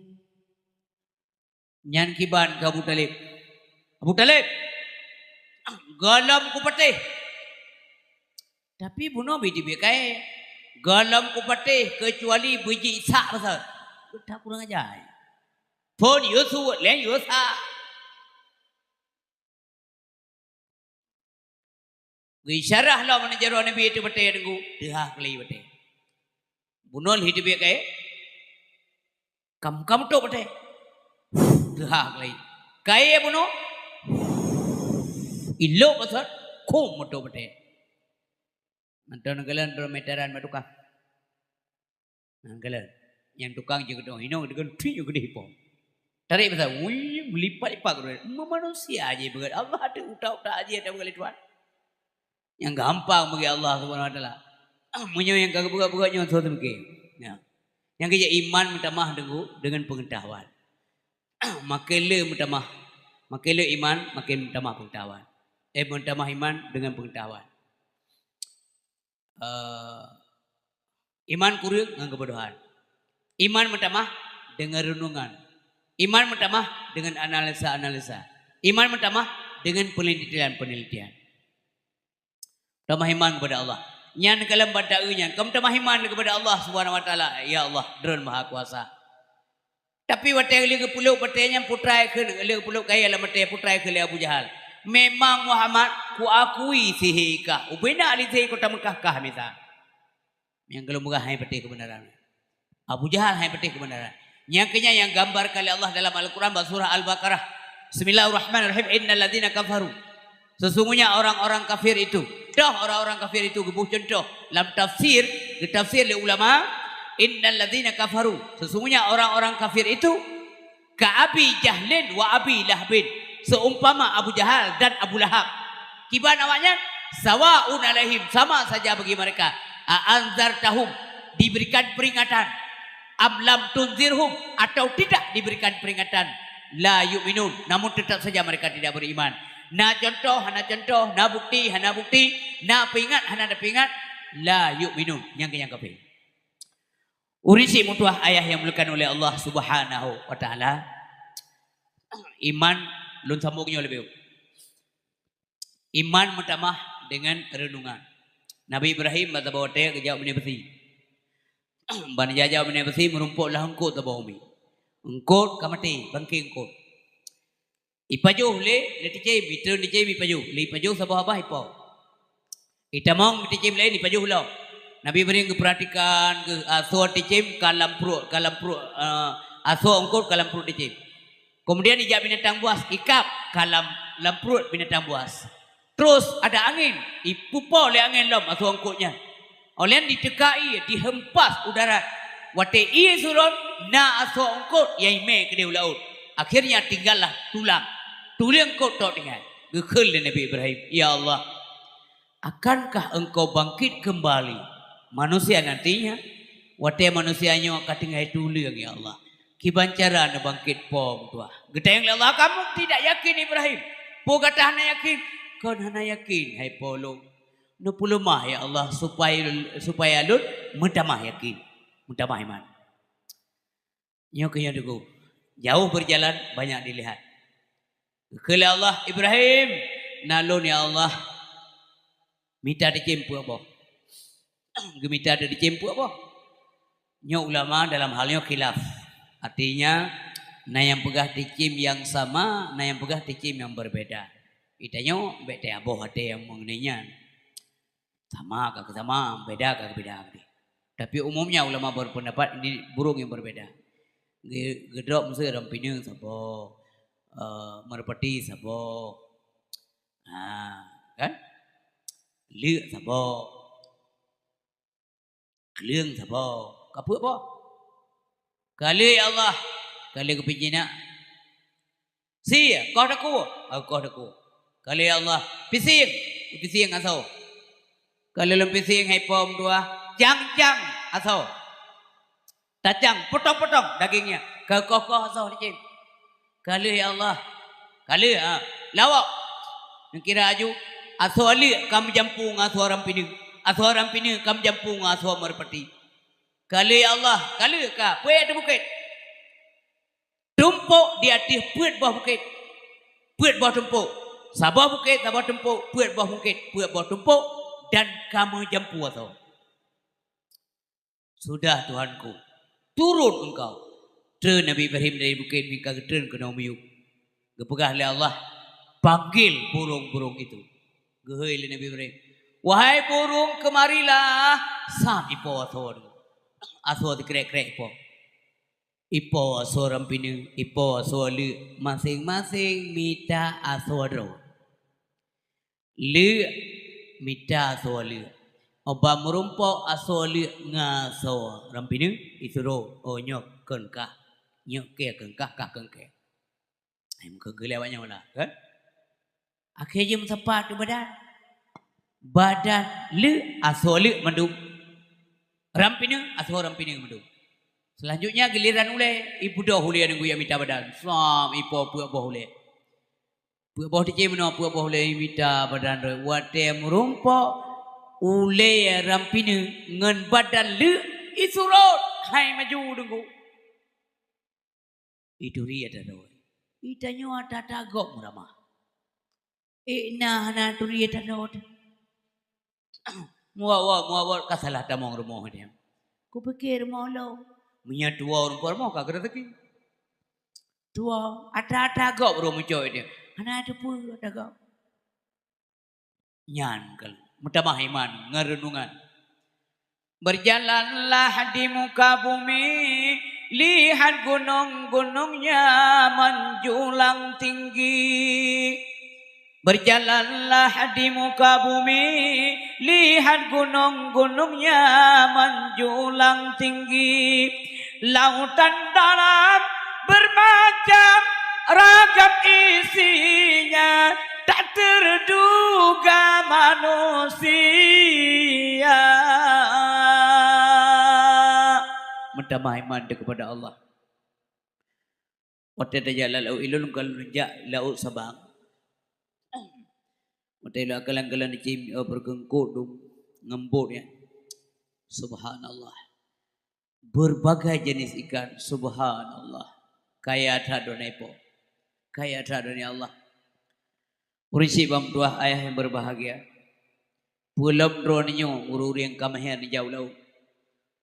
Nyan kiban keu Abu Thalib. "Abu Thalib, gohlom kupatéh. Tapi bunoe bri teubiet kayée. Gohlom kupatéh keucuali beujih sak basa." Geutak kurang aja. Phon Yusuf lén Yusuf. Geuisyarah lom jaroe Nabi ateueh batée Teungku, teuhah keulai batée. Bunoe lheueh teubiet kayée, kam, kam tôp batée. Teuhah keulai. Kayée bunoe, ilok basot, khum meutôp batée. Mantong neukalon droe meteran bak tukang. Nyan kalon. Nyang tukang jeuet keudong hinoe deungon pih jeuet keudeh ipo. Tarek masa, wui, meulipat-lipat keudroe. Meumanusia jih beugét. Allah ada utak-utak jih ada beugét lé Tuhan. Nyang gampang bagi Allah Subhanahu Wa Taala. Meunyoe nyang ka geupeugah-peugah nyoe soe teumeuke. Ya. Nyang keu iman meutamah deungon, deungon peungeutahuan. Makin le meutamah, makin le iman, makin meutamah peungeutahuan. Eh, meutamah iman deungon peungeutahuan. Eh, iman kureueng ngon keubodohan. Iman meutamah deungon reunungan. Iman meutamah deungon analisa-analisa. Iman meutamah deungon peunelitian-peunelitian. Tamah iman kepada Allah. Nyan ka lom bak taeu nyan, kamoe tamah iman kepada Allah Subhanahu Wa Taala. Ya Allah, Droen Maha Kuasa. Tapi watée lheueh geupeulok batée nyan, putrai kheun, lheueh geupeulok kayée lam batée, putrai kheun lé Abu Jahal, "Memang Muhammad, kuakui sihé kah. Ubena lé sihé kota Meukah kah mita." Nyang golom peugah hana patéh keubeunaran. Abu Jahal hana patéh keubeunaran. Nyang keu nyan nyang gambarkan lé Allah dalam Al-Quran bak surah Al-Baqarah. Bismillahirrahmanirrahim. Innal ladzina kafaru. Sesungguhnya orang-orang kafir itu. Toh orang-orang kafir itu geuboh cuntoh. Lam tafsir, geutafsir lé ulama, innal ladzina kafaru. Sesungguhnya orang-orang kafir itu ka Abi Jahlin wa Abi Lahabin, seumpama Abu Jahal dan Abu Lahab. Kiban awaknyan, sawaun alaihim, sama saja bagi mereka. A anzartahum, diberikan peringatan, am lam tunzirhum, atau tidak diberikan peringatan, la yu'minun, namun tetap saja mereka tidak beriman. Na cuntoh, hana cuntoh, na bukti, hana bukti, na peuingat, hana na peuingat, la yu'minun, nyang keu nyang kafé. Ureuëng syiek meutuah ayah nyang dimuliakan oleh Allah Subhanahu wa Taala, iman lôn sambung nyoe leubeh. Iman meutamah deungon reunungan. Nabi Ibrahim bak saboh watée geujak u binéh beusi. Ban jijak u binéh beusi, meurumpok lam eungkôt saboh umiek. Eungkôt ka maté, bangké eungkôt. Ipajoh lé, lé ticém, itreun ticém ipajoh. Lé ipajoh saboh babah ipo. Itamong ticém laén ipajoh lom. Nabi Ibrahim geupeuratikan geuh asoe ticém ka lam pruet, ka lam pruet, eh, asoe eungkôt ka lam pruet ticém. Keumudian ijak binatang buas, ikab ka lam, lam pruet binatang buas. Terus ada angén, ipupo lé angén lom asoe eungkôt nyan. Óh lheueh nyan diteuka ié, dihempas u darat. Watée ié surot, na asoe eungkôt nyang imé keudeh u laôt. Akhirnya tinggallah tulang. Tulang eungkôt tok tinggai. Geukheun lé Nabi Ibrahim, "Ya Allah, akankah Engkau bangkit kembali manusia nantinya?" Watée manusia nyoe ka tinggai tuleueng, ya Allah. Kiban cara neubangkit po meutuah. Geutanyong lé Allah, "Kamu tidak yakin, Ibrahim? Po gata hana yakin?" "Kon hana yakin, hai po lôn." Neupeuleumah, ya Allah, supaya, supaya lôn meutamah yakin, meutamah iman. Nyoe keuh nyoe teungku. Jauh berjalan, banyak dilihat. Geukheun lé Allah, "Ibrahim, na lôn, ya Allah, mita ticém peuet boh." Geumita ticém peuet boh. Nyoe ulama dalam hal nyoe khilaf. Artinya, na nyang peugah ticém nyang sama, na nyang peugah ticém nyang berbeda. Geutanyoe bék taboh até nyang mengenai nyan. Sama ka keusama, beda ka keubeda. Tapi umumnya ulama berpendapat ini burung yang berbeda. Ge-, geudrop meusé rampineung saboh, eh, merpati saboh. Ha, kan? Leuk saboh. Kleueng saboh. Ka peuet boh. Ka lheueh ya Allah, ka lheueh geupeujinak. Sie, koh takue, oh, koh takue. Ka lheueh ya Allah, piseng, piseng asoe. Ka lheueh lôn piseng hai po meutuah, cang-cang asoe. Tacang, potong-potong dagingnya, ka koh-koh asoe licin. Ka lheueh ya Allah, ka lheueh, ha. Lawok. Neukira aju, asoe leuk ka meujampu ngon asoe rampineung, asoe rampineung ka meujampu ngon asoe merpati. Ka lheueh ya Allah, ka lheueh ka, peuet di bukét. Tumpôk di ateueh peuet boh bukét. Peuet boh tumpôk. Saboh bukét, saboh tumpôk, peuet boh bukét, peuet boh tumpôk, dan ka meujampu asoe. Sudah, Tuhanku, turun Engkau. Treun Nabi Ibrahim dari bukét, mingka geutreun keunoe miyueb. Geupeugah lé Allah, "Panggil burung-burung itu." Geuhôi lé Nabi Ibrahim, "Wahai burung, kemarilah!" Sab ipo asoe. Asoe teukrek-krek ipo. Ipo asoe rampineung, ipo asoe leuk, maséng-maséng mita asoe droe. Leuk mita asoe leuk. Óh ban meurumpok asoe leuk ngon asoe rampineung, isuroh, "Oh, nyoe kheun kah, nyoe keu kheun kah, kah kheun keu." Ai, meukeugeuh lé awaknyan lah, kan? Akhé jeuem sapat keu badan. Badan leuk, asoe leuk mandum. Ram pineung, asoe ram pineung mandum. Selanjutnya giliran ulèe, ipudoh ulèe ngon guyue mita badan. Sam, ipo peuet boh ulèe. Peuet boh teucé meunoe, peuet boh ulèe mita badan rot. Watèe meurumpok, ulèe ram pineung ngon badan leuk isurot, hai maju deungku. Ituri ata rot. Itanyoe ata-ata gob meuramah. Ék na hana turi ata rot. Muwat-wat, muwat-wat ka salah tamong rumoh dia. Kupikir rumoh lôn. Meunyoe tuwoe rumoh ka geureuzeukki. Tuwoe, ata-ata gob rot meucok dia. Hana teupeue ata gob. Nyan keuh meutamah iman ngon reunungan. Berjalanlah di muka bumi, lihat gunung-gunungnya menjulang tinggi. Berjalanlah di muka bumi, lihat gunung-gunungnya menjulang tinggi. Lautan dalam bermacam ragam isinya, tak terduga manusia. Meutamah iman teuh kepada Allah. Watèe tajak lam laôt, ilôn ka lôn jak laôt Sabang. Watèe ilôn kalon-kalon cim, oh, beureugeungkot dum, ngembot ya. Subhanallah. Berbagai jenis ikan, subhanallah. Kaya that droeneuh po. Kaya that droeneuh Allah. Ureueng syiek bang meutuah, ayah yang berbahagia. Peulom droeneuh nyoe ureueng-ureueng ka meuhèr neujak u laôt.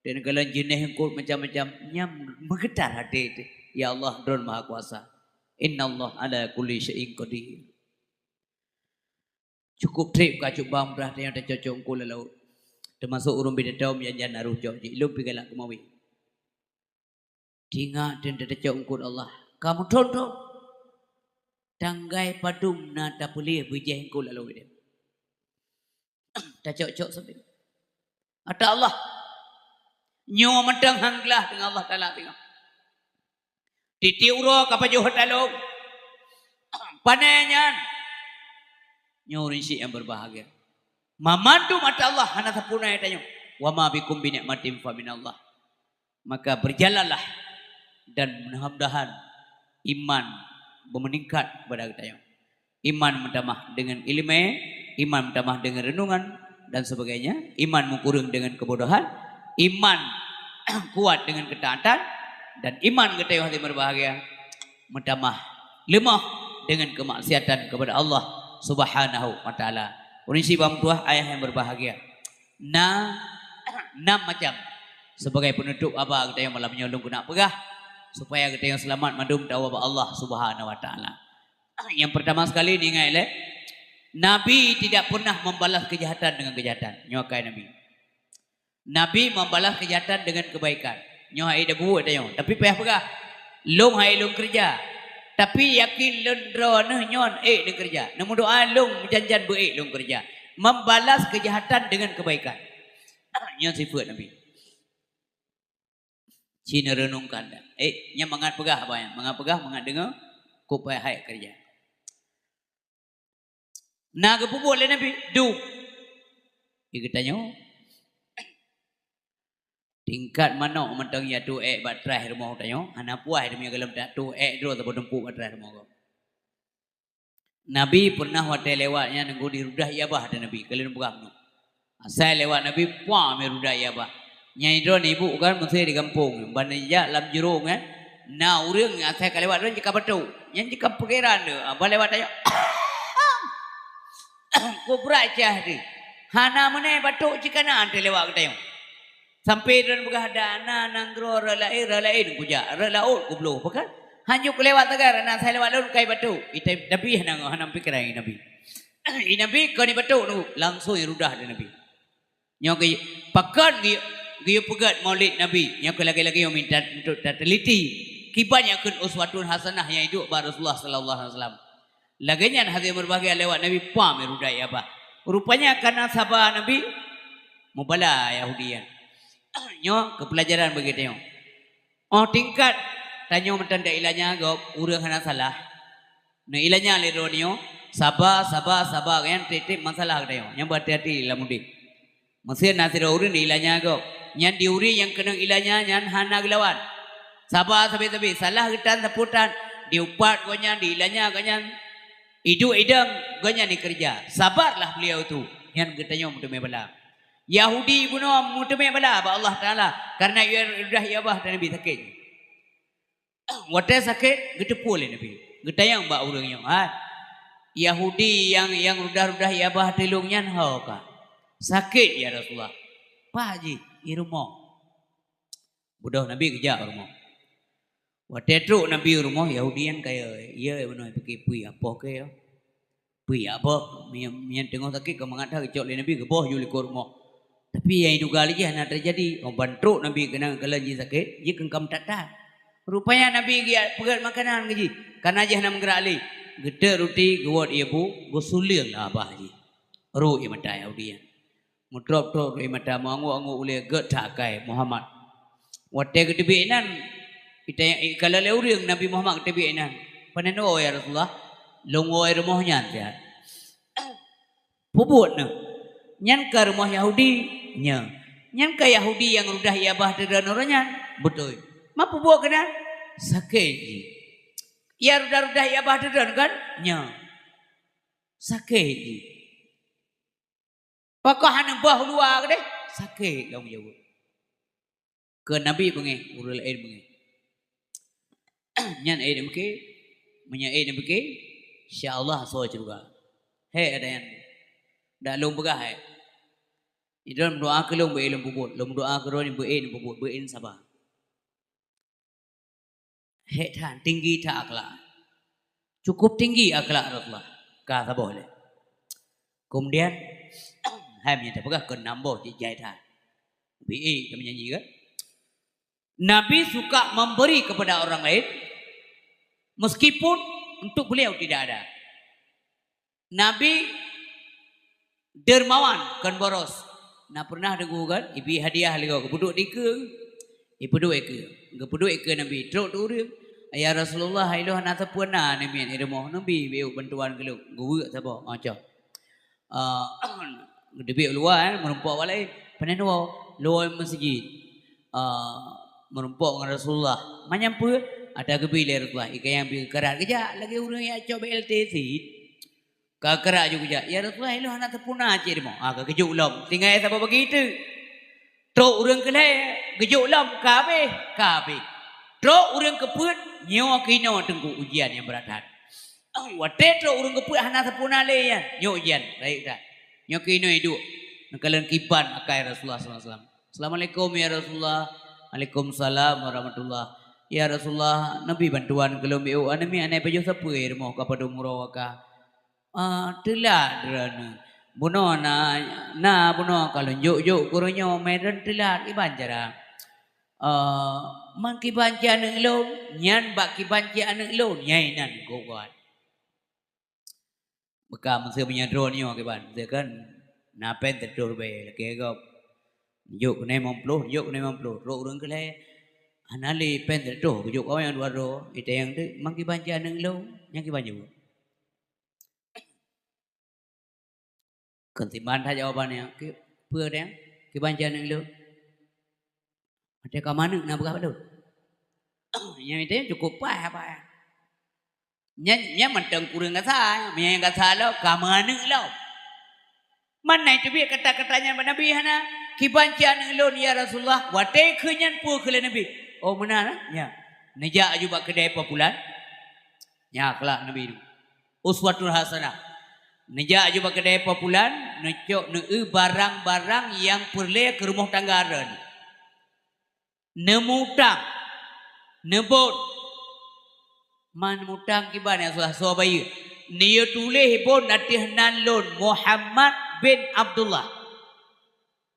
Dan kalon jeunèh eungkot macam-macam, nyan meugeutar até teuh. Ya Allah, Droen Maha Kuasa. Innallaha ala kulli syai'in qadir. Cukup trép ka cuba mudah teunyata cocok eungkot lam laôt. Teumasok ureueng bidatoe meujan-jan na roh cok jih, ilôn pih galak keumawé. Tingat teuh tacok eungkot Allah. Ka meuthon-thon. Tanggai padum na tapeuleueh beujeh eungkot lam laôt. Tacok-cok sabe. Ata Allah. Nyoe mantong han glah deungon Allah Taala teungoh. Tiep-tiep uroe ka pajoh ata lôn. Pane nyan. Nyoe ureueng syiek nyang berbahagia. Mamandum ata Allah hana sapeue na tanyoe. Wa ma bikum bi ni'matin fa minallah. Maka berjalanlah dan mudah-mudahan iman beumeuningkat bak geutanyoe. Iman meutamah deungon ileumèe, iman meutamah deungon reunungan dan sebagainya, iman meukureueng deungon keubodohan, iman kuat deungon keutaatan, dan iman geutanyoe hati berbahagia meutamah leumoh deungon keumaksiatan kepada Allah Subhanahu wa Taala. Ureueng syiek bang meutuah, ayah yang berbahagia. Na nam macam. Sebagai penutup haba geutanyoe malam nyoe lôn keuneuk peugah, supaya geutanyoe seulamat mandum tawoe bak Allah Subhanahu wa Taala. Yang pertama sekali, ingat lé, Nabi tidak pernah membalas kejahatan dengan kejahatan. Nyoe akai Nabi. Nabi membalas kejahatan dengan kebaikan. Nyoe hai dah buet tanyoe, tapi payah peugah, "Lôn hai lôn keureuja." Tapi yakin lôn droeneuh nyoe ék lôn keureuja. Neumeudoa lôn meujan-jan beu ék lôn keureuja. Membalas kejahatan dengan kebaikan. Nyoe sifat Nabi. Ci neureunungkan dah. Eh, nyan mangat peugah apa nyan? Mangat peugah, mangat deungoe, kok payah hai keureuja. Na geupeubuet lé Nabi, dum. Di geutanyoe, tingkat manok mantong ya tu ék bak traih rumoh tanyoe, hana puas demi gohlom tak tu ék droe saboh tumpuk bak traih rumoh gob. Nabi pernah watèe lewat nyan nunggu di rudah ié bah ata Nabi, kalian peugah bunoe. Asai lewat Nabi, puah mi rudah ié bah. Nyang droeneuh ibu kan meusti di gampông, ban jak lam jurông nyan, na ureueng asai ka lewat droeneuh jika batuk. Nyan jika pikiran tu, ah, ban lewat tanyoe. Kubra cah tu. Hana meunai batuk cika na ante lewat geutanyoe. Sampai droeneuh peugah, "Dah na nanggroe rot laén, rot laén kujak, rot laôt kubloh." Pakon? Hanjeuet kulewat sagai, na asai lewat lôn kai batuk. Ita Nabi hana, hana pikiran Nabi. I Nabi kon ibatuk tu, langsung irudah di Nabi. Nyoe geu-, pakon geu-, geuyue peugét maulid Nabi, nyoe keu lagèe-lagèe nyoe minta untuk tateliti. Kiban nyang kheun uswatun hasanah nyang iduek bak Rasulullah sallallahu alaihi wasallam. Lagèe nyan hadirin berbahagia lewat Nabi pam irudah ié bah. Rupanya kana saba Nabi mubala Yahudi nyan. Nyoe keu pelajaran bagi tanyoe. Oh tingkat tanyoe meutan dak ilanya gob ureueng hana salah. Neuilanya lé droeneuh nyoe, Saba, saba, saba, nyan tieb-tieb masalah geutanyoe. Nyan beuhati-hati lam udeb. Meusé na sidroe ureuëng diilanya gob. Nyan di ureuëng nyang keunong ilanya nyan hana geulawan. Saba sabe-sabe, salah geutan sapeue tan, diupat gobnyan, diilanya gobnyan, iduek idong gobnyan dikeureuja. Sabarlah beliau tu. Nyan geutanyoe meuteumé bala. Yahudi bunoe meuteumé bala bak Allah Taala kareuna ia reudah ia bah dan Nabi sakét. Watée sakét, geuteupeue lé Nabi. Geutanyong bak ureuëng nyoe, "Hai, Yahudi nyang, nyang rudah-rudah ia bah ateueh lôn nyan ho ka? Sakét, ya Rasulullah." "Paih jih?" "I rumoh." Beudôh Nabi geujak u rumoh. Watée trok Nabi u rumoh, Yahudi nyan kaya, ia bunoe pike pui apoh keu Peuyak boh, meunyan, meunyan teungoh sakét ka mangat that geucok lé Nabi, geuboh ju likot rumoh. Tapi nyang iduga lé jih hana teujadi. Óh ban trok Nabi keunan kalon jih sakét, jih kheun ka meutat-tat. Rupanya Nabi geujak peugét makanan keu jih, kana jih hana meugerak lé. Geuteuk ruti, geuwot ié bu, geusuleueng lam babah jih. Rôh ié mata Yahudi nyan. Meutrôp-trôp rôh ié mata, meuangguk-angguk ulée, gét that akai Muhammad. Watée geuteubiet inan, ita-, ikalon lé ureuëng Nabi Muhammad geuteubiet inan. "Pane neuwoe, ya Rasulullah?" "Lôn woe rumoh nyan siat." "Peubuet neuh?" "Nyan ka rumoh Yahudi." "Nyo." "Nyan ka Yahudi nyang rudah ié bah teudon uroe nyan?" "Beutôi." "Ma peubuet keunan?" "Sakét jih." "Ia rudah-rudah ié bah teudon kan?" "Nyo." "Sakét jih." "Pakon hana boh luwa keudeh?" "Sakét," lôn jaweueb. Keu Nabi beungéh, ureuëng laén beungéh. Nyan ék neupike, meunyoe ék neupike, insya Allah asoe syeuruga. Hék ada nyan. Dak lôn peugah hék. Idroe meudoá keu lôn beu ék lôn peubuet, lôn meudoá keu droe nyan beu ék lôn peubuet, beu ék lôn saba. Hék that, tinggi that akhlak. Cukup tinggi akhlak Rasulullah. Ka saboh lé. Kemudian, hai meunyoe tapeugah kon nam boh cit jai that. Bi ék ka meunyanyi kan? Nabi suka memberi kepada orang lain meskipun untuk beliau tidak ada. Nabi dermawan kon boros. Na pernah deungoe kan, ibi hadiah lé gob, geupeuduek dikeue, ipeuduek ikeue. Geupeuduek ikeue Nabi, trok tu ureuëng, "Ya Rasulullah, ilôn hana sapeue na neumiet i rumoh, neubi beu bantuan keu lôn." Geuweuek saboh, "Oh, cok." Ah, geuteubiet u luwa, eh, meurumpok bak laén. "Pane neuwoe?" "Lôn woe meuseujid." Ah, meurumpok ngon Rasulullah. Manyang peue? Ata geubi lé Rasulullah, ié kayang bi geukarat geujak lagée ureuëng nyang cok B L T cit. Ka karat ju geujak, "Ya Rasulullah, ilôn hana sapeue na cit rumoh." Ah, ka geujok lom. Tinggai saboh bagi teuk. Trok ureuëng keu lhée, geujok lom, ka habéh, ka habéh. Trok ureuëng keu peuet, nyoe keunoe teungku ujian nyang brat that. Watée trok ureuëng keu peuet hana sapeue na lé nyan, nyoe ujian, rayeuk that. Nyoe keunoe iduek, neukalon kiban akai Rasulullah sallallahu alaihi wasallam. "Assalamualaikum ya Rasulullah." "Waalaikumsalam warahmatullah." "Ya Rasulullah, neubi bantuan keu lôn beu, aneuk miet hana pajoh sapeue i rumoh ka padum uroe ka." "Ah, teulat droeneuh. Bunoe na, na bunoe ka lôn jok-jok keu uroe nyoe, meunan teulat, kiban cara?" "Ah, man kiban cit aneuk lôn?" "Nyan bak kiban cit aneuk lôn, nyang inan keu gob." Beuka meuseu meunyoe droeneuh kiban, meuseu kan na péng siratoh ribée lakée gob. Jok keunoe limong ploh, jok keunoe limong ploh, trok ureuëng keu lhée. Hana lé péng siratoh, geujok awaknyan dua droe, itanyong teuk, "Man kiban cit aneuk lôn?" Nyan kiban jaweueb. Kon siman that jawaban nyan, "Ki-, peue deh? Kiban cit aneuk lôn?" "Watée ka meuaneuk na peugah bak lôn." Nyan itanyong cukup paih apa nyan. Nyan, nyan mantong kureueng gasa, meunyoe nyang gasa lom, ka meuaneuk lom. Man na iteubiet kata-kata nyan bak Nabi hana? "Kiban cit aneuk lôn, ya Rasulullah." Watée kheun nyan peue kheun lé Nabi? Oh, meunan, eh? Nyan. Neujak aju bak keudè po pulan. Nyan akhlak Nabi tu. Uswatul hasanah. Neujak aju bak keudè po pulan, neucok, neueu barang-barang nyang peureulée keu rumoh tangga droeneuh. Neumutang, neubon. Man mutang kiban nyang susah soe bayeue. Neuyue tuléh bon ateueh nan lôn, Muhammad bin Abdullah.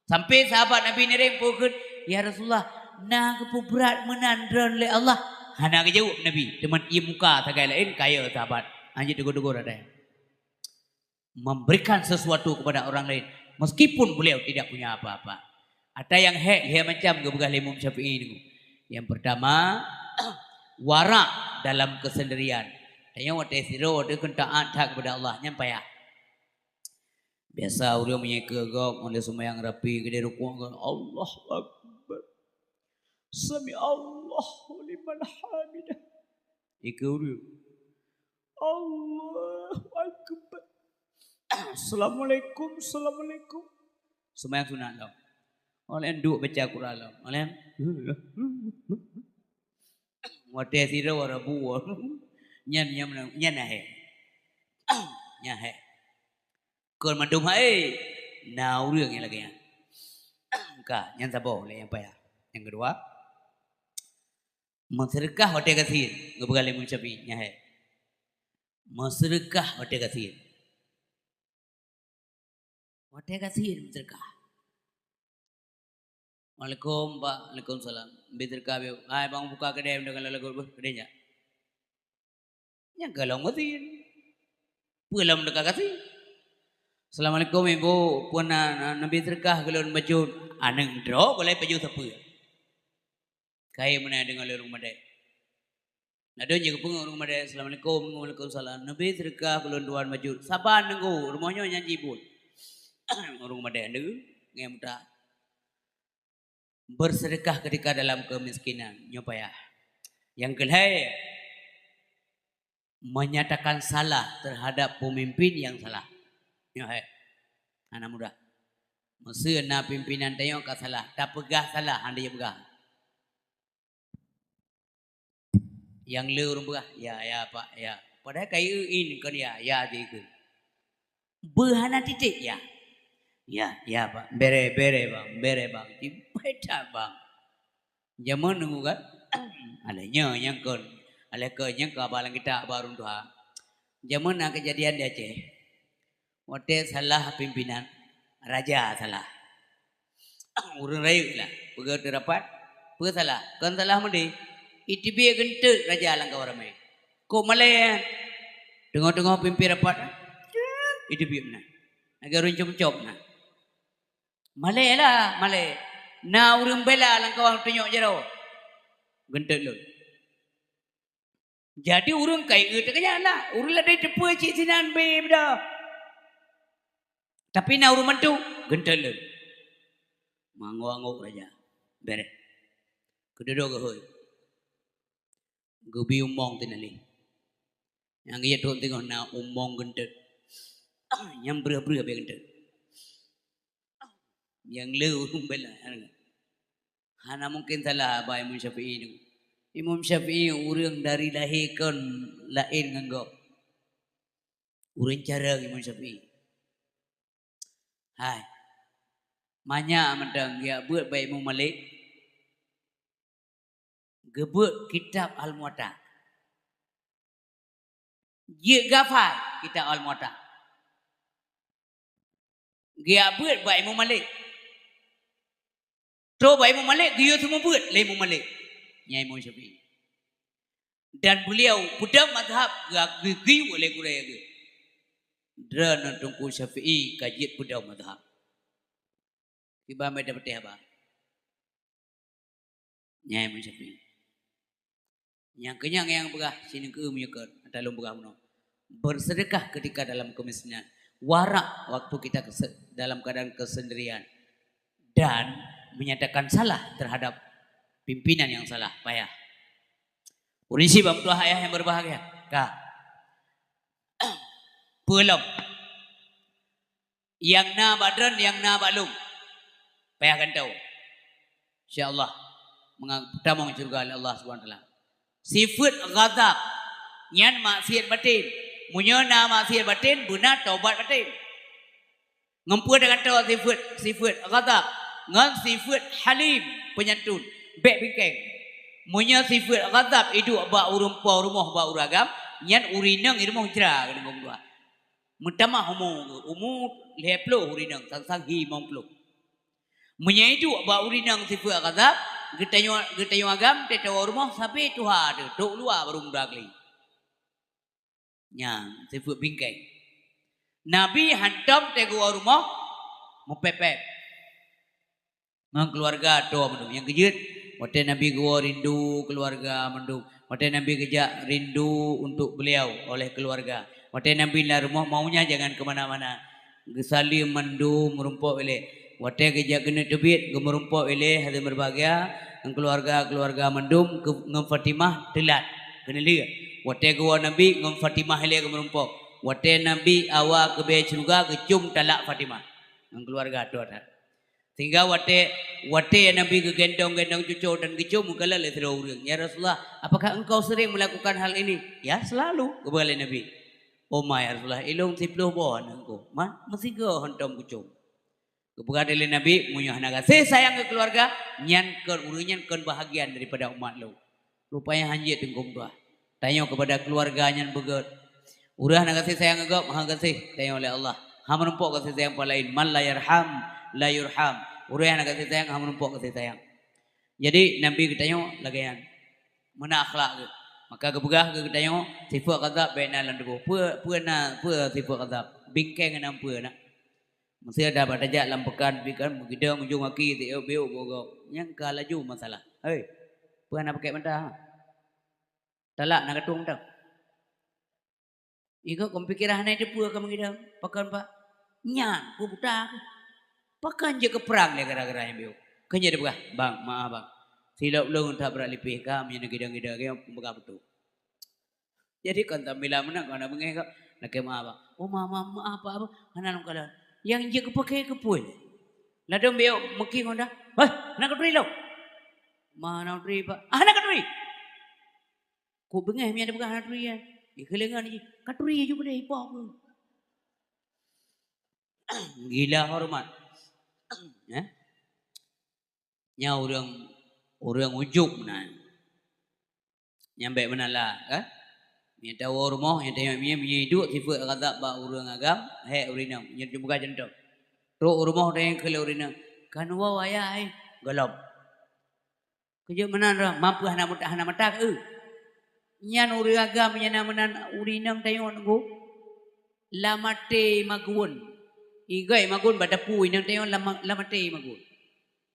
Sampai sahabat Nabi nireng peue kheun, "Ya Rasulullah, na geupeubrat meunan droeneuh lé Allah?" Hana geujaweueb Nabi, teuma ie muka sagai laén kaya sahabat. Hanjeuet teugor-teugor atai. Memberikan sesuatu kepada orang lain meskipun beliau tidak punya apa-apa. Ata nyang hék lhée macam geupeugah lé Imam Syafi'i nyoe. Yang pertama, warak dalam kesendirian. Tanyoe watée sidroe watée kheun taát that keupada Allah, nyan payah. Biasa ureuëng meunyoe keu gob, ulée seumayang rapi, keudeh rukuk, Allahu Akbar. Sami Allahu liman hamidah. Ikeu ureuëng. Allahu Akbar. Assalamualaikum, assalamualaikum. Seumayang sunat lom. Oleh duek baca Quran lom. Oleh watée sidroe rabu. Nyan, nyan, nyan hai. Nyan hai. Kon mandum hai. Na ureuëng nyang lagée nyan. Ka, nyan saboh lé nyang payah. Nyang keudua, meuseudeukah watée gasien, geupeugah lé Imam Syafi'i, nyan hai. Meuseudeukah watée gasien. Watée gasien meuseudeukah. Waalaikum, Pak. Waalaikumsalam. Bi seudeukah, bi. Hai, bang buka keudée deungon lagu beuh, keudée nyak. Nyang ka lom gasien. Peue lom teuka gasien? Assalamualaikum, Ibu. Peue na, na, neubi seudeukah keu lôn bacut? Aneuk droe, boleh bacut sapeue? Kayée meunan deungon lé ureuëng madé. Ladôm jih geupeungeut ureuëng madé, "Assalamualaikum." "Waalaikumsalam." "Neubi seudeukah keu lôn dua bacut." Saban nunggu, rumoh nyoe nyan jibuet. Ureuëng madé neu, ngieng muta. Berseudeukah ketika dalam keumiskinan, nyoe payah. Nyang keulhée, menyatakan salah terhadap pemimpin yang salah. Nyoe hai. Hana mudah. Meuseu na pimpinan tanyoe ka salah, tapeugah salah, hana jipeugah. Nyang le ureuëng peugah, "Ya, ya, Pak, ya." Padahai ka ieu in kon ya, ya jih ikeu. Beuhana titek ya. "Ya, ya, Pak. Bere, bere, Bang. Bere, Bang." Cibeda, Bang. Jameun nunggu kan? Alah nyoe nyang kon. Alah kon nyang ka balang kita baru tuha. Jameun na kejadian di Aceh. Watée salah pimpinan, raja salah. Ureuëng rayeuk lah, peugah teu rapat, peue salah? Kon salah meudeh. Iteubiet geunteut raja lam kawan ramé. Kok malée? Teungoh-teungoh pimpin rapat, iteubiet meunan. Lagée ureuëng com-com na. Malée lah, malée. Na ureuëng bela lam kawan tunyok jaroe. Geunteut lôn. Jadi ureuëng ka ieu teukeunyan lah. Ureuëng ladai teupeu cit sinan be beudoh. Tapi na ureuëng mantu, geunteut lôn. Mangok-angok raja. Bereh. Keududok geuhôi. Geubi umong teunaléh. Nyang geuya trok teungoh na umong geunteut. Nyang breueh-breueh bée geunteut. Nyang le ureuëng bela. Hana mungken salah haba Imam Syafi'i nyoe. Imam Syafi'i ureuëng dari lahé kon laén ngon gob. Ureuëng carông Imam Syafi'i. Hai. Manyak mantong geujak beuet bak Imam Malik. Geubeuet kitab Al-Muwatta. Jeuet gafai kitab Al-Muwatta. Geujak beuet bak Imam Malik. Trok bak Imam Malik, geuyue seumeubeuet lé Imam Malik. Nyan Imam Syafi'i. Dan beliau peudong mazhab geugui-gui lé gurée geuh. Droeneuh Teungku Syafi'i ka jeuet peudong mazhab. Kiban bak tapeuteh haba. Nyan Imam Syafi'i. Nyang keunyan nyang peugah sineuk meunyeukot, ata lôn peugah bunoe. Bersedekah ketika dalam kemiskinan. Warak waktu kita kese-, dalam keadaan kesendirian. Dan menyatakan salah terhadap pimpinan yang salah, payah. Ureuëng syiek bak meutuah ayah yang berbahagia. Ka. Peue lom. Nyang na bak droen, nyang na bak lôn. Payah gantoe. Insya Allah, meunga-, tamong syeuruga lé Allah Subhanahu Wa Taala. Sifeuet ghadab, nyan maksiet batin. Meunyoe na maksiet batin, beuna tobat batin. Ngon peue tagantoe sifeuet, sifeuet ghadab, ngon sifeuet halim, peunyantun, bék bingkeng. Meunyoe sifeuet ghadab iduek bak ureuëng po rumoh bak ureuëng agam, nyan ureuëng inong i rumoh jra keuneuk geumeudua. Meutamah umu, umu lhée ploh ureuëng inong, sang-sang hi limong ploh. Meunyoe iduek bak ureuëng inong sifeuet ghadab, geutanyoe, geutanyoe agam teuh tawoe rumoh sabe tuha teuh, trok luwa barô muda kali. Nyan, sifeuet bingkeng. Nabi hantom teuh geuwoe rumoh, meupéb-péb. Ngon keuluwarga toe mandum. Nyang keujeuet, watée Nabi geuwoe rindu keuluwarga mandum. Watée Nabi geujak, rindu untuk beliau oleh keluarga. Watée Nabi lam rumoh, maunya jangan ke mana-mana. Geusaleuem mandum meurumpok ilée. Watée geujak keuneuk teubiet, geumeurumpok ilée hase meubahgia ngon keluarga-keluarga mandum, keu-, ngon Fatimah teulat keuneulheueh. Watée geuwoe Nabi ngon Fatimah ilée geumeurumpok. Watée Nabi awa keubée syeuruga, geucom talak Fatimah ngon keluarga toh that. Sehingga watée, watée Nabi geugendong-gendong cucoe dan geucom, meukalon lé sidroe ureuëng, "Ya Rasulullah, apakah engkau sering melakukan hal ini?" "Ya, selalu," geupeugah lé Nabi. "Oh ma, ya Rasulullah, ilong siploh boh aneuk ku, ma, meusigoe hantom kucom." Geupeugah lé Nabi, "Meunyoe hana gaséh sayang keu keuluwarga, nyan kon ureuëng nyan kon bahagian daripada umat lôn." Rupanya hanjeuet teungku meutuah. Tanyoe keupada keuluwarga nyan beugét. Ureuëng hana gaséh sayang keu gob, hana gaséh tanyoe lé Allah. Hana meurumpok gaséh sayang pah laén. "Man la yarham, la yurham." Ureuëng hana gaséh sayang, hana meurumpok gaséh sayang. Jadi, Nabi geutanyoe lagée nyan. Meunan akhlak geuh. Maka geupeugah keu geutanyoe, sifeuet ghadab bék na lam tuboh. Peue, peue na, peue sifeuet ghadab? Bingkeng na peue na? Meusé dah bak tajak lam peukan, pih kan, meugeudong ujong aki, siék-biék bogok. Nyang ka laju masalah. Hei, peue hana pakék mata? Talak na katueng teuh. Igob kon pikiran hana teupeue ka meugeudong. Pakon bak nyan, peue buta keuh. Pakon jeuet keu prang lé gara-gara nyang biôh. Keu nyan dipeugah, "Bang, maaf bang. Silop lôn that brat lipéh ka, meunyoe neugidong-gidong, peugah beutôi." Jadi kon tambilan meunan, kon na beungéh kok. Lakée meu'ah, Pak. Oh, ma, ma, meu'ah, Pak, Pak. Hana lom kalon. Nyang jeuet keupaké keupeue? Ladôm biôh meuki ngon dah. Hei, hana katuri lom. Ma hana katuri, Pak. Ah, hana katuri. Kok beungéh meunyo tapeugah hana turi, ya. Ikeulengan jih. Katuri ju keudeh, ipok. Gila hormat. Ya. Nyan ureuëng, ureuëng ujub meunan. Nyan bék meunan lah, kan? Meunyo tawoe rumoh, nyan tanyoe, meunyo, meunyo iduek sifeuet ghadab bak ureuëng agam, hék ureuëng inong. Nyan teupeugah contoh. Trok u rumoh, tanyong keu lé ureuëng inong, "Ka neuwoe ayah, eh?" "Gohlom." "Keu jeuet meunan roh, ma peue hana mut-, hana mata keu?" Nyan ureuëng agam nyan na meunan ureuëng inong tanyoe nunggu. Lam até magun. Igob magun bak dapu inong tanyoe lam, lam até magun.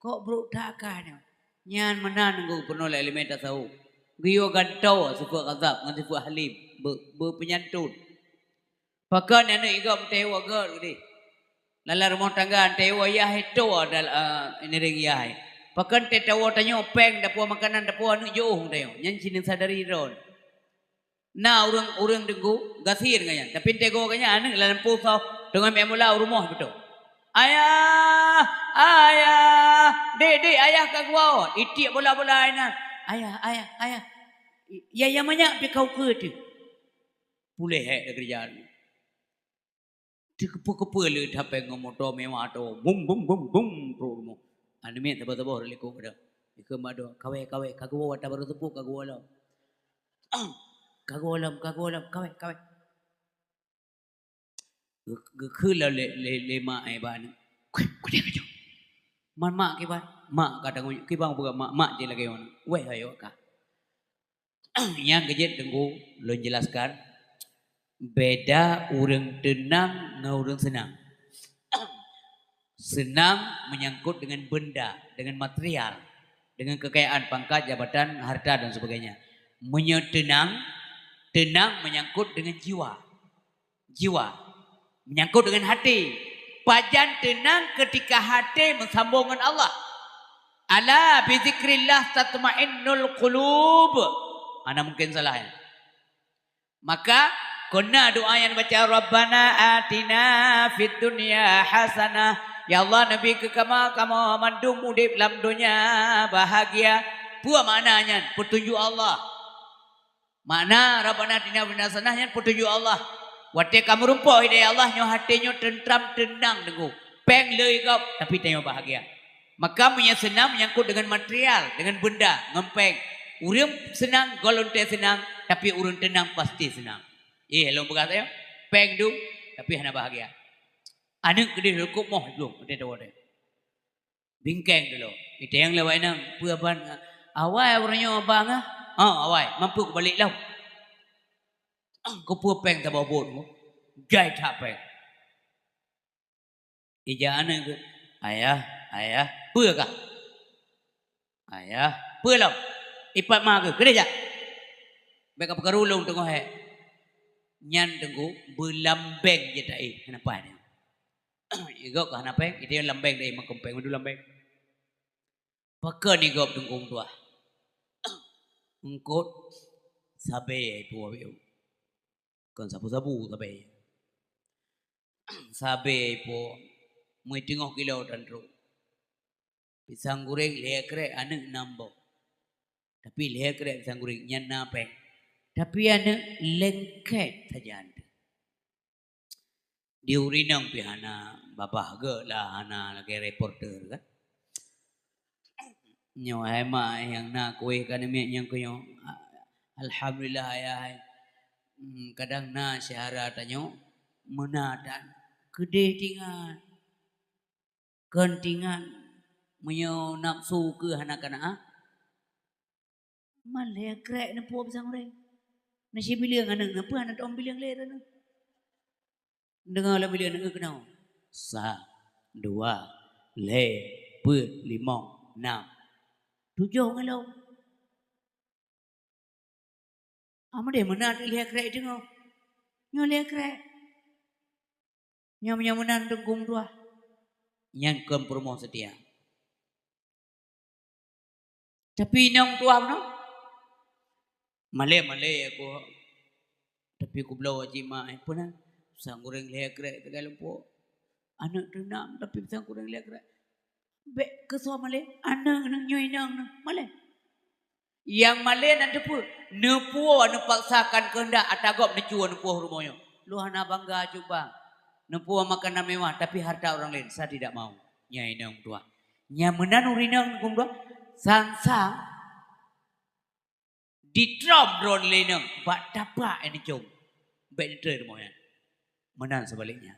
Kok brok that ka nyoe? Nyan meunan nunggu peunoh lé ileumé tasawuf. Geuyue gantoe sifeuet ghadab ngon sifeuet halim, beu-, beupeunyantun. Pakon aneuk igob meuteue gét udeh. Lam rumoh tangga meuteue yah itu adalah, ah, ngiring yah. Pakon teuh tawoe tanyoe péng, dapoe makanan, dapoe aneuk jiôh meuteue. Nyan cit neusadari droe. Na ureuëng, ureuëng teungku gasien ngon nyan, tapi meuteue geuh nyan aneuk lam lampôh soe teungoh meu'ah bola u rumoh beutôi. "Ayah, ayah, dek, dek, ayah ka geuwoe." Itiek bola-bola inan. "Ayah, ayah, ayah." "Ya, ya manyak pih ka ukeue teuh." Puléh hék dah keureuja. Teukeupeu-keupeu lé that péng ngon moto mewah tu. Bum, bum, bum, bum, trok rumoh. Aneuk miet saboh-saboh likot dah. Ikheun mak dua, "Kawé, kawé, ka geuwoe, ata barô seupôt ka geuwoe lom." "Ka geuwoe lom, ka geuwoe lom, kawé, kawé." Geu-, geukheun lom lé, lé, lé mak, eh, bak aneuk. "Kudeh, kudeh kajong." "Man mak kiban?" "Mak ka tanggong, kiban peugah mak, mak jih lagée nyoe." "Wéh, ayo ka." Nyang keujeuet teungku lôn jelaskan, beda ureuëng teunang ngon ureuëng seunang. Seunang menyangkut dengan benda, dengan material, dengan kekayaan, pangkat, jabatan, harta dan sebagainya. Meunyoe teunang, teunang menyangkut dengan jiwa. Jiwa menyangkut dengan hati. Pajan teunang ketika hati meusambong ngon Allah. "Ala bizikrillah tatmainnul qulub." Hana mungkin salah nyan. Maka, kon na doa nyang baca, "Rabbana atina fid dunya hasanah." Ya Allah, neubi keu kamoe, kamoe mandum udeb lam donya bahagia. Peue makna nyan? Peutunjuk Allah. Makna Rabbana atina fid dunya hasanah nyan peutunjuk Allah. Watée ka meurumpok hidayah Allah, nyoe até nyoe teuntram teunang teungku. Péng le igob, tapi tanyoe bahagia. Maka meunyoe seunang menyangkut dengan material, dengan benda, ngon péng. Ureuëng seunang, gohlom teuh seunang, tapi ureuëng teunang pasti seunang. Eh, lôn peugah saja, péng dum, tapi hana bahagia. Aneuk keudeh leukup moh dum, watée tawoe. Bingkeng dulu. Iteng lé awak inong, "Peue ban, awai uroe nyoe abang ah?" "Oh, awai, mampu kubalek lom." "Keupeue péng saboh buet?" "Jai that péng." Ija aneuk, "Ayah, ayah, peue kah?" "Ayah, peue lom?" "Ipat ma keuh, keudeh jak." Bék ka peukaru lôn teungoh hék. Nyan teungku beulambeng jeuet taéh, hana pai nyan. Igob ka hana péng, ite lambeng deh makeumpeng meudulambeng. Pakon igob teungku tuah. Eungkot sabe ai po. Kon sabu-sabu sabe. Sabe ai po. Meuteungoh kilo tan trok. Pisang goreng lhèe krek aneuk nam boh. Tapi lhèe krek pisang goreng nyan na péng. Tapi aneuk lengket sajan. Di ureueng inong pih hana babah geuh lah, hana lagèe reporter kan. Nyoe hai mak nyang na kueh ka namiet nyang keu nyoe. Alhamdulillah ayah hai. Hmm, kadang na syedara tanyoe meunatan keudeh tingat. Kon tingat meunyoe nafsu keu hana kana ah. Malèe krek neupue pisang goreng. Na sibileung aneuk neupue hana tom bileung lé teuh. Deungoe lam bileung aneuk keunoe. Sa, dua, lhèe, peuet, limong, nam. Tujoh ngon lom. Amadeh meunan lhèe krek deungoe. Nyoe lhèe krek. Nyoe meunyoe meunan teungku tuah. Nyan kon peurumoh seutia. Tapi inong tuah meunoe. Malèe-malèe aku. Tapi kubloe cit mak, eh, peue na? Pisang goreng lhèe krek teuka lumpuk. Aneuk teunam tapi pisang goreng lhèe krek. Bék keu soe malèe, aneuk nyoe inong nyoe malèe. Nyang malèe nan teupeue, neupue neupaksakan keuheundak ata gob neucue neupue rumoh nyoe. Lôn hana bangga cut bang. Neupue makanan mewah tapi harta orang lain, saya tidak mau. Nyan inong tuah. Nyang meunan ureueng inong teungku tuah, sang-sang ditrom droeneuh lé inong bak tapak nyang neucom. Bék neutré rumoh nyan. Meunan seubaliknya.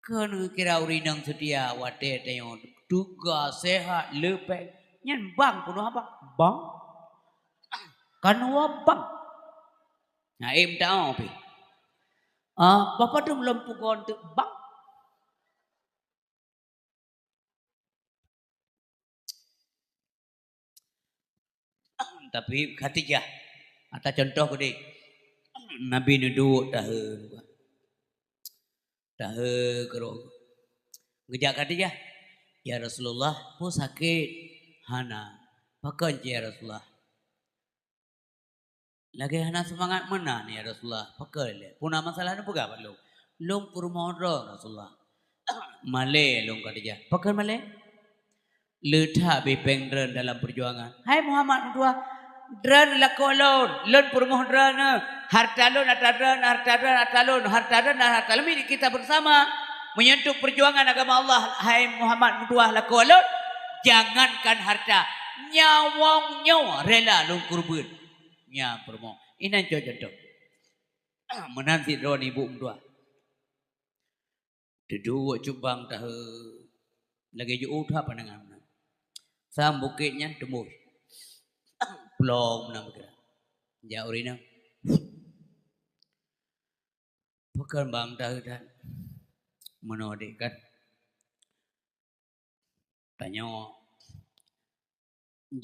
Keu neukira ureueng inong seutia watèe tanyoe teuga seuhat leupeng. Nyan bang peunoh abang. Bang. Kan wa bang. Nah, em tahu pih. Ah, bapak tu belum pukon tu bang. Tapi Khadijah, ata contoh geude. Nabi neuduek tahe. Tahe keurok. Geujak Khadijah, "Ya Rasulullah, peue sakét?" "Hana." "Pakon cit ya Rasulullah?" "Lagèe hana seumangat meunan ya Rasulullah." "Pakon lé? Peue na masalah neupeugah bak lôn?" "Lôn peurumoh droe Rasulullah." "Malèe lôn Khadijah." "Pakon malèe?" "Leutak bipeng droen dalam peujuangan." "Hai Muhammad meutuah, droen lakoe lôn, lôn peurumoh droen, harta lôn atra droen, harta droen atra lôn, harta droen dan harta lôn milik kita bersama. Meunyoe untuk peujuangan agama Allah, hai Muhammad meutuah lakoe lôn, jangankan harta, nyawöng nyoe rela lôn keureubeuen." Nyan peurumoh. Inan cok contoh. Meunan sidroe ibu meutuah. Teuduek cubang tahe lagèe jiôh that pandangan. Sang bukét nyan teumbôh. Plong meunan bukét. Jak ureueng inong. Pakon bang tahe that. Meunoe dek kan. Tanyoe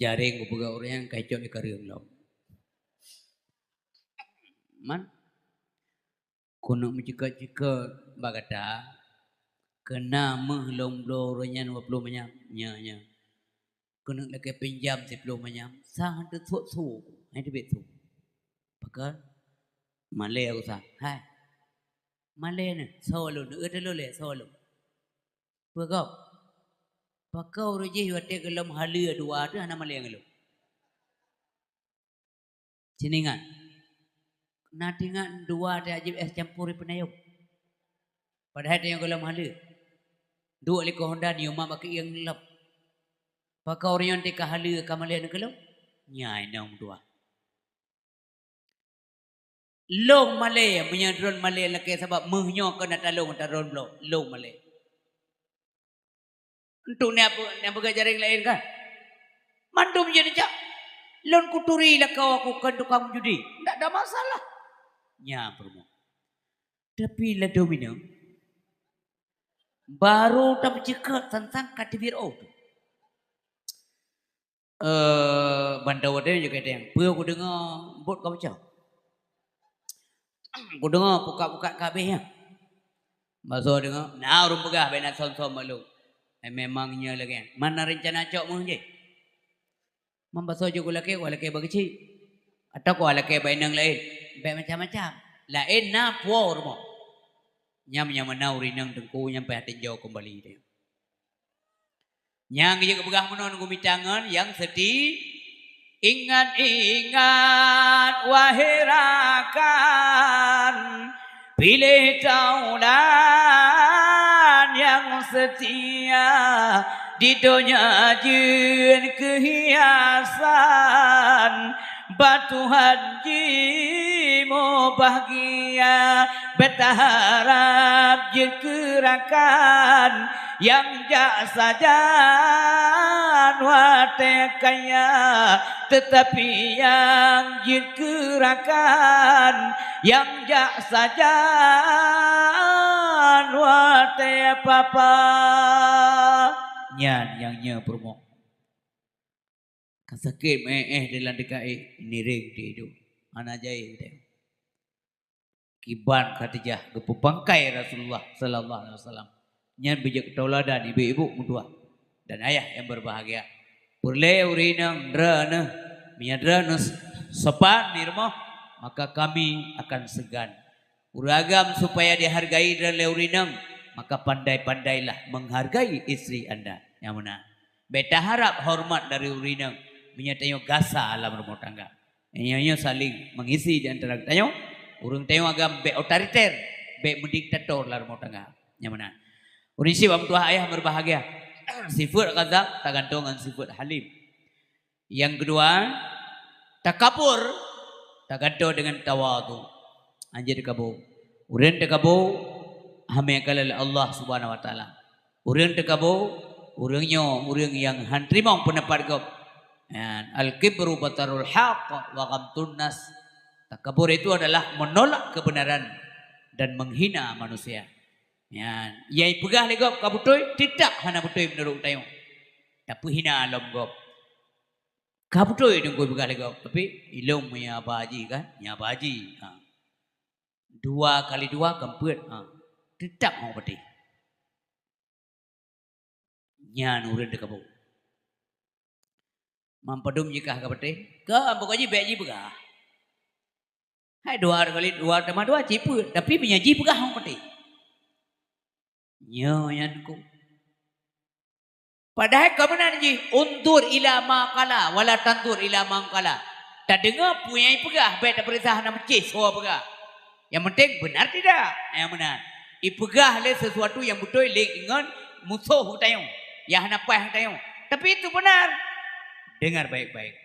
jareng kupeugah ureueng nyang ka icok di kareueng lom. Man, keuneuk meucikot-cikot bak gata, keu na meuh lôn bloe ureueng nyan dua ploh manyam, nya, nya. Keuneuk lakèe pinjam siploh manyam, sang han teusok su, han teubiet su. Pakon? Malèe aku sa. Hai. Malèe nyoe, soe lôn, eu teulôn lé, soe lôn. Peue gob? Pakon ureueng jih watèe gohlom haleue dua teuh hana malèe ngon lôn. Seuningat. Na teuingat dua teuh jieb es campur di peunayong. Padahai tanyoe gohlom haleue. Duek likot honda nyoe mak bak keuieng lom. Pakon ureueng nyoe teuka haleue ka malèe ngon lôn? Nyan inong meutuah. Lôn malèe, meunyoe droen malèe lakèe sabab meuh nyoe keuneuk talông ata droen bloe, lôn malèe. Untuk nyang peu-, nyang peugah jareng laén kan? Mandum jeuet jak. Lôn kuturi lakoe aku kon tukang judi. Ndak ada masalah. Nyan peurumoh. Tapi ladôm inong, barô tameuceukeut sang-sang ka teubiet ôh. Eh, ban tawoe teuh jeuet keu teueng. Peue kudeungoe buet ka baca? Kudeungoe pukat-pukat ka habéh nyan. Basoe deungoe, na ureuëng peugah bak na som-som bak lôn. Eh, memang nyoe lagée nyan. Man na reuncana cok meuh jih? Man basoe jeuet kulakée, kulakée bak keuchik. Atawa kulakée bak inong laén. Bèk macam-macam. Laén na puwoe rumoh. Nyam nyang meunan ureuëng inong teungku nyang payah tinjau keumbali teuh. Nyang jeuet geupeugah meunan, gumita ngon nyang seuti, "Ingat-ingat, wahai rakan, piléh taulan nyang seutia, di donya jeuet keu hiasan, bak Tuhan jih mubahgia, bèk taharab jeuet keu rakan nyang jak sajan watée kaya, teutapi nyang jeuet keu rakan nyang jak sajan watée papa." Nyan nyang nyoe peurumoh. Ka sakét meu'éh-éh di lam teuka éh, nireng di idup. Hana jai geutanyoe. Kiban Khadijah geupeubangkai Rasulullah sallallahu alaihi wasallam. Nyan beujeuet tauladan ibu-ibu meutuah dan ayah nyang berbahagia. Peureulée ureuëng inong droeneuh, meunyoe droeneuh sopan di rumoh, maka kami akan segan. Ureuëng agam supaya dihargai droe lé ureuëng inong, maka pandai-pandailah menghargai istri anda. Nyang meunan. Bèk taharab horeumat dari ureuëng inong, meunyoe tanyoe gasa lam rumoh tangga. Nyoe-nyoe saling mengisi di antara geutanyoe. Ureuëng tanyoe agam bèk otoriter, bèk meudiktator lam rumoh tangga. Nyang meunan. Ureuëng syiek bak meutuah ayah berbahagia. Sifeuet ghadab tagantung ngon sifeuet halim. Nyang keudua, takabur tagantung deungon tawadhu. Hanjeuet takabur. Ureuëng takabur, hamé kalon lé Allah Subhanahu wa Taala. Ureuëng takabur, ureuëng nyoe ureuëng nyang han teurimong peundapat gob. Nyan, al-kibru batarul haq wa ghamtun nas. Takabur itu adalah menolak kebenaran dan menghina manusia. Nyan, nyang ipeugah lé gob ka beutôi, teutab hana beutôi meunurot tanyoe. Tapeuhina lom gob. Ka beutôi teungku peugah lé gob, tapi ilôn meunyoe haba jih kan, nyan haba jih. Ha. Dua kali dua kan peuet. Ha. Teutab hana patéh. Nyan ureuëng takabur. Man padum jih kah ka patéh? Ka, pokok jih bèk jipeugah. Hai dua kali dua tambah dua cit peuet, tapi meunyoe jipeugah hana patéh. Nyoe nyan ku. Padahai ka meunan jih, "Unzur ila ma qala, wa la tanzur ila man qala." Tadeungoe peue nyang ipeugah, bèk tapeuriksa hana meucéh soe peugah. Nyang penting benar tidak? Nyang meunan. Ipeugah lé sesuatu nyang beutôi lé ngon musoh geutanyoe, nyang hana paih geutanyoe. Tapi itu benar. Dengar baik-baik.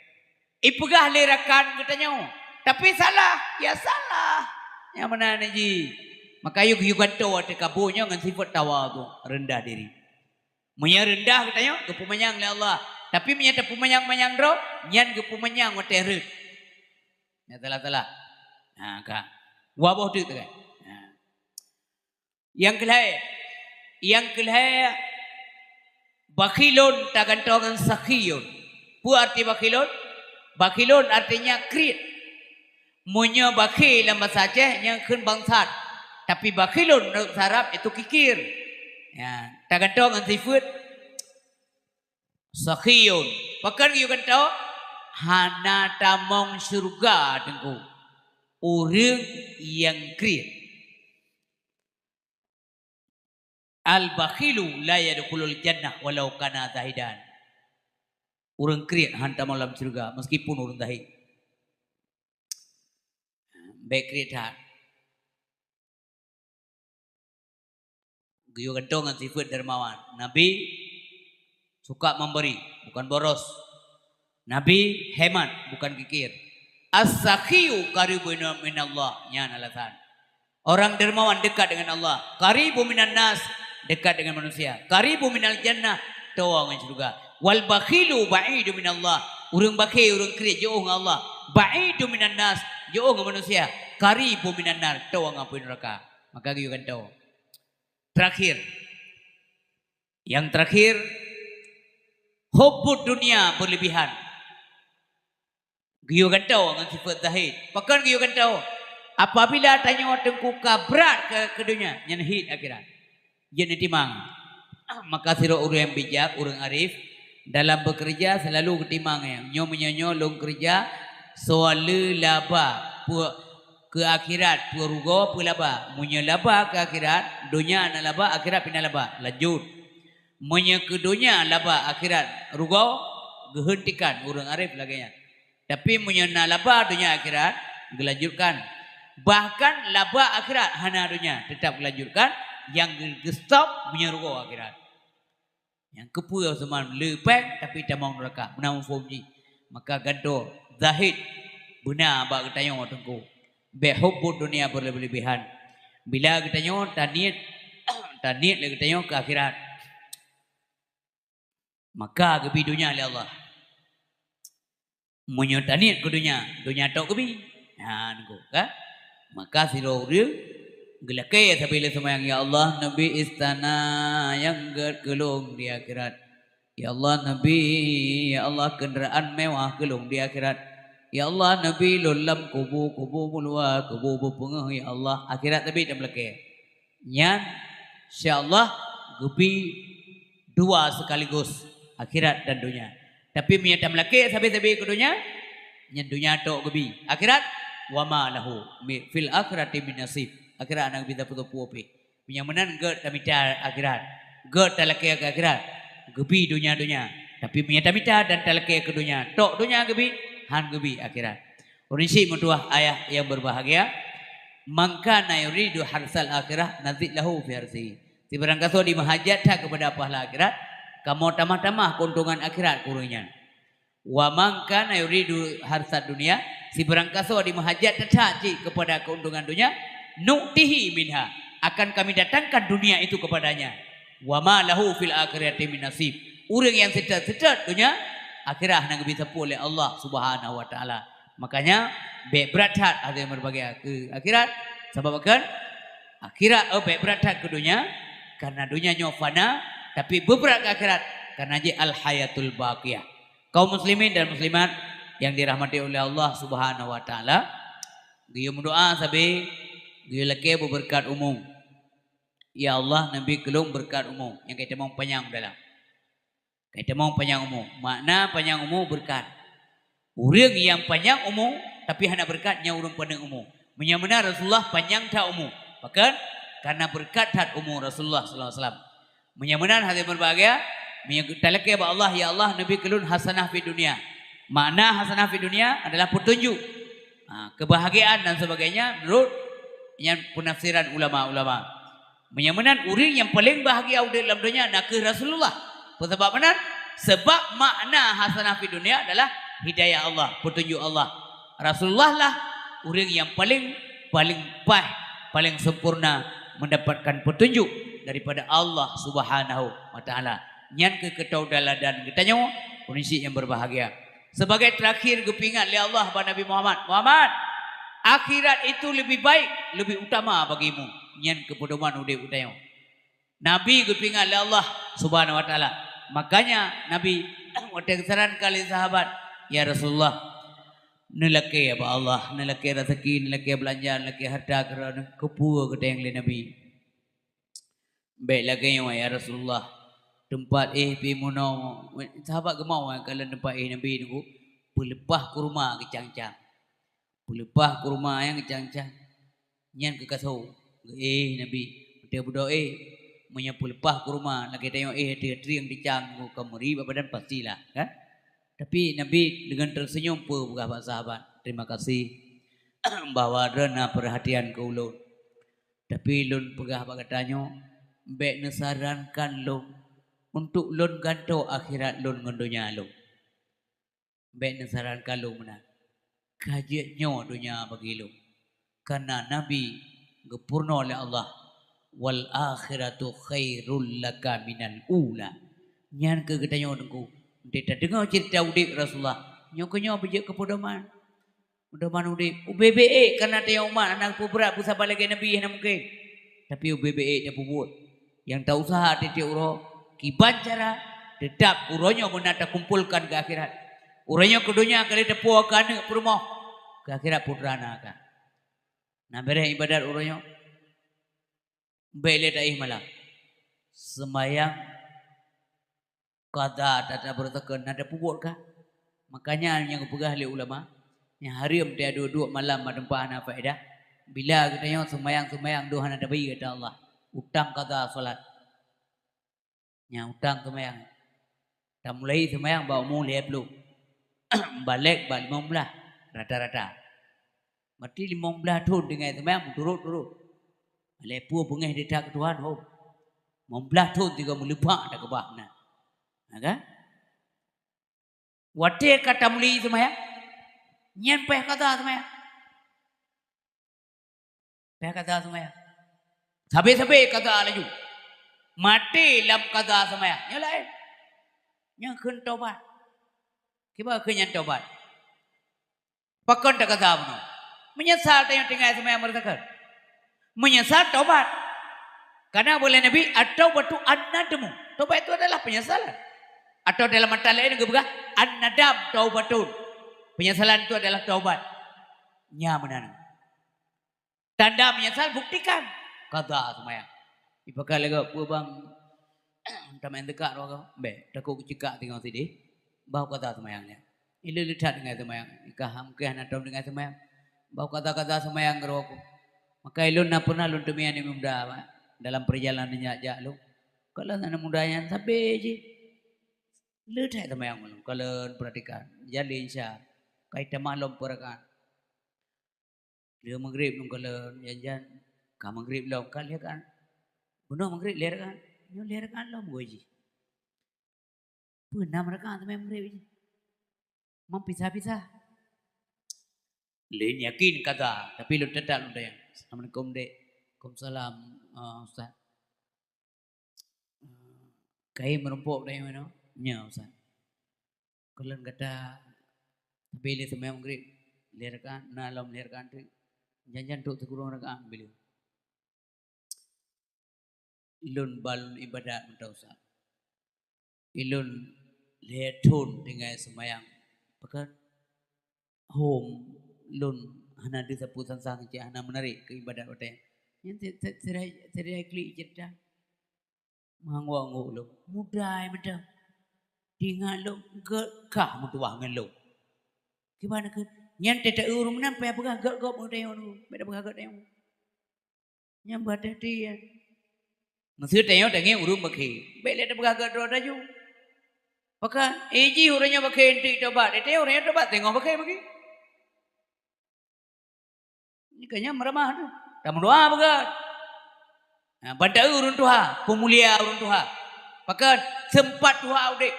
Ipeugah lé rakan geutanyoe, tapi salah, ya salah. Nyang meunan jih. Maka yuk, yuk gantoe watée kabur nyoe ngon sifeuet tawadhu, rendah diri. Meunyoe reundah geutanyoe, geupeumanyang lé Allah. Tapi meunyoe tapeumanyang-manyang droe, nyan geupeumanyang watée rhot. Nyan salah-salah. Ha, ka. Dua boh teuk teuka. Ha. Nyang keulhée, nyang keulhée, bakhilun tagantoe ngon sakhiyun. Peue arti bakhilun? Bakhilun artinya kriet. Meunyoe bakhil lam basa Aceh, nyan kheun bangsat. Tapi bakhilun meunurot basa Arab itu kikir. Ya, tagantoe ngon sifeuet sakhiyun. Pakon geuyue gantoe? Hana tamong syeuruga teungku ureuëng nyang kriet. Al-bakhilu la yadkhulul jannah walau kana zahidan. Ureuëng kriet han tamong lam syeuruga meskipun ureuëng zahid. Bèk kriet that. Geuyue gantoe ngon sifeuet dermawan. Nabi suka memberi, bukan boros. Nabi hemat, bukan kikir. As-sakhiyu qaribun minallah. Nyan alasan. Orang dermawan dekat dengan Allah. Qaribu minan nas, dekat dengan manusia. Qaribu minal jannah, towa ngon syeuruga. Wal bakhilu ba'idu minallah. Ureuëng bakhil, ureuëng kriet, jiôh ngon Allah. Ba'idu minan nas, jiôh ngon manusia. Qaribu minan nar, towa ngon apui neuraka. Maka geuyue gantoe. Terakhir. Yang terakhir, hubbud dunia berlebihan. Geuyue gantoe ngon sifat zahid. Pakon geuyue gantoe? Apabila tanyoe teungku ka brat keu, keu donya, nyan hit akhirat. Jeuet neutimang. Maka sidroe ureuëng nyang bijak, ureuëng arif, dalam bekerja selalu geutimang nyan. Nyoe meunyoe nyoe lôn keureuja, soe le laba, peue keu akhirat, peue rugoe, peue laba. Meunyoe laba keu akhirat, donya na laba, akhirat pih na laba. Lanjut. Meunyoe keu donya laba, akhirat rugoe, geuheuntikan, ureuëng arif lagée nyan. Tapi meunyoe na laba donya akhirat, geulanjutkan. Bahkan laba akhirat hana donya, teutap geulanjutkan, nyang geu-, geustop meunyoe rugoe akhirat. Nyang keupeue seumah le péng tapi tamong neuraka, meunan muphom jih. Maka gantoe zahid beuna bak geutanyoe teungku. Bék hubbud dunia berlebih-lebihan. Bila geutanyoe taniet, taniet lé geutanyoe keu akhirat, maka geubi donya lé Allah. Meunyoe taniet keu donya, donya tok geubi. Ha, nunggu, kan? Maka sidroe ureuëng geulakée sabe lé seumayang, "Ya Allah, neubi istana nyang gét keu lôn di akhirat. Ya Allah, neubi, ya Allah, keundaraan mewah keu lôn di akhirat. Ya Allah, neubi lôn lam kubu, kubu meuluwa, kubu beupeungéh, ya Allah." Akhirat teubi tameulakée. Nyan, insya Allah, geubi dua sekaligus, akhirat dan donya. Tapi meunyoe tameulakée sabe-sabe keu donya, nyan donya tok geubi. Akhirat, wa ma lahu mi-, fil akhirati min nasib. Akhirat hana geubi sapeue-sapeue pih. Meunyoe meunan gét tamita akhirat, gét talakée keu akhirat, geubi donya-donya. Tapi meunyoe tamita dan talakée keu donya, tok donya geubi, han geubi akhirat. Ureuëng syiek meutuwah ayah yang berbahagia, "Man kana yuridu harsal akhirah nazid lahu fi harsihi." Sibarang gasoe dimeuhajat that kepada pahala akhirat, kamoe tamah-tamah keuntungan akhirat keu ureuëng nyan. "Wa man kana yuridu harsad dunya," sibarang gasoe dimeuhajat that cit kepada keuntungan dunia, "nu'tihi minha," akan kami datangkan dunia itu kepadanya. "Wa ma lahu fil akhirati min nasib." Ureuëng nyang seutôt-seutôt dunia, akhirat hana geubi sapeue lé Allah Subhanahu wa Taala. Makanya, bék brat that hati meureubagia keu akhirat. Sabab kan, akhirat, oh, bék brat that keu dunia, karena dunia nyoe fana, tapi beubrat keu akhirat, karena jih al-hayatul baqiyah. Kaum muslimin dan muslimat yang dirahmati oleh Allah Subhanahu wa Taala, geuyue meudoa sabe, geuyue lakée beubeureukat umu. "Ya Allah, neubi keu lôn beureukat umu." Nyang ka itamong panyang dalam. Ka itamong panyang umu. Makna panyang umu beureukat. Ureuëng nyang panyang umu, tapi hana beureukat, nyan ureuëng paneuk umu. Meunyoe meunan Rasulullah panyang that umu. Pakon? Karena beureukat that umu Rasulullah sallallahu alaihi wasallam. Meunyoe meunan hati meureubahagia, meunyoe talakée bak Allah, "Ya Allah, neubi keu lôn hasanah fid dunya." Makna hasanah fid dunya adalah petunjuk, ha, kebahagiaan dan sebagainya menurut nyan penafsiran ulama-ulama. Meunyoe meunan, ureuëng nyang paleng bahagia udeb lam donya nakeuh Rasulullah. Peue sabab meunan? Sebab makna hasanah fid dunya adalah hidayah Allah, petunjuk Allah. Rasulullah lah ureuëng nyang paleng, paleng paih, paleng sempurna mendapatkan petunjuk daripada Allah Subhanahu wa Taala. Nyan keuh keutau dan ladan geutanyoe, ureuëng syiek nyang berbahagia. Sebagai terakhir geupeuingat lé Allah bak Nabi Muhammad, "Muhammad, akhirat itu lebih baik, lebih utama bagimu." Nyan keuh peudoman udeb geutanyoe. Nabi geupeuingat lé Allah Subhanahu wa Taala. Makanya Nabi watée geusarankan lé sahabat, "Ya Rasulullah, neulakée bak Allah, neulakée raseuki, neulakée beulanja, neulakée harta keu droeneuh, keupeue geutanyong lé Nabi?" "Bék lagée nyoe, ya Rasulullah, teumpat éh pih meunoe." Sahabat geumawai ka lam teumpat éh Nabi nunggu, peuleupah kurma geucang-cang. Peuleupah kurma nyang geucang-cang. Nyan keuh ka soe geuéh Nabi. Watée beudôh éh, meunyoe peuleupah kurma, lagée tanyoe éh teutrieng-trieng geucang nunggu ka meuri bak badan, pastilah, kan? Tapi Nabi deungon terseunyum peue peugah bak sahabat, "Terima kasih bahwa droeneuh na peurhatian keu ulôn. Tapi lôn peugah bak gata nyoe, bék neusarankan lôn untuk lôn gantoe akhirat lôn ngon donya lôn. Bék neusarankan lôn meunan. Ka jeuet nyoe donya bagi lôn." Karena Nabi geupeurunoe lé Allah, "Wal akhiratu khairul laka minal ula." Nyan keuh geutanyoe teungku. Watée tadeungoe ceurita udeb Rasulullah, nyoe keuh nyoe beujeuet keu peudoman. Peudoman udeb. Ubé-bé ék, karena tanyoe umat hana peubeurat beusaba lagée Nabi, hana mungken. Tapi ubé-bé ék tapeubuet. Nyang tausaha tieb-tieb uroe, kiban cara, teutap uroe nyoe meunan takumpolkan keu akhirat. Uroe nyoe keu donya ka lheueh teupuwoe keu aneuk peurumoh, keu akhirat putra na ka. Na beureh ibadat uroe nyoe, bék lé taéh malam. Seumayang qadha tata beureutokeun na tapeubuet ka. Makanya nyang geupeugah lé ulama, nyang hareuem teuduek-duek malam bak teumpat hana faedah. Bila geutanyoe seumayang-seumayang dua hana tabri, kata Allah, utang qadha salat. Nyang utang seumayang. Tamulai seumayang bak umu lhèe ploh. Balek bak limong blah rata-rata. Berarti limong blah thon tinggai seumayang meuturot-turot. Lhèe ploh beungèh ditak keu Tuhan, ho. Limong blah thon tiga meuleupah takeubah na. Ha kan? Watèe ka tamulai seumayang, nyan payah qadha seumayang. Payah qadha seumayang. Sabé-sabé qadha laju. Maté lam qadha seumayang. Nyoe laén. Nyoe kheun taubat. Kiban kheun nyan taubat? Pakon taqadha bunoe? Meunyeusal tanyoe tinggai seumayang meureusakan. Meunyeusal taubat. Karena buet lé Nabi, "At-taubatu an-nadmu." Taubat itu adalah penyesalan. Atau dalam matan laén geupeugah, "An-nadam taubatun." Penyesalan itu adalah taubat. Nya meunan. Tanda menyesal, buktikan. Qadha seumayang. Ipakat lagèe peue bang, tameu'en teuka droe ka? Bèk, takot geucekak singoh sideh. Bah qadha seumayang nyan. Ilôn le that tinggai seumayang. Ka ham keu hana tom tinggai seumayang. Bah qadha-qadha seumayang droe ku. Maka ilôn na pernah lôn teumé aneuk muda, Pak, dalam perjalanan jak-jak lôn. Kalon aneuk muda nyan sabé jih. Le that seumayang lôn. Kalon perhatikan. Jalin sya. Kai tamah lom peurakan. Lheueh maghrib nyoe kalon, jan-jan ka maghrib lom, ka lheueh rakaat. Bunoe maghrib lheueh rakaat, nyoe lheueh rakaat lom goe jih. Peue nam rakaat teuma maghrib jih? Meupisah-pisah. Lôn yakin qadha, tapi lôn teutap lôn tanyong. "Assalamualaikum, Dek." "Waalaikumsalam, eh, Ustaz." "Kayém meurumpok tanyoe nyoe?" "Nyo, Ustaz." "Kalon gata sabé lé seumayang maghrib, lheueh rakaat, na lom lheueh rakaat teuk. Jan-jan trok sikureueng rakaat beu lheueh." "Lôn ban lôn ibadat mantong, Ustaz. Ilôn lhèe thon tinggai seumayang. Pakon hom lôn hana deuh sapeue sang-sang cit, hana meunarek keu ibadat watèe nyan." Nyan si-, si-, sirihai, sirihai klik ceurita. Meuanggô-anggô lôn. Muda mantong. Ingat lôn gèt kah meutuwah ngon lôn. Kiban keuh? Nyan teuta ureueng meunan payah peugah gèt gob ngon tanyoe, bèk tapeugah gèt tanyoe. Nyan beuhati-hati nyan. Meuseu tanyoe tangieng ureueng bakhe, bèk lé tapeugah gèt droe laju. Pakon, eh, jih ureueng nyan bakhe eunteuk tobat, eh, tanyoe ureueng nyan tobat, teungoh bakhe-bakhe. Nyan keuh nyan meuramah tu. Tameudoa beugèt. Ha, ban taeu ureueng tuha, peumulia ureueng tuha. Pakon, seumpat tuha udép.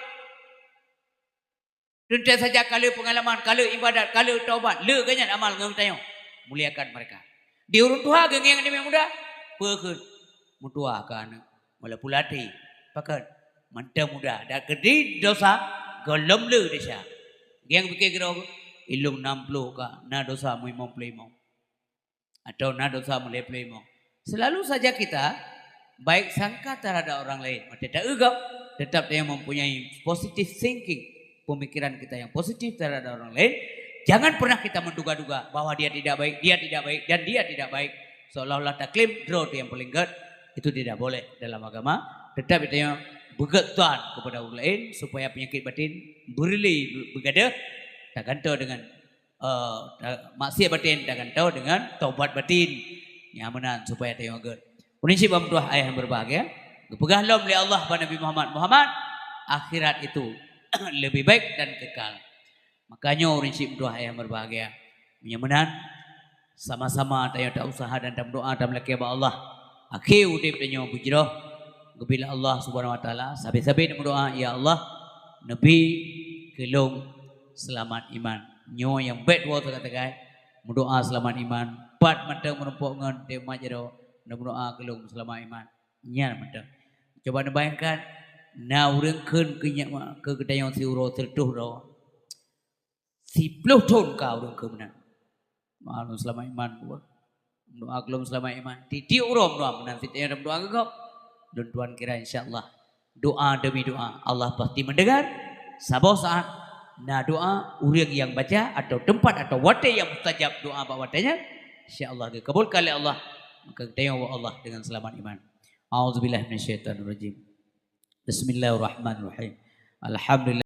Teuntèe saja ka le peungalaman, ka le ibadat, ka le taubat, le geuh nyan amal ngon tanyoe. Muliakan mereka. Di ureueng tuha geungieng aneuk muda, peue kheun? Meutuha keu aneuk, walaupun lam até. Pakon? Mantong muda, dan keudeh desya, gohlom le desya. Gieng pike keudroe, ilôn nam ploh ka, na desya meulimong ploh limong. Atau na desya meulhèe ploh limong. Selalu saja kita baik sangka terhadap orang lain. Watèe taeu gob, tetap dia mempunyai positive thinking, pemikiran kita yang positif terhadap orang lain. Jangan pernah kita menduga-duga bahwa dia tidak baik, dia tidak baik, dan dia tidak baik. Seolah-olah taklaim droe tu yang paling gèt. Itu tidak boleh dalam agama. Tetap kita yang beugèt tuan kepada orang lain supaya penyakit batin beureulee beugadeuh, tagantoe dengan eh, ta-, maksiat batin tagantoe dengan taubat batin. Nyang meunan supaya tanyoe gèt. Ureueng syiek ban meutuah ayah yang berbahagia, geupeugah lom lé Allah bak Nabi Muhammad, "Muhammad, akhirat itu lebih baik dan kekal." Makanya ureueng syiek meutuah ayah yang berbahagia, meunyoe meunan, sama-sama tanyoe ta-usaha dan tameudoa, tameulakèe bak Allah. Akhé udép tanyoe beujroh geubri lé Allah Subhanahu wa Taala, sabe-sabe neumeudoa, "Ya Allah, neubi keu lôn seulamat iman." Nyoe nyang bèk tuwoe sagai-sagai, meudoa seulamat iman. Pat mantong meurumpok ngon teuh mat jaroe, neumeudoa keu lôn seulamat iman. Nyan mantong. Cuba neubayangkan, na ureueng kheun keu nyak ma-, keu geutanyoe siuroe sireutôh droe. Siploh thon ka ureueng kheun meunan. Meudoa seulamat iman, meudoa keu lôn seulamat iman. Tiep-tiep uroe meudoa meunan, sitanyong meudoa keu gob. Lôn tuan kira, insya Allah, doa demi doa, Allah pasti mendengar. Saboh saat, Na doa ureuëng nyang baca atau teumpat atau watée nyang mustajab doa bak watée nyan, insya Allah geukabulkan lé Allah. Maka geutanyoe ubak Allah dengan selamat iman. A'udzubillahi minasyaitonirrajim. Bismillahirrahmanirrahim. Alhamdulillah.